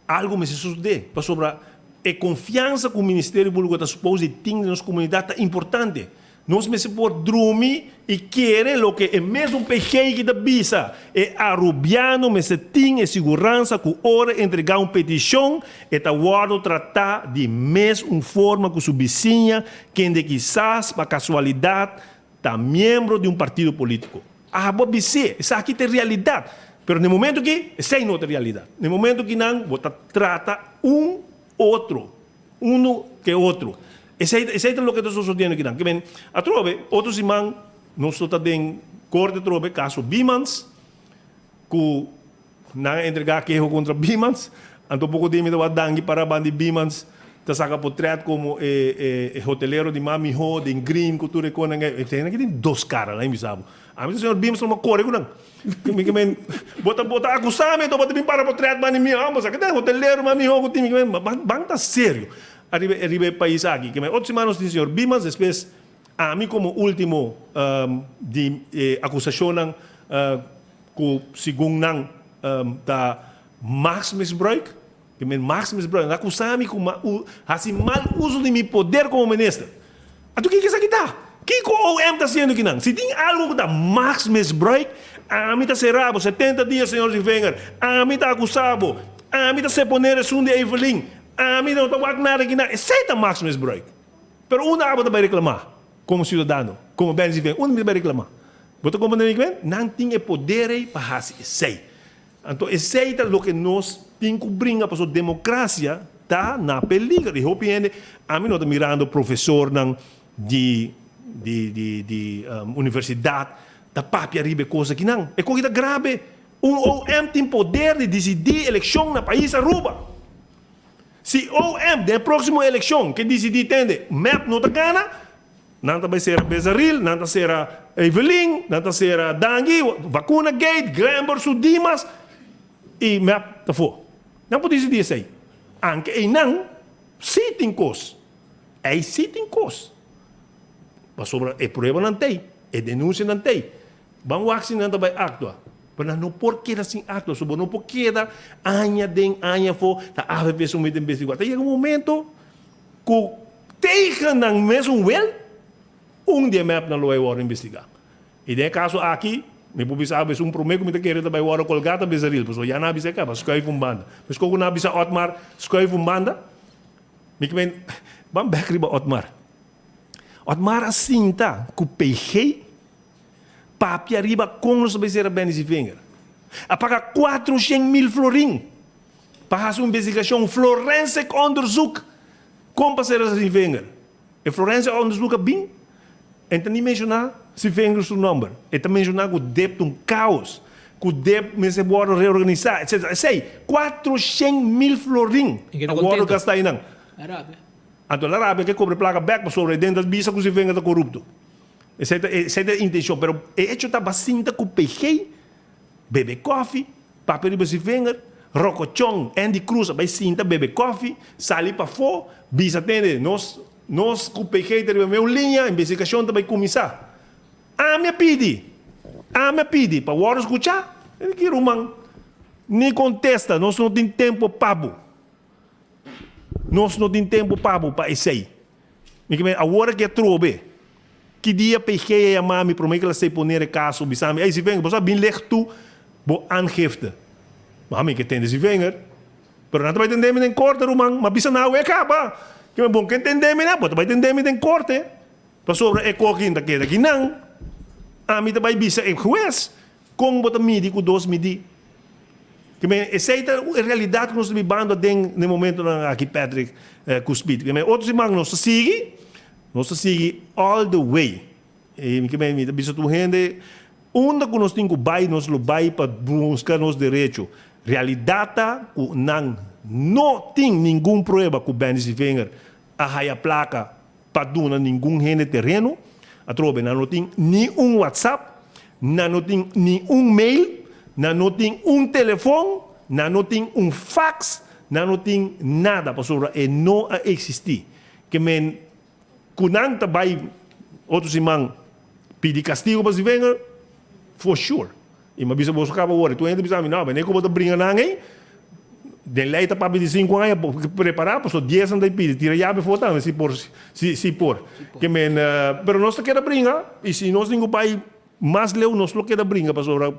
algo mester sucede, pasobra e confiansa cu Ministerio Publico ta suppose di tin den nos comunidad ta importante. Nos mester por drumi y kere loke e mesun PG ki ta bisa. E Arubiano mester tin e siguransa cu ora e entrega un peticion e ta wordo trata di mes un forma cu su bisiña kende kisas pa casualidad ta miembro di un partido politico. Abo a bis'é, esaki ta e realidad. Pero na e momento aki esey no ta e realidad. Na e momento aki nan bo ta trata un otro. Uno ke otro. Esei esei ta loke ta sosodiendo akinan. Ke men, atrobe, otro siman nos lo ta den korte atrobe, kaso Biemans, ku nan a entregá keho kontra Biemans. Anto poko dia mi tabata danki para banda di Biemans ta saka potret komo e e e hotelero di mas mihó den green ku tur e konan. E hende aki tin dos kara, lain bisa bo. Ami ta señor Biemans lo kore ku nan. Mi ke men, bo ta bo ta akusá mi anto bo ta bin para potret banda di mi. Amo sa ke ta e hotelero mas mihó ku tin. Mi ke men, ban ban ta serio ariba ariba e pais aki. Ke men otro siman nos tin señor Biemans, despues ami komo ultimo di e akusashonnan ku segun nan ta machtsmisbruik. Ke men machtsmisbruik, nan akusá mi ku mi a hasi mal uso di mi poder komo minister. Anto kiko esaki ta? Kiko OM ta hasiendo kinan? Si tin algu ku ta machtsmisbruik, ami ta sera bo setenta dia, señor Zievinger. Ami ta akusá bo. Ami ta seponer esun di Evelyn. Ami no ta wak nada kinan. Esei ta machtsmisbruik. Pero unda abo ta bai reklamá komo siudadano, komo Ben Zievinger? Unda mi ta bai reklamá? Bo ta komprendé mi kimen? Nan tin e poder ei pa hasi esei. Anto esei ta loke nos tin ku bringa pasobra demokrasia ta na peliger. I hopi hende, ami no ta mirando profesornan di di di di universidat ta papia riba e kos akinan. E kos aki ta grabe. Un OM tin poder di disidí elekshon na pais Aruba. Si OM den e próksimo elekshon ke disidí tende mep no ta gana, Nan ta bai sera Besaril, nan ta sera Evelyn, nan ta sera Dangui, Vacuna Gate, Glenbor, su Dimas y mep ta for. Nan por dicidi esey. Anke eynan si tin cos. Ey si tin cos. Pasobra e pruebanan t'ey, e denuncianan t'ey. Ban wak si nan ta bai actua. Pero nan no por keda sin actua. So bo no por keda aña den aña afo ta avp su mete investigua. Ta yega un momento Ku tegen nan mesun wil, un di e mepnan lo bai wòrdu investigá. I den e kaso aki, mi por bisa abes un promé ku mi ta kere ta bai wòrdu kolgá ta Besaril, pasobra ya nan a bisa e kaba, skuif un banda. Meskos ku nan a bisa Otmar skuif un banda, mi ke men, ban bèk riba Otmar. Otmar a sinta ku PG papia riba kon nos ta bai sera Benny Zievinger. A paga 400,000 florin. Pa hasi un investigashon, forensic onderzoek, kon pa sera Zievinger. E forensic onderzoek a bin, en ta ni menshoná Zievinger su nòmber. E ta menshoná ku dip ta un kaos, ku dip mester wòrdu reorganisá, etsetera. Esei, 400,000 florin a wòrdu gastá einan. Anto el a rabia ke kobra e plaka bèk pasobra e den ta bisa ku Zievinger ta korupto. Esei ta esei ta e intenshon. Pero e echo ta basinta ku PG bebe kòfi, Papia riba si vinger, Rocochon, Endy Cruz a bai sinta bebe kofi, sali pafó, bisa tende, nos nos ku PG ta riba meu liña, investigashon ta bai kuminsá. Ami a pidi, ami a pidi pa wòrdu skuchá, e di ki ruman, ni kontesta, nos no tin tempu pa bo. Nos no tin tempu pa bo pa esei. Mi ke men, awor aki atrobe, ki dia PG a yama mi prome ke el a seponer e kaso, bisa mi, ey Zivinger, bo sa bin leg tu bo aangifte. Ma mi ke tende Zivinger, pero nan ta bai tende mi den korte ruman, ma bisa nan awe kaba. Ke men, bon ke tende mi nan, bo ta bai tende mi den korte, pasobra e kokin ta keda kinan. Ami ta bai bisa e hues, Kon bo ta midi ku dos midí? Ke men, esei ta e realidat ku nos ta bibando aden na e momentonan aki, Patrick ku Speed. Ke men, otro siman nos ta sigui, nos ta sigui all the way. I ke men, mi ta bisa tur hende, unda ku nos tin ku bai, nos lo bai pa buska nos derecho. Realidat ta ku nan no tin ningun prueba ku Benny Zievinger a haya plaka pa duna ningun hende tereno, atrobe nan no tin ni un whatsapp, nan no tin ni un mail, nan no tin un telefon, nan no tin un fax, Nan no tin nada pasobra e no a existi. Ke men ku nan ta bai otro siman pidi kastigo pa Zivenger? For sure. I mi a bisa boso kaba wor. Tur hende bisa mi, no, mene ku bo ta bringa nan ei, den lei ta papia di sinku aña, bo prepara pasobra dies nan ta pidi, tira yabi afó tambe si por, si si por. Ke men, pero nos ta keda bringa i si nos tin ku bai mas leu nos lo keda bringa pasobra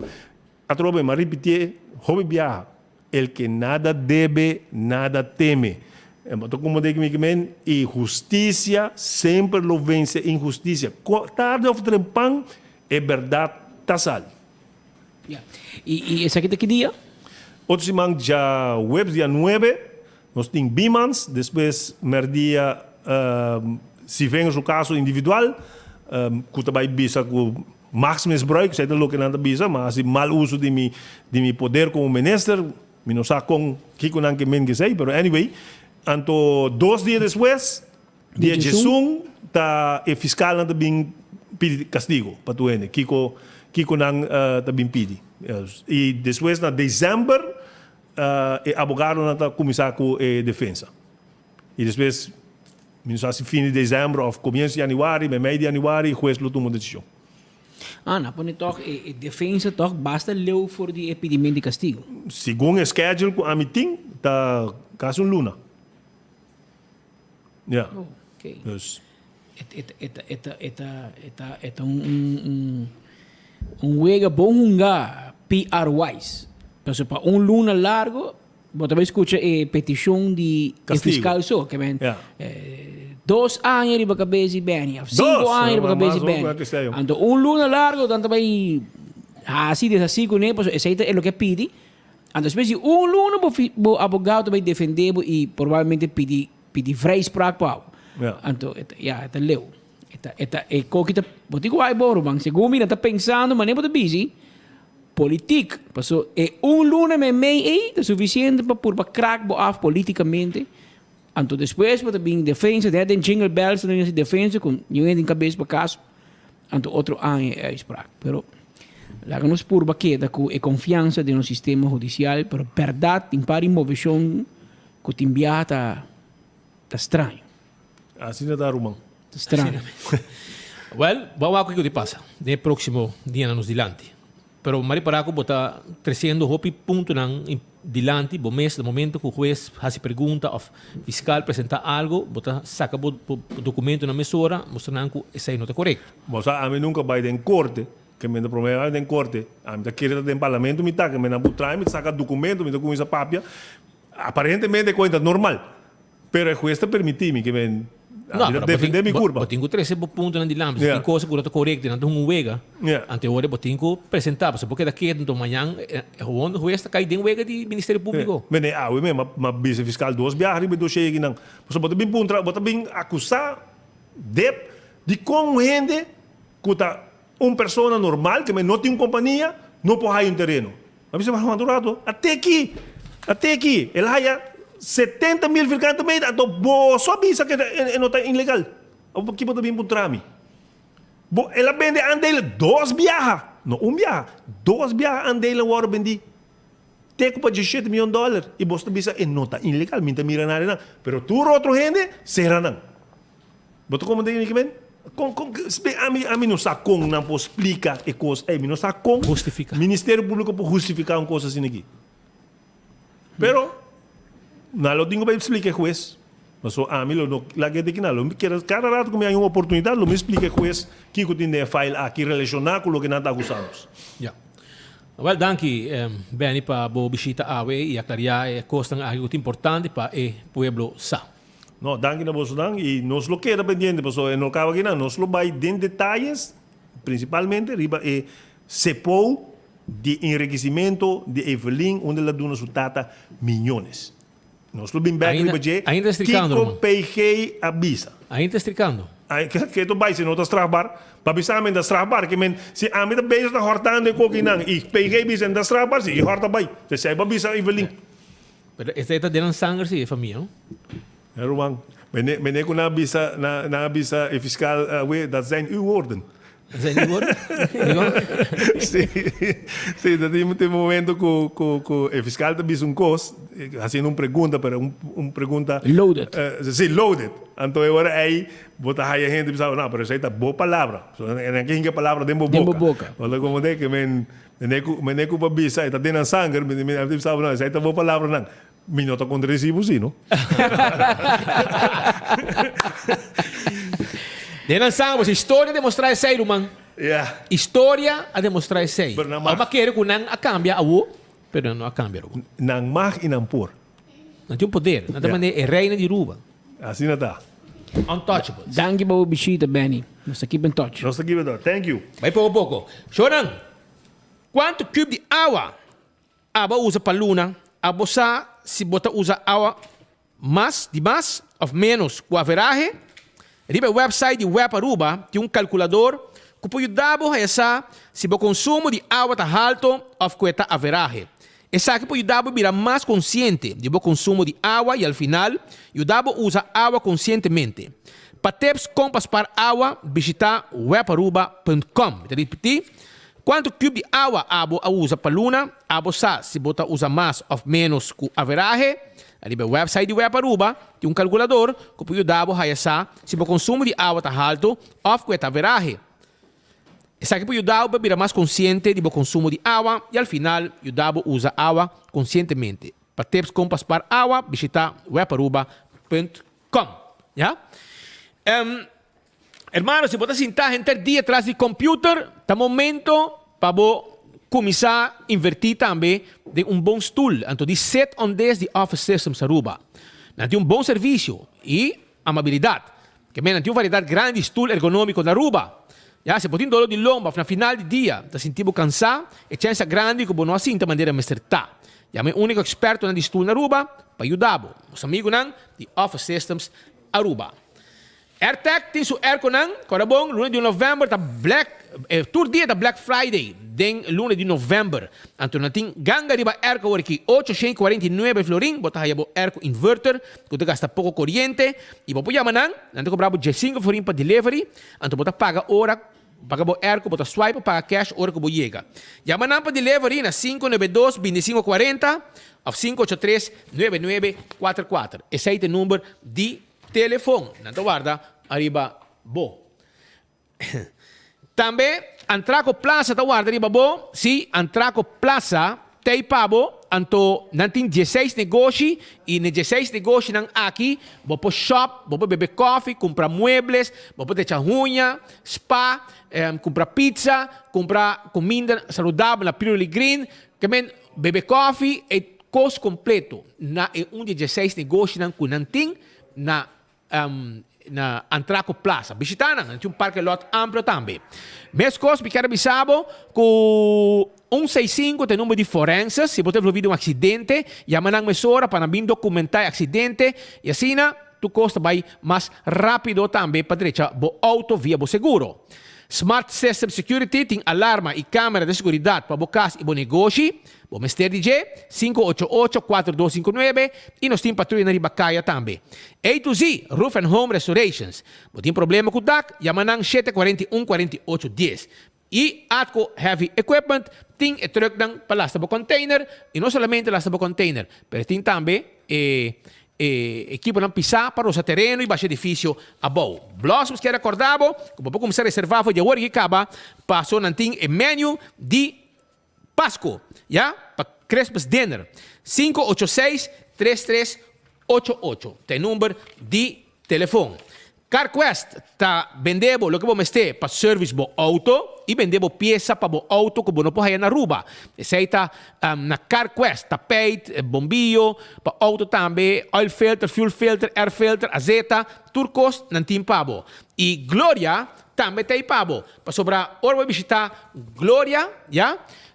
atrobe mi a ripitié hopi biaha. El que nada debe, nada teme. E bo ta komprendé ki mi ke men? I hustisia semper lo vense inhustisia. Tarde òf trempan e bèrdat ta sali. Ya. I i esaki ta ki dia? Otro siman djaweps dia nuebe nos tin Bimans, despues mèrdia si ven su kaso individual ku ta bai bisa ku Machtsmisbruik, esei ta loke nan ta bisa, ma hasi mal uso di mi di mi poder komo minister, mi no sa kon kiko nan ke men ke esei, pero anyway, anto dos dia despues, dia djesun, ta e fiskalnan ta bin pidi kastigo pa tur hende, kiko kiko nan ta bin pidi. I despues na december e abogadonan ta kuminsá ku e defensa. I despues Mi no sa si fin di december of comienzo di januari, meimei di januari hues lo tuma un decision. Ah, nan pone toch e e defensa toch basta leu for di e pidiment di castigo. Segun e schedule cu ami tin ta casi un luna. Ja. Oh, ok. Dus. E e e ta e ta e ta e ta e ta un un un un wega bon hunga PR wise. Pasobra pa un luna largo Bo ta bai scucha e peticion di e fiscal so, ke men dos aña riba cabes di Benny, of cinco aña riba cabes di Benny. Anto un luna largo dan ta bai haci deshaci cune, pasobra esey ta e loke a pidi. Anto despues di un luna bo bo abogado ta bai defende bo y probablemente pidi pidi vrijspraak pa bo. Anto e ta ya e ta leu. E ta e ta e koki ta bo tin ku wak bo ruman, segun mi nan ta pensando manera bo ta bizi. Politiek, paso e un luna meimei ei ta suficiente pa purba krak bo af politicamente, anto despues bo ta bin defensa, den den jingle bells ta bin hasi defensa ku niun hende tin kabes pa kaso, anto otro aña e uitspraak. Pero laga nos purba keda ku e konfiansa den nos sistema hudisial, pero bèrdat tin par di moveshon ku tin biaha ta ta straño. Asina ta ruman. Ta straño. Well, bo a wak kiko di pasa den e próksimo dianan nos dilanti. Pero mari para ku bo ta tresiendo hopi puntonan dilanti bo mes na momento ku hues hasi pregunta òf fiskal presentá algu, bo ta saka bo dokumentonan mesora mustra nan ku esei no ta korekto. Bo sa ami nunka bai den korte, ke mi ta promé bai den korte, ami ta kere ta den parlamento mi ta, ke mi nan por trae mi ta saka dokumento mi ta kuminsá papia, aparentemente koe ta normal. Pero e hues ta permití mi ke men No, mi ta pero defendé mi kurpa. Bo tin ku trese bo puntonan dilanti. Si tin kosa ku no ta korekto i nan ta hunga un wega, anto e ora bo tin ku presentá. Pasobra bo keda ketu anto mañan gewoon hues ta kai den wega di Ministerio Públiko. Mene awe mi a bisa fiskal dos biaha riba e doshé akinan. Pasobra bo ta bin puntra, bo ta bin akusá dep dikon un hende ku ta un persona normal, ke men no tin un kompania, no por haya un tereno. A bisa Juan un rato, ate aki, ate aki, el haya 70 mil vierkante meter, anto boso a bisa ke e no ta ilegal. Abo ki bo ta bin puntra mi? Bo, el a bende aandelen dos biaha, no un biaha, dos biaha aandelen wòrdu bendí te ku pa diesshete mion dòler, i boso ta bisa e no ta ilegal, mi ta mira nada nan, pero tur otro hende sera nan. Bo ta komprende mi kimen? Kon kon ami ami no sa kon nan por splika e kos ei. Mi no sa kon Hustifiká. Ministerio Públiko por hustifiká un kos asina aki. Pero nan lo tin ku bai splika e hues. Pasobra ami lo no laga e di kinan. Lo mi kere kada rato ku mi haña un oportunidat lo mi splika e hues kiko tin den e file aki relashoná ku loke nan ta akusá nos. Ya. Wèl danki Benny pa bo bishita awe i aklariá e kosnan aki ku ta importante pa e pueblo sa. No, danki na bosonan y nos lo keda pendiente pasobra e no caba akinan. Nos lo bay den detayes, principalmente riba e sepou di enriquecimento di Evelyn unda el a duna su tata millones. Nos lo bin bek riba dje Ainda ta strikando, kico ruman. PG a bisa. Ainda ta strikando. Ai, ke to bay si no ta strafbaar? Pa bisa ami ta strafbaar, ke men si ami ta bezig ta hortando e kokinan y PG bisa no ta strafbaar, si e horta bay. Esey pa bisa Evelyn. Pero esei ta den nan sanger si, e famia, no? Ja, ruman. Meneer, meneer ku nan a bisa, nan, nan a bisa e fiskaal, we, dat zijn uw woorden. Sí, sí, ta tin tin momento ku ku ku e fiskal ta bisa un kos, hasiendo un pregunta, pero un un pregunta. Loaded. Sí, loaded. Anto e ora ei bo ta haya hende bisa, no, pero esei ta bo palabra. So nan ke hinka e palabra den bo boka. Den bo boka. Bo ta komo de ke men mene ku mene ku pa bisa e ta den nan sanger, mi mi ta bisa bo, no, esei ta bo palabranan. Mi no ta contradeci bo si, no? Den nan sanger, pues historia a demostra esei, ruman. Yeah. Historia a demostra esei. Pero nan mag. Abo a kere ku nan a kambia awo, pero nan no a kambia, ruman. Nan mag i nan por. Nan tin un poder. Nan ta Yeah. manera e reina di Aruba. Asina ta. Untouchables. Danki pa bo bishita, Benny. Nos ta keep in touch. Nos ta keep in touch. Thank you. Bai poko poko. Shonan, kuantu cube di awa Abo a usa pa luna, abo sa si bo ta usa awa mas, di mas of menos ku averahe? Riba e website di Web Aruba tin un kalkulador ku por yuda bo haya sa si bo konsumo di awa ta halto of ku e ta averahe. Esaki por yuda bo bira mas konsiente di bo konsumo di awa i al final yuda bo usa awa konsientemente. Pa tips kon pa spar awa bishita webaruba punt com. Mi ta ripití, Kuantu kub di awa abo a usa pa luna? Abo sa si bo ta usa mas òf ménos ku averahe? Riba e wèpsait di Web Aruba tin un kalkulador ku por yuda bo haya sa si bo konsumo di awa ta haltu òf ku e ta averahe. Esaki por yuda bo pa bira mas konsiente di bo konsumo di awa i al final yuda bo usa awa konsientemente. Pa tips kon pa spar awa bishita webaruba punt com. Ya. Hermano, si bo ta sintá henter dia tras di computer, ta momento pa bo cuminsá invertí tambe den un bon stoel. Anto di Sit on This di Office Systems Aruba. Nan tin un bon servicio y amabilidad. Ke men nan tin un variedad grandi di stoel ergonómico na Aruba. Ya, si bo tin dolor di lomba of na final di dia ta sinti bo cansá, e chens ta grandi cu bo no a sinta manera mester ta. Yama e único expertonan di stoel na Aruba pa yuda bo. Nos amigunan di Office Systems Aruba. Airtec tin su airconan, kòrda bon, luna di novèmber ta Black, tur dia ta Black Friday den luna di novèmber. Anto nan tin ganga riba airco awor aki, 849 florin bo ta haya bo airco inverter ku ta gasta poko koriente i bo por yama nan, nan ta kobra bo diesinko florin pa delivery, anto bo ta paga ora paga bo airco, bo ta swipe pa paga cash ora ku bo yega. Yama nan pa delivery na 592 25 40 òf 583 9944. Esei ta e number di Telefon, nan ta warda ariba bo. Tambe Antraco Plaza ta warda riba bo, si, Antraco Plaza t'ei pa bo, anto nan tin dieseis negoshi i n'e dieseis negoshinan aki bo por shop, bo por bebe kofi, kumpra muebles, bo por drecha huña, spa, kumpra pizza, kumpra kuminda saludabel na Purely Green, ke men bebe kofi, e Kos kompleto na e un di e dieseis negoshinan ku nan tin na na Antraco Plaza. Bishita nan, nan tin un parke lot amplio tambe. Meskos mi kier a bisa bo ku un seis sinku ta e number di forenses, si bo ta envolvi den un aksidente, yama nan mesora pa nan bin dokumentá e aksidente i asina tur kos ta bai mas rápido tambe pa drecha bo outo via bo seguro. Smart System Security tin alarma i kamera di seguridat pa bo kas i bo negoshi. Bo mester di dje, 588 4259, i nos tin patruya na riba kaya tambe. A to Z, Roof and Home Restorations. Bo tin problema ku dak? Yama nan 741 48 dies. I Atco Heavy Equipment tin e trucknan pa lasta bo container, i no solamente lasta bo container, pero tin tambe e e ekiponan pisá pa rosa tereno i basha edifisio abou. Blossoms kier rekorda bo ku bo por kuminsá reservá for di awor i kaba paso nan tin e menu di Pasco, ya, pa Christmas dinner. 586 3388 ta e number di telefon. CarQuest ta bende bo loke bo mester pa service bo auto y bende bo pieza pa bo auto cu bo no por haya na Aruba. Esey ta na CarQuest, tapijt, bombillo, pa auto tambe, oil filter, fuel filter, air filter, azeta, tur cos nan tin pa bo. Y Gloria tambe ta ey pa bo. Pasobra ora bo bishita Gloria, ya,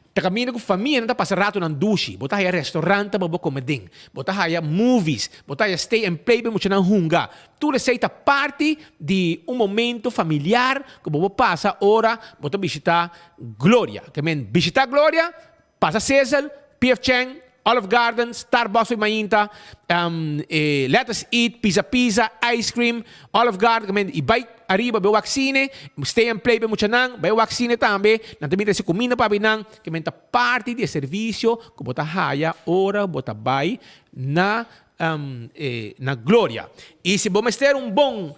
ta kaminda ku famianan ta pasa ratonan dushi. Bo ta haya restaurant pa bo kome den. Bo ta haya movies, bo ta haya stay and play pa e muchanan hunga. Tur esei ta parti di un momento familiar ku bo por pasa ora bo ta bishita Gloria. Ke men bishita Gloria, pasa Cecil, PF Chang. Olive Garden, Starbucks for mainta, Let Us Eat, Pizza Pizza, Ice Cream, Olive Garden, y bay ariba bay wak cine, Stay and Play pa muchanan, bay wak cine tambe, nan ta bin trece cuminda pa nan, ke men ta parti di e servicio cu bo ta haya ora bo ta bay na na Gloria. Y si bo mester un bon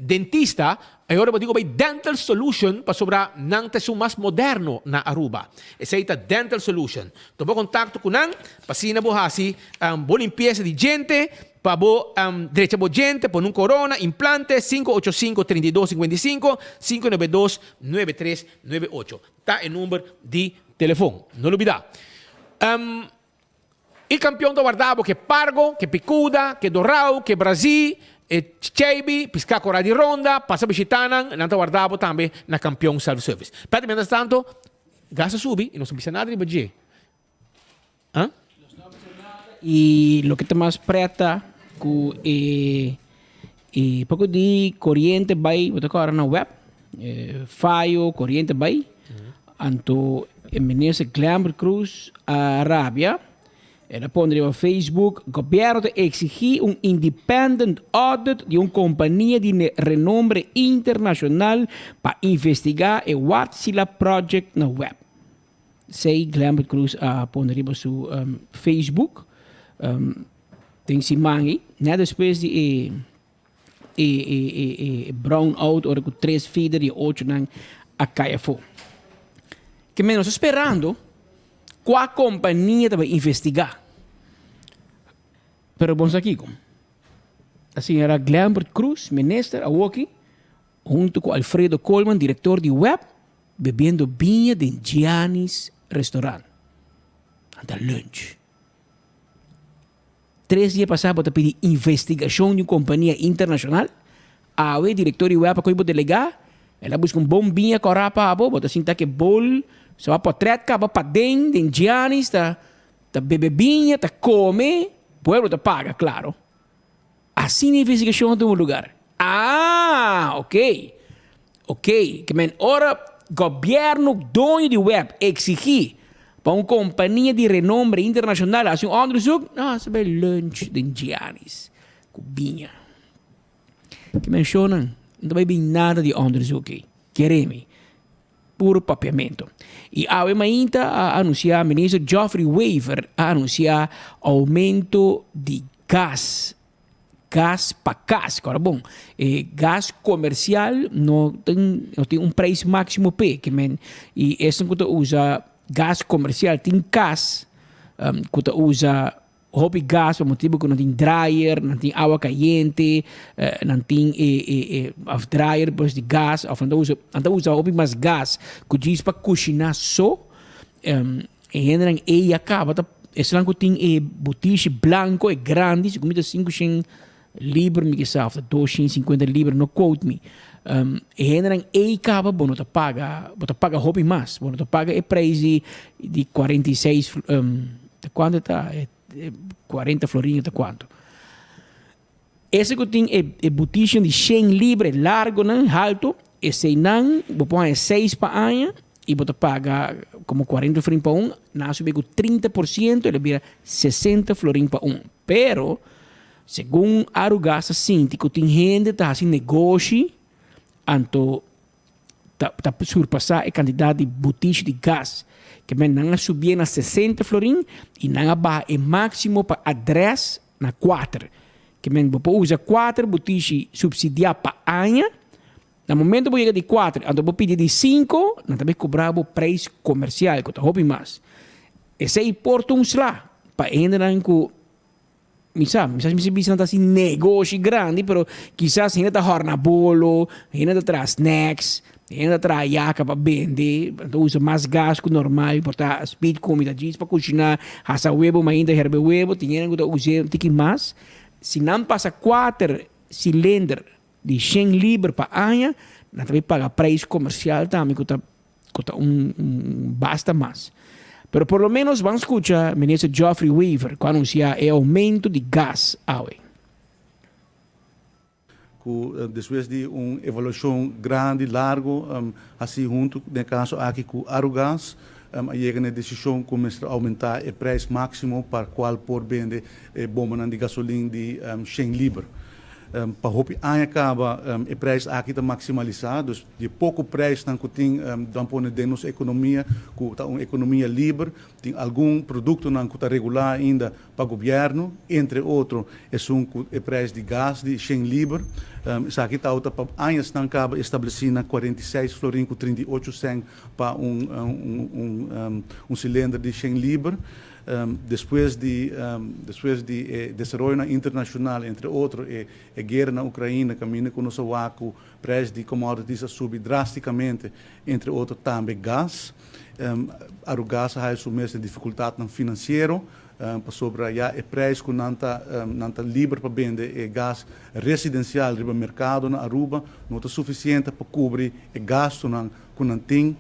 dentista, e ora bo tin cu bay Dental Solution pasobra nan ta esun mas moderno na Aruba. Esey ta Dental Solution. Tuma contacto cu nan pa asina bo haci bo limpieza di djente, pa bo drecha bo djente, pone un corona, implante, 585 32 55, 592 9398 ta e number di telefon. No lubida. E kampion ta warda bo ke pargo, ke pikuda, ke dorau, ke brazí, e cheibi, piská korá di ronda, pasa bishitá nan, nan ta warda bo tambe na Kampion Self Service. P'e mientras tanto, gas a subi i nos no bisa nada riba dje. Ah? I loke ta mas preta ku e e poko di koriente bai, bo ta kòrda na web, fayo koriente bai, Anto e minister Glenbert Croes a rabia. El a pone riba Facebook, Gobierno ta exigi un independent audit di un compania di renombre internacional pa investiga e Wartsila project na web. Esey Glenbert Croes a pone riba su Facebook den siman ey, net despues di e e e e e brown out ora ku tres feeder di e ochonan a kai afó. Ke men nos ta sperando kua kompania ta bai investigá. Pero bon sa kiko? A señora Glenbert Croes, minister awoki, hunto ku Alfredo Koolman, direktor di web, bebiendo biña den Gianni's Restaurant. Nan ta lunch. Tres dia pasá bo ta pidi investigashon di un kompania internashonal. Awe direktor di web a kohe bo delegá, el a buska un bon biña kòrá pa bo, bo ta sinta ku e bol, sa bo a pòtrèt kaba paden den Gianni's ta ta bebe biña, ta kome, pueblo ta paga klaro. Asina investigashon a tuma lugar. Ah, ok. Ok, ke men ora gobièrnu doño di web eksigí pa un kompania di renombre internashonal hasi un onderzoek, no, sa bai lunch den Gianni's ku biña. Ke men shownan, no ta bai bin nada di onderzoek ei, kere mi. Puro papiamento. I awe mainta a anunsiá, minister Geoffrey Wever a anunsiá oumento di gas. Gas pa kas, kòrda bon. E gas komersial no tin no tin un preis máksimo p'e, ke men i esnan ku ta usa gas komersial tin kas ku ta usa hopi gas pa motibu ku nan tin dryer, nan tin awa kayente, nan tin e e e òf dryer pues di gas òf nan ta usa nan ta usa hopi mas gas ku djis pa kushiná so. E hendenan ei a kaba ta esnan ku tin e butishi blanko e grandi segun mi ta sinku shen liber mi kisa of ta dos shen sinkuenta liber no quote me e hendenan ei kaba bo no ta paga bo ta paga hopi mas bo no ta paga e preis di di 46 ta kuantu ta 40 florin ta kuantu ese ku tin e e butishi di shen liber e largonan haltu eseinan bo por haña seis pa aña. I bo ta paga komo kuarenta florin pa un, nan a subi ku 30%, el a bira 60 florin pa un. Pero, segun Arugas ta sinti ku tin hende ta hasi negoshi, anto ta ta surpasá e kantidat di butishi di gas. Ke men nan a subié na 60 florin i nan a baha e máksimo pa adrès na kuater. Ke men bo por usa kuater butishi supsidiá pa aña. Na momento bo yega di kuater, anto bo pidi di sinku, nan ta bay kobra bo preis komersial ku ta hopi mas. Esei por ta un sla pa e hendenan ku mi sa, mi sa si mi bisa nan ta hasi negoshi grandi, pero kisas hende ta hòrna bolo, hende ta traha snacks, hende ta traha yaka pa bende, nan ta usa mas gas ku normal, por ta speed komi ta djis pa kushiná, hasa webo mainta herbe webo, tin hende ku ta us'é un tiki mas. Si nan pasa kuater silinder Di shen liber pa aña, nan ta bay paga prijs comercial tambe cu ta cu ta un un basta mas. Pero por lo menos ban scucha Minister Geoffrey Wever cu a anuncia e aumento di gas awe. Cu despues di un evaluacion grandi, largo, haci hunto den e caso aki cu Arugas. a yega na e desishon ku mester oumentá e preis máksimo pa kual por bende e bombanan di gasolin di shen liber. Pa hopi aña kaba e preis aki ta maksimalisá, dus di e poko preisnan ku tin dan pone den nos ekonomia ku ta un ekonomia liber, tin algun produktonan ku ta regulá ainda pa gobièrnu, entre otro esun ku e preis di gas di shen liber. Esaki tabata pa añasnan kaba establesí na 46 florin ku 38 sèn pa un un silender di shen liber. Despues di despues di e desaroyonan internashonal, entre otro e e guera na Ukraina kaminda ku nos a wak ku preis di commodities a subi drasticamente, entre otro tambe gas. Arugas a haya su mes den dificultadnan financiero pasobra ya e prijs ku nan ta nan ta liber pa bende e gas residencial riba mercado na Aruba no ta suficiente pa cubri e gastonan ku nan tin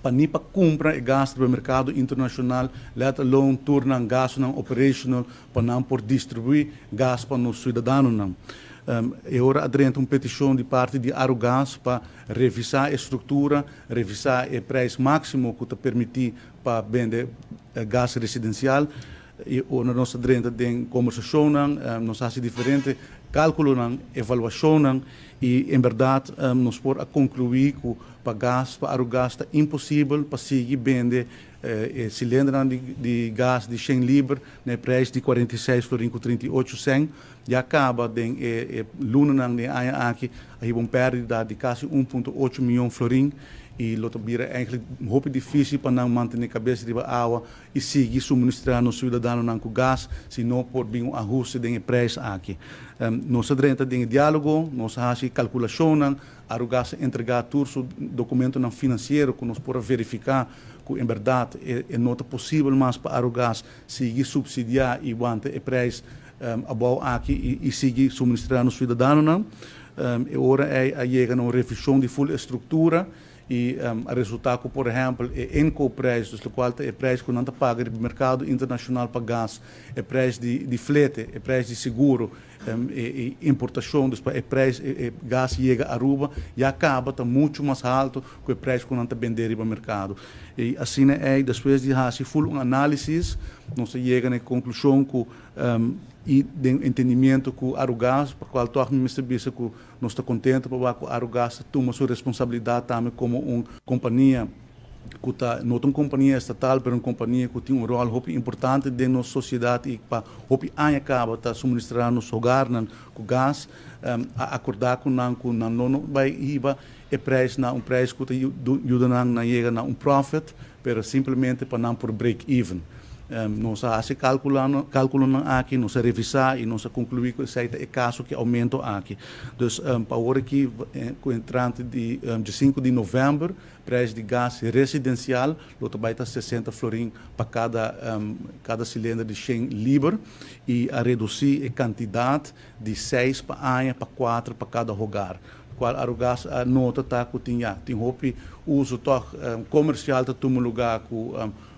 pa ni pa kumpra e gas riba merkado internashonal, let alone tur nan gastunan operational pa nan por distribuí gas pa nos suidadanonan. E ora a drenta un petishon di parti di Arugas pa revisá e struktura, revisá e preis máksimo ku ta permití pa bende gas residensial. I ora nos a drenta den kombersashonnan, nos a hasi diferente kálkulonan, evaluashonnan, i en bèrdat nos por a konkluí ku pa gas, pa Arugas ta imposibel pa sigui bende e silindernan di gas di shen liber na e preis di 46 florin ku 38 sèn. Ya kaba den e lunanan den e aña aki a hiba un pèrdida di kasi 1.8 mion florin i lo ta bira eigentlik hopi difísil pa nan mantené kabes riba awa i sigui suministrá nos siudadanonan ku gas si no por bin un ahuste den e preis aki. Nos a drenta den e diálogo, nos a hasi kalkulashonnan, Arugas a entregá tur su dokumentonan finansiero ku nos por a verifiká ku en bèrdat e no ta posibel mas pa Arugas sigui supsidiá i wanta e preis abou aki i sigui suministrá nos siudadanonan. E ora ei a yega na un revishon di ful e struktura I a resultá ku, por ehèmpel, e inkoopprijs, dus lokual ta e prijs ku nan ta paga riba merkado internashonal pa gas, e prijs di di flete, e prijs di seguro, e e importashon, dus pa e prijs e e gas yega Aruba, ya kaba ta muchu mas haltu ku e prijs ku nan ta bendé riba merkado. I asina ei, despues di hasi ful un análisis, nos ta yega na e konklushon ku i den entendimiento ku Arugas, pa kual tòg mi mester bisa ku Nos ta contento pa wak cu Arugas ta tuma su responsabilidad tambe como un compania cu ta, no ta un compania estatal, pero un compania cu tin un rol hopi importante den nos sociedad y pa hopi aña caba ta suministra nos hogarnan cu gas. A acorda cu nan cu nan lo no bay hiba e prijs na un prijs cu ta yuda nan na yega na un profit, pero simplemente pa nan por break even. Nos a hasi kalkulonan aki, nos a revisá i nos a konkluí ku esei ta e kaso ku e oumento aki. Dus pa awor aki ku entrante di diesinku di novèmber preis di gas residensial lo ta bai ta 60 florin pa kada kada silinder di shen liber i a redusí e kantidat di seis pa aña pa kuater pa kada hogar. Kual Arugas a nota ta ku tin ya tin hopi uso tòg komersial ta tuma lugá ku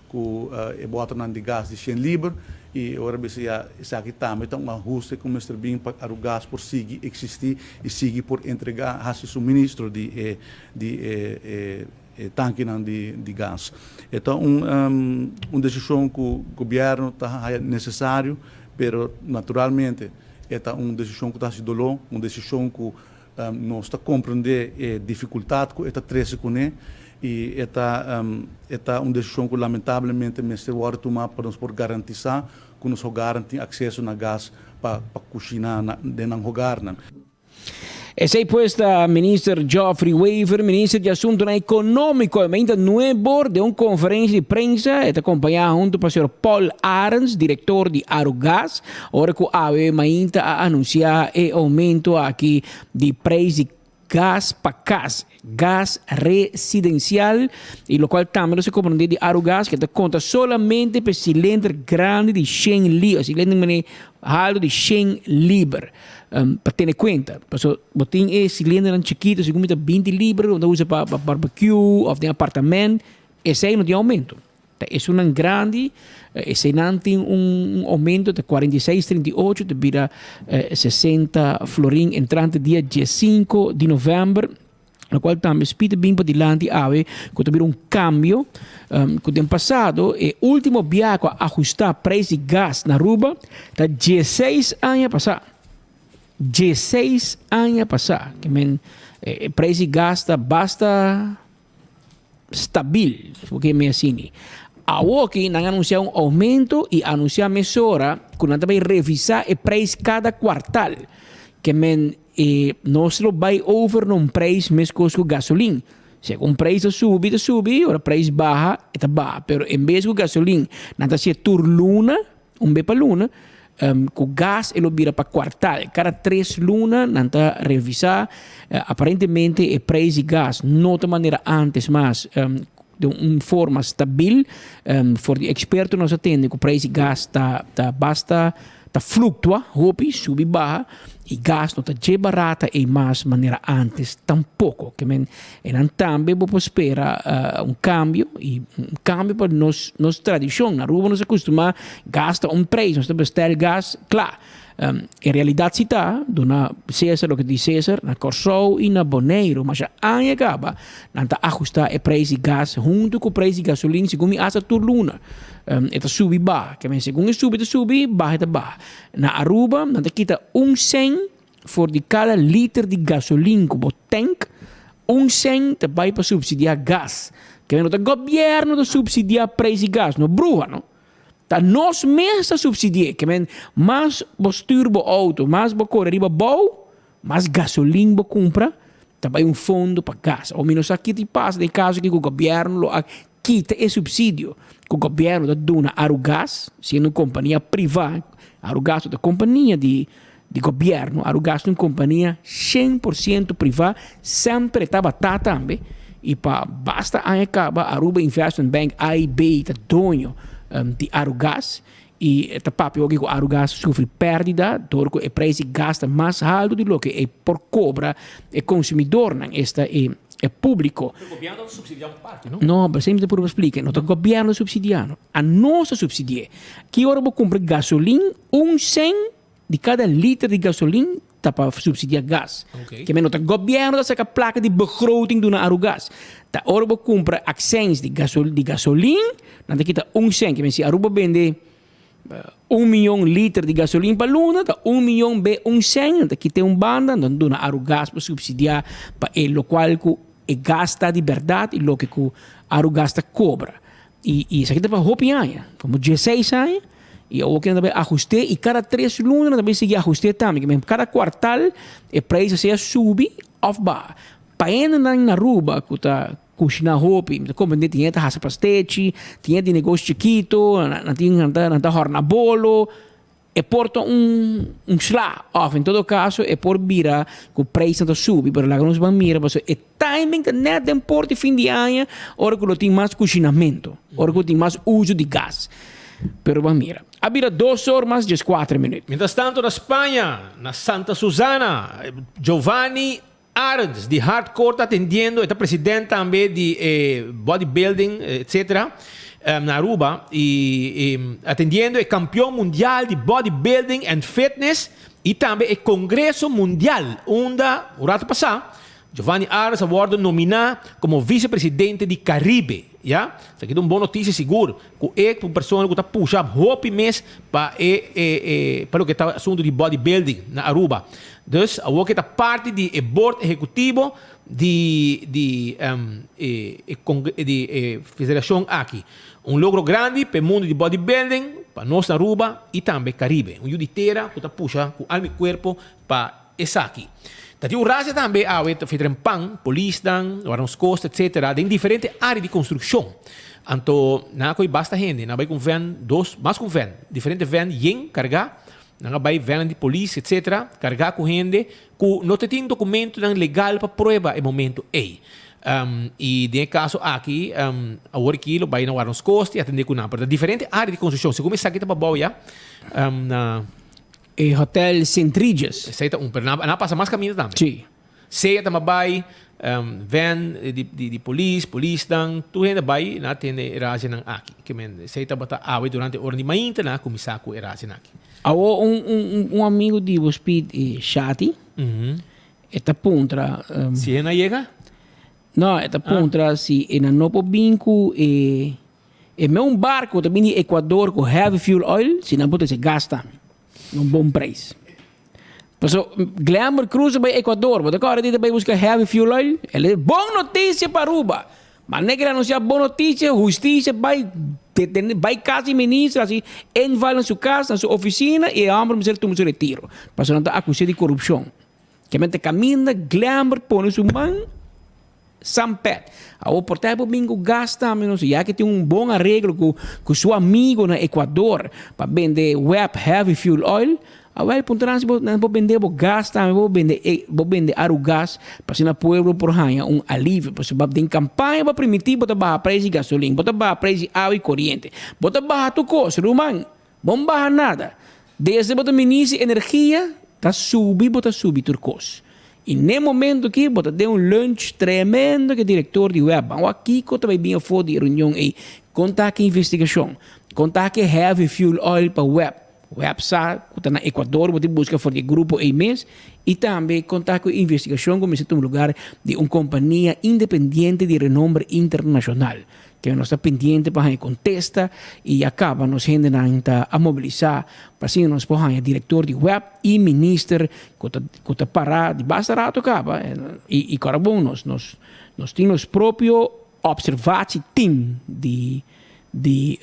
ku e bòternan di gas di shen liber i ora bisa ya esaki tambe ta un ahuste ku mester bin pa Arugas por sigui eksistí i sigui por entregá hasi suministro di e di e e tankinan di di gas. E ta un un desishon ku gobièrnu ta haya nesesario pero naturalmente e ta un desishon ku ta hasi doló, un desishon ku Nos ta komprendé e difikultat ku e ta trese kuné i e ta e ta un desishon ku lamentablemente mester wòrdu tumá pa nos por garantisá ku nos hogarnan tin akseso na gas pa pa kushiná na den nan hogarnan. Esei pues ta Minister Geoffrey Wever, Minister di Asuntonan Economico. E mainta nuebor den un conferencia di prensa e ta acompaña hunto pa señor Paul Arends, director di Arugas. Ora ku awe mainta a anunsiá e oumento aki di preis di gas pa kas, gas residensial, i lokual tambe nos a komprondé di Arugas ku ta konta solamente pa e silender grandi di shen liber, silender mane haltu di shen liber, pa tene kuenta. Pasobra bo tin e silendernan chikitu segun mi ta binti liber ku bo ta usa pa barbecue òf den apartament, esei no tin oumento. Ta esunnan grandi, eseinan tin un aumento ta 46, 38 ta bira 60 florin entrante dia 15 di november. Locual tambe Speed a bin padilanti awe cu ta bira un cambio cu den pasado e ultimo bia cu a ahusta prijs di gas na Aruba ta dieseis aña pasa. Dieseis aña pasa. Ke men e prijs di gas ta basta stabil, bo ke mi asini. Awoki nan a anuncia un aumento y anuncia mesora cu nan ta bay revisa e prijs cada cuartal. Ke men E nos lo bai over na un prijs meskos ku gasolin. Segun prijs ta subi, ta subi, ora prijs baha, e ta baha. Pero en bes ku gasolin nan ta hasié tur luna, un be pa luna, ku gas e lo bira pa kuartal. Kada tres luna nan ta revisá. Aparentemente e prijs di gas no ta manera antes mas den un forma stabil. For di eksperto nos a tende ku prijs di gas ta ta basta ta fluctua hopi, subi baha, y gas no ta dje barata ey mas manera antes tampoco. Ke men enan tambe bo por spera un cambio y un cambio pa nos nos tradicion. Na Aruba nos a costuma gas ta un prijs, nos ta bestel gas cla. E realidad si ta, duna Cesar loke di Cesar, na Corsou y na Boneiru masha aña caba nan ta ahusta e prijs di gas hunto cu prijs di gasolin segun mi hasta tur luna. E ta subi baha. Ke men segun e subi ta subi, baha e ta baha. Na Aruba nan ta kita un sen for di kada liter di gasolin ku bo tank, un sen ta bai pa subsidia gas. Ke men no ta gobièrnu ta subsidia preis di gas, no bruha no. Ta nos mes ta subsidi'é. Ke men mas bo stuur bo outo, mas bo kore riba bou, Mas gasolin bo cumpra, ta bay un fondo pa gas. Awor mi no sa ki ta pasa den caso aki cu gobierno lo a kita e subsidio cu gobierno ta duna Arugas, siendo un compania priva. Arugas no ta compania di di gobierno, Arugas ta un compania cien por ciento priva, semper e tabata tambe y pa basta aña caba Aruba Investment Bank, AIB, ta doño di Arugas. I e ta papia oki ku Arugas sufri pèrdida dor ku e preis di gas ta mas haltu di loke e por kobra e konsumidornan, esta e e públiko. Pero gobièrnu ta supsidiá un parti, no? No, pero esei mi ta purba splika, no ta gobièrnu ta supsidiá no, anos ta supsidi'é. Ki ora bo kumpra gasolin, un sèn di kada liter di gasolin ta pa subsidia gas. Okay. Ke men no ta gobierno ta saca placa di begroting duna Arugas. Ta ora bo cumpra accijns di gasol di gasolin, nan ta kita un cent. Ke men si Aruba bende un miyon liter di gasolin pa luna, ta un miyon be un cent, nan ta kita un banda, nan duna Arugas pa subsidia pa e locual cu e gas ta di berdad y loke cu Arugas ta cobra. Y y esaki ta pa hopi aña, como dieseis aña. Y awor ke nan ta bay ahuste y cada tres luna nan ta bay sigui ahuste tambe. Ke men cada cuartal e prijs a sea subi of baha. Pa hendenan na Aruba cu ta cushina hopi, mi ta comprende tin hende ta haci pastechi, tin hende tin negoshi chikito, nan tin nan ta nan ta horna bolo, e por ta un un sla of en todo caso e por bira cu prijsnan ta subi pero laga nos ban mira pasobra e timing ta net den por di fin di aña ora cu lo tin mas cushinamento, ora cu tin mas uso di gas. Pero ban mira. A bira dos or mas dieskuater minuut. Mientras tanto na Spaña, na Santa Susana, Giovanni Arends di Hardcore ta atendiendo, e ta president tambe di e bodybuilding etc. Na Aruba y atendiendo e campeon mundial di bodybuilding and fitness y tambe e congreso mundial unda un rato pasa Giovanni Arends a wordo nomina como vicepresidente di Caribe. Ya, esaki ta un bon noticia sigur cu e ta un persona cu ta pusha hopi mes pa e e pa loke ta asunto di bodybuilding na Aruba. Dus awor ke ta parti di e board ehecutivo di di e e di e federacion aki. Un logro grandi pa e mundo di bodybuilding, pa nos na Aruba y tambe Caribe. Un yu di tera cu ta pusha cu alma y cuerpo pa esaki. Ta tin un rasia tambe awe ta fetren pan, polisnan, wara nos kosta etcetera den diferente área di konstrukshon. Anto nan a kohe basta hende, nan a bai ku un vèn, dos, mas ku un vèn, diferente vèn yen kargá, nan a bai vènnan di polis etcetera kargá ku hende ku no ta tin dokumentonan legal pa prueba e momento ei. I den e kaso aki awor aki lo bai na wara nos kosta i atendé ku nan. Pero ta diferente área di konstrukshon, segun mi esaki ta pa bou ya na. E hotel Sint Regis. Esei ta un, pero nan a pasa mas kaminda tambe. Sí. Sea ta bai, van di di polis, polisnan, tur hende bai, nan a tende e razianan aki. Ke men, esei tabata awe durante ora di mainta nan a kuminsá ku e razianan aki. Awor un un un amigu di bo Speed, Shati, e ta puntra. Si hende a yega? No, e ta puntra si e nan no por bin ku e e meun barco ta bin di Ecuador ku heavy fuel oil, si nan por trese gas tambe na un bon prijs. Paso Glenbert Croes a bai Ecuador, bo ta kòrda di ta bai buska heavy fuel oil? El e bon noticia pa Aruba. Ma ne kere anuncia bon noticia, husticia bai detene, bai cas di minister, haci inval na su cas, na su oficina y e homber mester tuma su retiro. Paso nan ta acus'e di corupcion. Kemente caminda Glenbert pone su man Sampet. Awor por ta e por bin cu gas tambe no si ya que tin un bon areglo cu cu su amigo na Ecuador pa bende web heavy fuel oil, awel puntra nan si bo nan por bende bo gas tambe bo bende e bo bende Arugas pa asina pueblo por haña un alivio pasobra den campaña bo a primiti bo ta baha prijs di gasolin bo ta baha prijs di awa y coriente bo ta baha tur cos ruman bo no baha nada Desde bo ta minister di energia ta subi bo ta subi tur kos. I n'e momento aki bo ta den un lunch tremendo ku e direktor di web. Ban wak kiko ta bai bin afó di e reunion ei. Kon ta ki investigashon? Kon ta ki heavy fuel oil pa web? Web sa ku ta na Ecuador bo tin buska for di e grupo ei mes. I tambe kon ta ku e investigashon ku mester tuma lugar di un kompania independiente di renombre internashonal. Ke nos ta pendiente pa haña kontesta i ya kaba nos hendenan ta a mobilisá pa asina nos por haña direktor di web i minister ku ta ku ta pará di basta rato kaba i i kòrda bon nos nos nos tin nos propio observatie team di di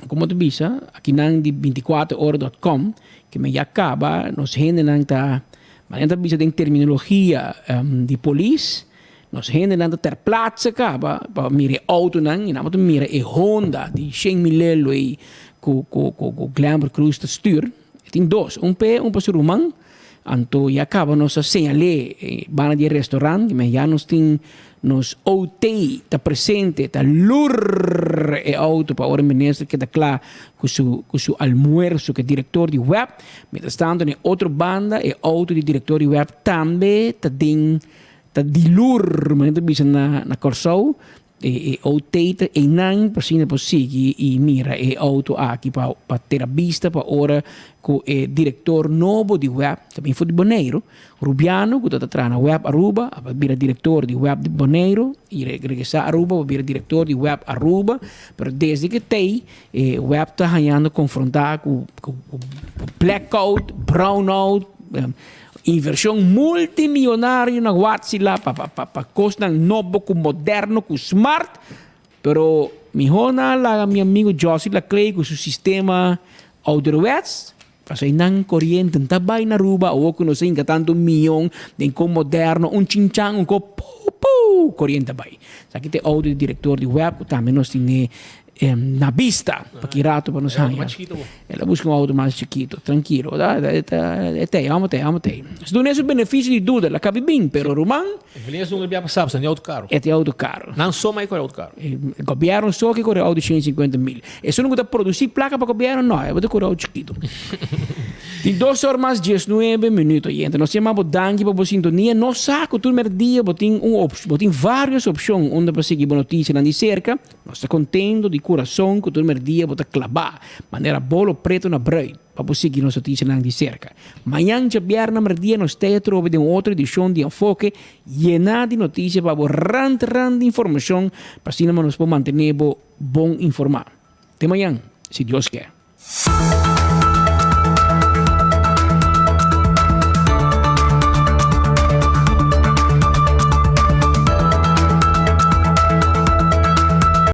Como ta bisa, akinan di 24 ora dot com, ke men ya kaba, nos hendenan ta, manera ta bisa den terminologia di polis, nos hendenan ta ter plaatse kaba pa mira e autonan, i nan bo ta mira e Honda di shen milelo ei ku ku ku Glenbert Croes ta stuur. E tin dos, un p'e, un pa su ruman. Anto ya kaba nos a señal'é e banda di e restaurant, men ya nos tin nos OT ta presente, ta lur e auto pa ora minister keda kla ku su ku su almuerso ku e direktor di web. Mientras tanto na e otro banda e auto di direktor di web tambe ta den ta di lur, manera ta bisa na na Kòrsou. E OT ta einan pa asina por sigui i mira e auto aki pa pa tera bista pa ora ku e direktor nobo di web ta bin for di Boneiru, Rubiano ku ta ta traha na web Aruba a bira direktor di web di Boneiru i regresá Aruba pa bira direktor di web Aruba pero desde ke t'ei e web ta hañando konfrontá ku ku blackout, brownout. Inversion multimillonario na Huatzila pa pa pa pa cosnan nobo cu moderno cu smart, pero miho na laga mi amigo Jossy Laclay cu su sistema ouderwets, pasobra einan coriente no ta bay na Aruba, awor cu nos a hinca tanto miyon den con moderno, un chinchan un co pu pu coriente a bay. Esaki ta e auto di director di web cu tambe nos tin e na bista pa ki rato pa nos haña. El a busca un auto mas chikito, trankilo. E tei, amo tei, amo tei. Si duna su beneficio di duda, la kabi bin, pero ruman. Evelyn es un bia pasá, pasobra e auto caro. E ta auto caro. Nan so mai kore auto caro. E gobierno so ke kore auto 150 mil. Esun ku ta produci placa pa gobierno, no, e bo ta kore auto chikito. Tin dos or mas diesnuebe minuto, yente. Nos yama bo danki pa bo sintonia. Nos sa ku tur merdia bo tin un op, bo tin varios opcion unda pa sigui bo noticianan di cerca. Nos ta kontento di kurason ku tur merdia bo ta klabá manera bolo pretu na brùit pa bo sigui nos notisianan di serka. Mañan djabièrnè merdia nos ta atrobe den un otro edishon di Enfoke yená di notisia pa bo rant rant di informashon pa asina nos por mantené bo bon informá. Te mañan, si Dios ke.